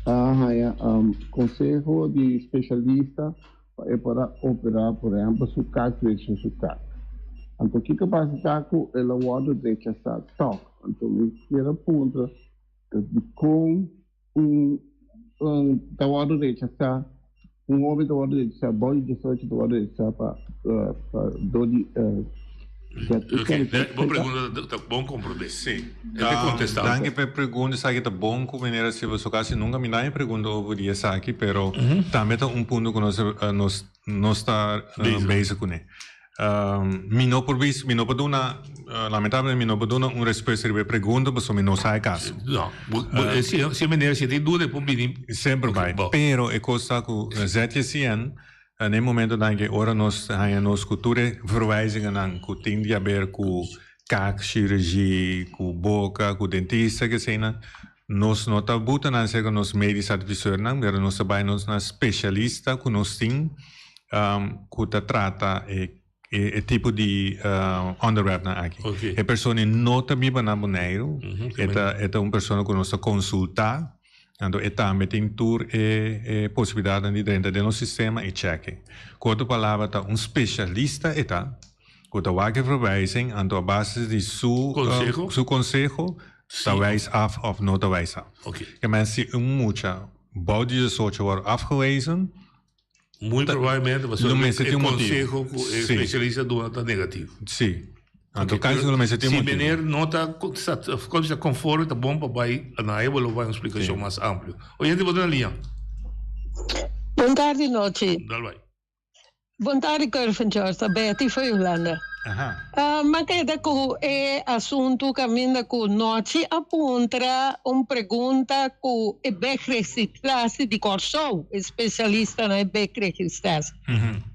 a haña conseho di specialista Pa e por a operá, por ehèmpel, su kak drecha su kak. Anto kiko pasa ta ku el a wòrdu rechasá tòg. Anto mi kier a puntra ta dikon un ta wòrdu rechasá Un hóben ta wòrdu registrá, bou di diesocho ta wòrdu registrá pa pa dor di Ok, bo pregunta ta bon komprondé. Sí. E ta kontestá. Danki pa e pregunta. Esaki ta bon ku meneer a sirbi. So kasi nunka mi na e pregunta over di esaki, pero tambe ta un punto ku nos nos nos ta bezig kuné. Mi no por bisa, mi no por duna, lamentablemente mi no por duna un respuesta riba e pregunta pasobra mi no sa e caso. No, si e meneer si e tin duda e por bini. Semper bai, pero e cos ta cu ZJCN na e momentonan ke ora nos haña nos cu tur e verwijzingennan cu tin di haber cu kaakchirurgie, cu boca, cu dentista, keseinan, nos no ta buta nan cerca nos medisch adviseurnan, pero nos ta bai nos na specialista cu nos tin cu ta trata e e tipo di onderwerpnan aki. E persona no ta biba na Boneiru, e ta e ta un persona cu nos ta consulta, anto e tambe tin tur e e posibilidadnan di drenta den nos sistema y checke. Cu otro palabra ta un specialista e ta, cu ta wak e verwijzing, anto a basis di su su conseho ta wijs af of no ta wijs af. Ke men si un mucha bou di diesocho wòrdu afgewezen, Muy probablemente pasobra Lo mester e tin un motibu. conseho cu e Sí. specialista duna ta negativo. Sí. Anto casi lo mester tin un Si motibu. meneer no ta como bisa conforme ta bon pa bay na e bo lo bay un splicacion mas amplio. Oyente bo ta na liña. Bon tardi nochi. Dal bay. Bon tardi Curvin George, ta Betty for Hulanda. Aha. M'a keda ku e asuntu kaminda ku Nochi a puntra un pregunta ku e beg-registratie di Kòrsou, e spesialista na e beg-registratie.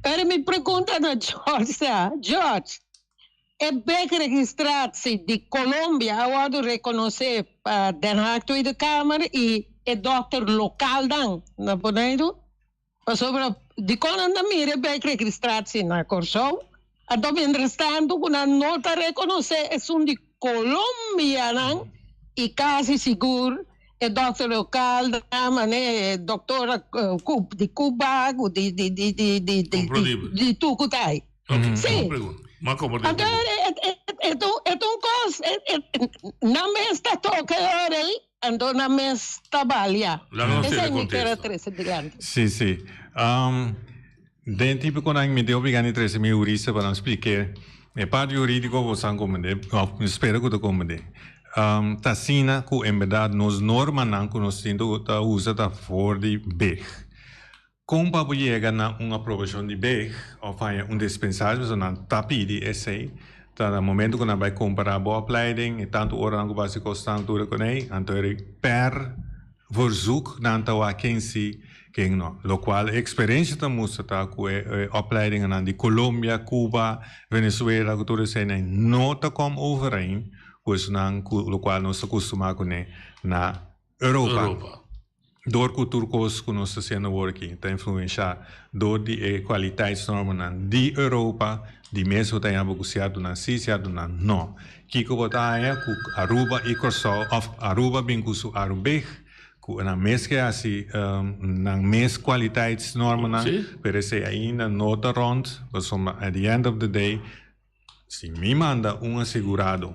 Pero mi pregunta na George ta, George, e beg-registratie di Colombia a wòrdu rekonosé pa Den Haag Tweede Kamer i e dòkter lokalnan na Boneiru? Pasobra dikon nan ta mira e bek-registratie na Kòrsou, anto mientrastantu ku nan no ta rekonosé esun di Kolombianan i kasi sigur e dòkter lokal nan manera e dòktor di Cuba ku di di di di di di Tucutay. Sí. Anto e ta un kos nan mes ta toka e ora ei. Anto nan mes ta balia. Esei mi ker a trese dilanti. Sí, sí. Den típiconan mi tin obliga di trese mi hurista pa nan splik'é. E parti hurídiko bo san komprendé, òf mi spera ku ta komprendé. Ta asina ku en bèrdat nos normanan ku nos tin ta usa ta for di beg. Kon pa bo yega na un aprobashon di beg òf haña un dispensatie pasobra nan ta pidi esei, ta na momento ku nan bai kompará bo opleiding i tantu oranan ku bo hasi kosnan tur e konei, anto eri per verzoek nan ta wak ken si ken no. Lokual e eksperensha ta mustra ta ku e opleidingannan di Colombia, Cuba, Venezuela ku tur eseinan no ta kom overeen ku esunnan ku lokual nos ta kustumá kuné na Europa. Dor ku tur kos ku nos ta hasiendo awor aki ta influenshá dor di e kwaliteitsnormennan di Europa, di mes bo ta haña bo ku siertonan sí, siertonan no. Kiko bo ta haña ku Aruba i Kòrsou òf Aruba bin ku su Arubig ku nan mes ke hasi nan mes kwaliteitsnormennan, pero esei ainda no ta rònt pasobra at the end of the day si mi manda un asegurado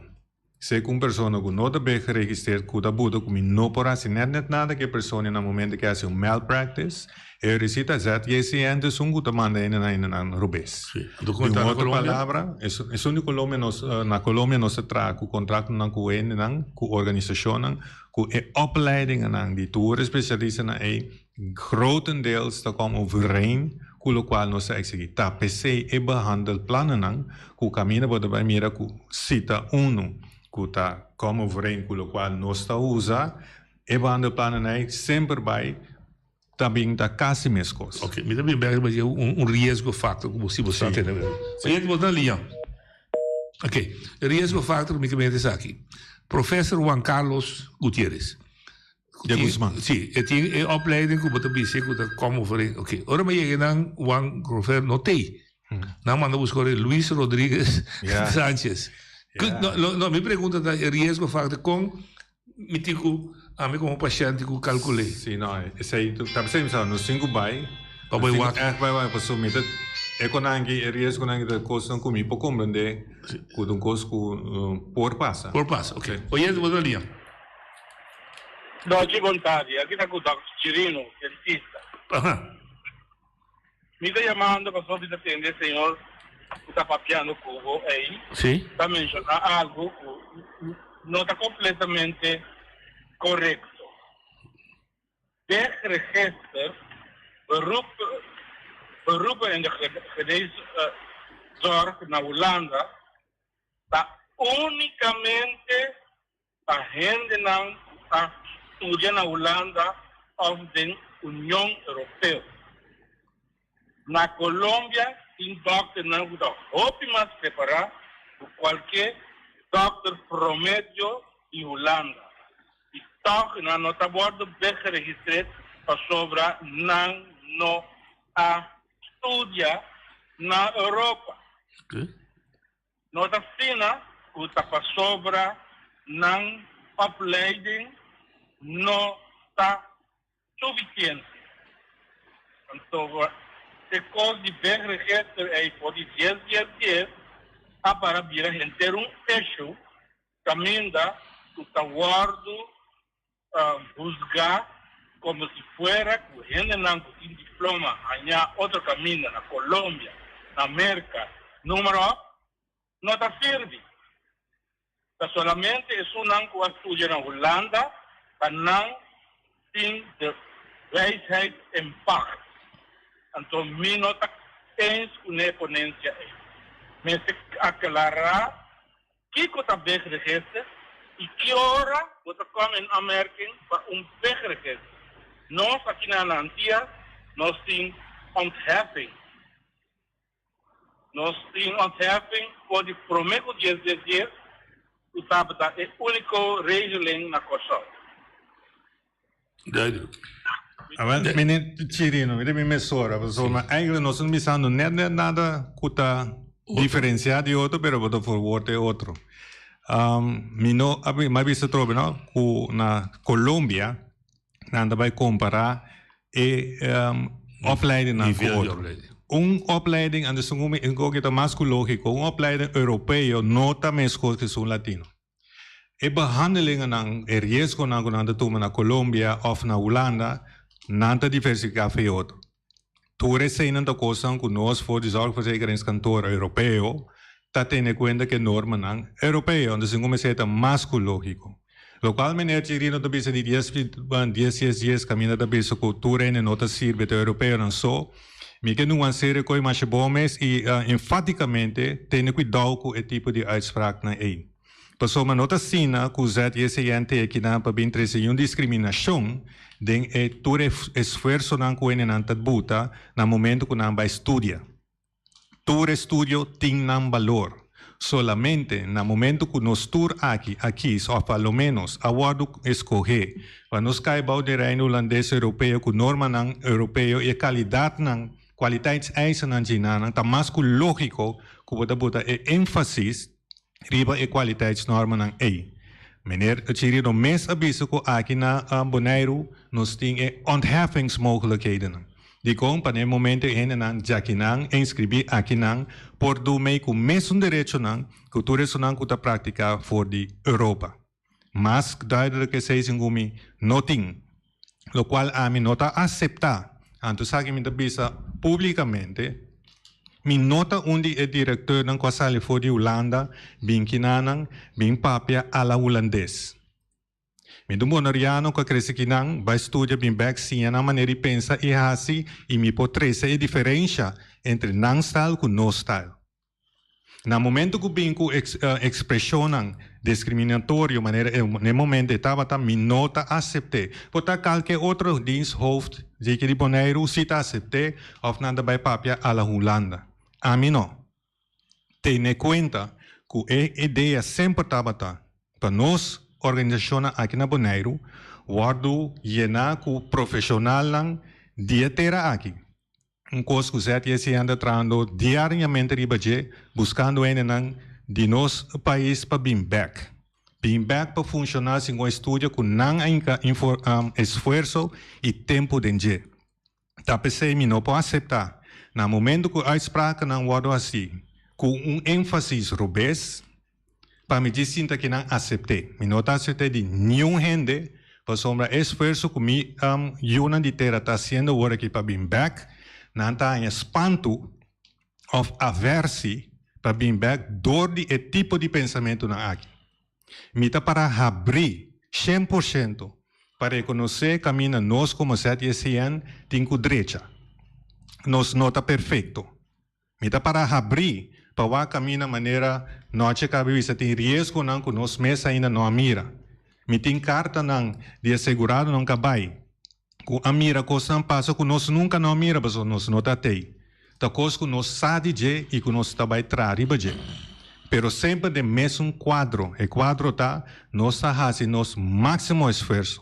Sé ku un persona ku no ta be geregistreerd ku ta buta ku mi no por hasi net net nada ku e persona na momento ku e hasi un malpractice, e risita ZJCN ta esun ku ta manda hende nan hende nan robes. Anto Di kon un ta na otro Colombia? palabra, esun di Colombia nos na Colombia nos ta traha ku kontratonan ku hendenan, ku organisashonnan, ku e opleidingennan di tur e spesialistanan ei grotendeels ta kom overeen ku lokual nos ta eksigí. Ta p'esei e behandelplanennan ku kaminda bo ta bai mira ku si ta unu ku ta kom overeen ku lokual nos ta usa, e behandelplanennan ei semper bai ta bin ta kasi meskos. Oké, mi ta bin bek riba dje un riesgo factor ku bo si bo sa tene. Oye, bo ta na liña. Oké, e riesgo factor mi ke mete esaki. Professor Juan Carlos Gutierrez. De Guzman. Sí, e tin e opleiding ku bo ta bisa ku ta kom overeen. Oké, ora mi yega nan Juan Grover no tei. Nan manda buska ora Luis Rodriguez Sanchez. No, no, no, mi pregunta ta e riesgo factor kon mi tin ku ami komo pashènt tin ku kalkul'é. Sí, no, esei ta p'esei mi sa nos tin ku bai. Pa bai wak. Ègt bai wak pasobra mi ta e konan aki e riesgonan aki ta kosnan ku mi por komprendé ku ta un kos ku por pasa. Por pasa, oké. Oyente bo ta liña. Nochi bon tardi, aki ta ku Dòkter Chirino, dentista. Aha. Mi ta yamando pasobra mi ta tende señor ku ta papiando ku bo ei Sí. ta menshoná algu ku no ta kompletamente korekto. Wegregister beroep beroepen in de geneeszorg na Hulanda ta únikamente pa hendenan ku a studia na Hulanda òf den Union Europeo. Na Colombia tin dòkternan ku ta hopi mas prepará ku kualke dòkter promedio di Hulanda i tòg nan no ta wòrdu begeregistreerd pasobra nan no a studia na Europa. No ta asina ku ta pasobra nan opleiding no ta sufisiente. Anto e kos di wegregister ei for di dies dies dies a para bira henter un issue kaminda ku ta wòrdu huzgá komo si fuera ku hendenan ku tin diploma hañá otro kaminda na Colombia, na Merka, número no ta sirbi. Ta solamente esunnan ku a studia na Hulanda pa nan tin de wijsheid in pacht. Anto mi no ta eens ku ne ponensia ei. Mester aklará Kiko ta wegregister i ki ora bo ta kom in aanmerking pa un wegregister? Nos aki na Antia nos tin ontheffing. Nos tin ontheffing for di prome ku dies dies dies ku tabata e uniko regeling na Kòrsou. Duidelijk. Awel, meneer Chirino, mi ta bin mesora, pasobra eigenlijk nos no bisando net net nada ku ta diferencia di otro, pero bo ta verwoord e otro. Mi no a mi a bisa atrobe no, ku na Colombia nan ta bai kompara e opleidingnan ku otro. Un opleiding, antes un ku ta mas ku logiko, un opleiding europeo no ta meskos ku esun latino. E behandelingennan, e riesgonan ku nan ta tuma na Colombia òf na Hulanda, nan ta diversifiká for e otro. Tur eseinan ta kosnan ku nos for di Zorgverzekeringskantoor Europeo ta tene kuenta ku e normanan Europeo. Entonces sin kuminsá e ta mas ku lógiko. Lokual meneer Chirino ta bisa di dies dies dies dies kaminda ta bisa ku tur hende no ta sirbi ta Europeonan so. Mi ke nuansera e koi masha bon mes i enfátikamente tene kuidou ku e tipo di uitspraaknan ei. Pasobra no ta asina ku ZJCN te akinan pa bin trese niun diskriminashon den e tur e esfuersonan ku hendenan ta buta na momento ku nan bai studia. Tur e studio tin nan balor. Solamente na momento ku nos tur aki a kis òf a lo ménos a wòrdu eskohé pa nos kai bou den Reino Hulandes Europeo ku normanan Europeo i e kalidatnan, kwaliteitseisennan djinanan ta mas ku lógiko ku bo ta buta e énfasis riba e kwaliteitsnormanan ei. Meneer Chirino mes a bisa ku aki na Boneiru nos tin e ontheffingsmogelijkhedennan. Dikon pa na e momento e hendenan djakinan e inskribí akinan por du mei ku mesun derechonan ku tur esunnan ku ta praktiká for di Europa. Mas duidelijk esei segun mi no tin. Lokual ami no ta aseptá. Anto esaki mi ta bisa públikamente, mi no ta un di e direktornan ku a sali for di Hulanda bin kinanan bin papia a la hulandes. Mi ta un boneriano ku a krese kinan, bai studia bin bèk siña nan manera di pensa i hasi i mi por trese e diferensha entre nan style ku nos style. Na momento ku bin ku ekspreshonnan diskriminatorio manera e na e momento e tabata mi no ta asept'é. Por ta kalke otro diensthoofd diki di Boneiru si ta asept'é òf nan ta bai papia a la Hulanda. Ami no. Tene kuenta ku e idea semper tabata pa nos organisashonnan aki na Boneiru wòrdu yená ku profeshonalnan di e tera aki. Un kos ku ZJCN ta trahando diariamente riba dje, buskando hendenan di nos pais pa bin bèk. Bin bèk pa funshoná segun e studio ku nan a hinka esfuerso i tempu den dje. Ta p'esei mi no por aseptá na momento ku uitsprakennan wòrdu hasí ku un énfasis robes, Pa mi djis sinta ki nan asept'é. Mi no ta asept'é di niun hende, pasobra e esfuerso ku mi yunan di tera ta hasiendo awor aki pa bin bèk, Nan ta haña spantu òf aversi pa bin bèk dor di e tipo di pensamentunan aki. Mi ta para habrí 100% pa rekonosé kaminda nos komo ZJCN tin ku drecha. Nos no ta perfekto. Mi ta para habrí pa wak kaminda manera nochi a kaba bisa tin riesgonan ku nos mes ainda no a mira. Mi tin kartanan di aseguradonan ku a bai ku a mira kosnan pasa ku nos nunka no a mira pasobra nos no ta tei. Ta kos ku nos sa di dje i ku nos ta bai traha riba dje. Pero semper den mesun kuadro. E kuadro ta nos ta hasi nos máksimo esfuerso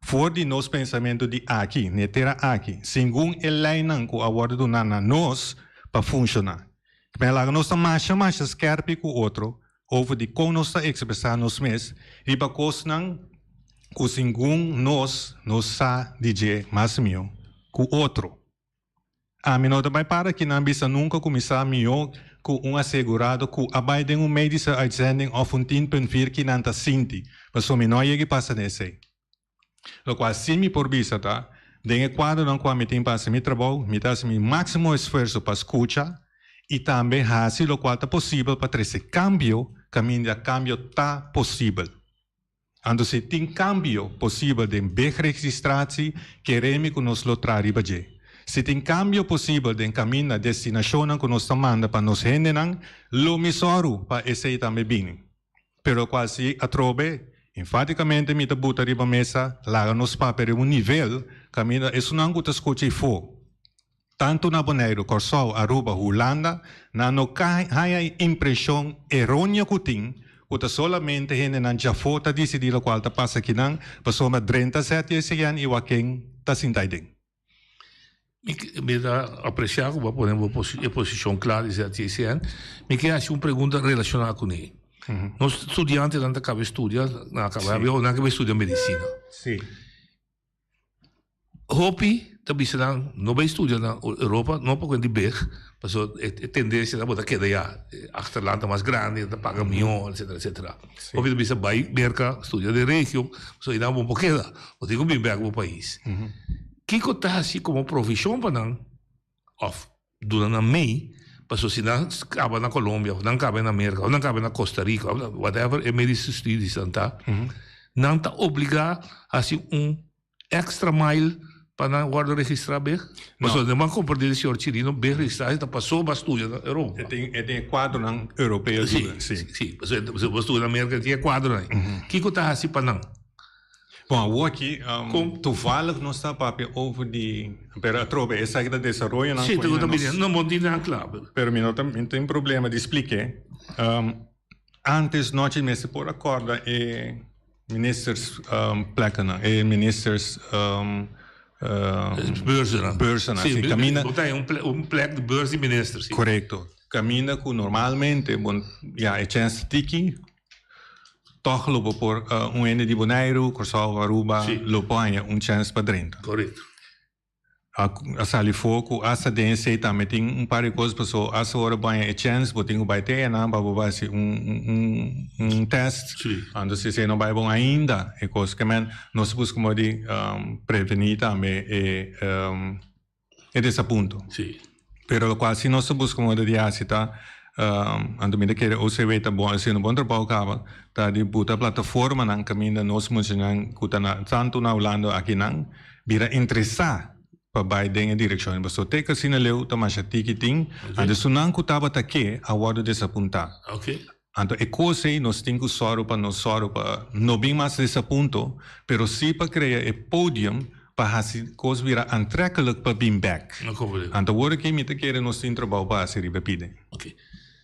for di nos pensamentu di aki, n'e tera aki, segun e leinan ku a wòrdu duná na nos pa funshoná. Kmé laga nos ta masha masha skèrpi ku otro over di kon nos ta ekspresá nos mes riba kosnan ku segun nos nos sa di dje mas mihó ku otro. Ami no ta bai para kinan bisa nunka ku mi sa mihó ku un asegurado ku a bai den un medische uitzending òf un 10.4 kinan ta sinti, pasobra mi no a yega pasa den esei. Lokual sí mi por bisa ta, den e kuadronan ku ami tin pa hasi mi trabou, mi ta hasi mi máksimo esfuerso pa skucha i tambe hasi lokual ta posibel pa trese kambio kaminda kambio ta posibel. Anto si tin kambio posibel den BIG-registratie, kere mi ku nos lo traha riba dje. Si tin kambio posibel den kaminda destinashonnan ku nos ta manda pa nos hendenan, lo mi sòru pa esei tambe bini. Pero kual si atrobe, enfatikamente mi ta buta riba mesa, laga nos papia riba un nivel kaminda esunnan ku ta skucha ifó, Tantu na Boneiru, Kòrsou, Aruba, Hulanda, nan no ka haña e impreshon eróneo ku tin ku ta solamente hendenan djafó ta disidí lokual ta pasa akinan, pasobra drenta ZJCN i wak ken ta sinta aiden. Mi ta apresiá ku bo a pone bo e posishon kla di ZJCN. Mi ke hasi un pregunta relashoná kuné. Nos studiantenan ta kaba e studia, nan a kaba nan a kaba e studia medisina. Hopi ta bisa nan no bay studia na Europa no pa kuenta di beg pasobra e tendencia ta bo ta keda ya achterland ta mas grandi ta paga miho etcetera etcetera hopi ta bisa bay Merca studia den regio pasobra einan bo por keda bo tin ku bin bek bo pais kiko ta hasi komo provision pa nan of duna nan mei pasobra si nan kaba na Colombia of nan kaba na Merca of nan kaba na Costa Rica of whatever e medische studies nan ta nan ta obliga hasi un Extra mile pa nan wordo registra beg? Pasobra den bo a komprende di señor Chirino beg registratie ta paso bo a studia na Europa. E tin e tin e kuadronan europeo Si, si, si. Pasobra si bo a studia na Merka e tin e kuadronan ei. Kiko ta hasi pa nan? Bon awor aki toevallig nos ta papia over di pero atrobe esaki ta desaroyonan Si, ta bini no bo tin nan kla. Pero mi no ta mi tin problema di splik'e. Antes nochi mester por a corda e ministers plekkenan, e ministers Beurzennan. Beurzennan, si. Caminda. Bo ta haña un plek di beurs di minister, si. Correcto. Caminda cu normalmente bo, ya, e chens ta tiki, toch lo bo por, un hende di Boneiru, Corsou, Aruba, lo por haña un chens pa drenta. Correcto. A sali for ku asta den esei tambe tin un par di kos paso asta ora bo haña e chèns bo tin ku bai te einan pa bo bai hasi un un tèst anto si esei no bai bon ainda e kos ke men nos ta buska modo di prevení tambe e e desapunto pero lokual si nos ta buska modo di hasi ta anto mi ta kere OCW ta bon hasiendo bon trabou kaba ta di buta plataformanan kaminda nos muchanan ku ta na tantu na Hulanda akinan Bira interesá pa bai den e direkshon. Pasobra te kasina leu ta masha tiki tin, anto esunnan ku tabata ke a wòrdu desapuntá. Anto e kos ei nos tin ku sòru pa nos sòru pa no bin mas desapunto, pero sí pa krea e podium pa hasi kos bira antrekkelijk pa bin bèk. Anto awor aki mi ta kere nos tin trabou pa hasi riba e pide.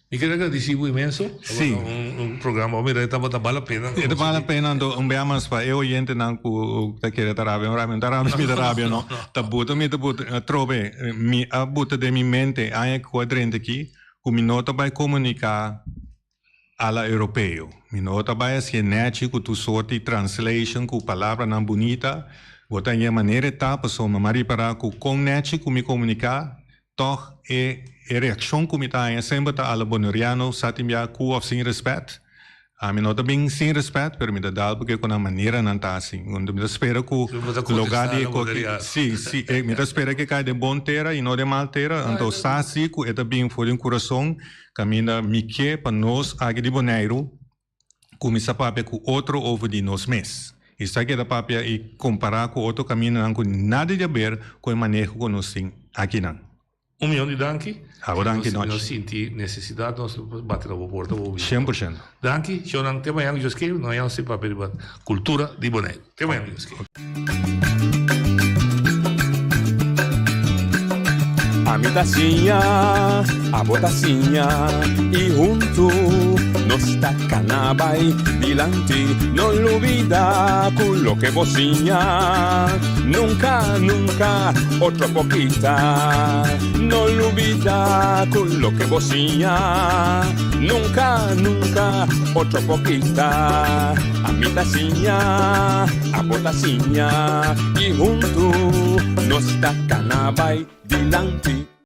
Mi quier agradeci bo inmenso. Sí. Tabata un programa, mira, e tabata bal la pena. E ta bal la pena, anto un bia mas pa e oyentenan cu ta kere ta rabia, no ta rabia, mi ta rabia no. Ta buta mi ta buta, atrobe mi a buta den mi mente aña cu a drenta aki cu mi no ta bay comunica a la europeo. Mi no ta bay hacié nechi cu tur soort di translation cu palabranan bunita. Bo ta ña manera e ta pasobra mi a ripara cu con nechi cu mi comunica Tòg e e reakshon ku mi ta haña semper ta ala boneriano sa tin bia ku òf sin rèspèt. Ami no ta bin sin respet, pero mi ta dal porque cu nan manera nan ta haci. Mi ta spera cu loga di e coki, si, si, mi ta spera cu e cay den bon tera y no den mal tera, anto sa si cu e ta bin for di un curason caminda mi ke pa nos aki di Boneiru cuminsa papia cu otro over di nos mes. Y sa keda papia y compara cu otro camindanan cu nada di haber cu e maneho cu nos tin akinan. Un miyon di danki. Abo danki nochi. Si nos sinti necesidad nos lo por bati na bo porta bo bini. 100%. Danki, shownan te mañan Dios kere, nos mañan nos tin papia riba cultura di Boneiru. Te mañan Dios kere. Ami ta siña, abo ta siña y huntu nos ta cana bay dilanti. No lubida cu loke bo siña nunca, nunca otro por kita. No lubida cu loke bo siña nunca, nunca otro por kita. Ami ta siña, abo ta siña y huntu nos ta cana bay dilanti.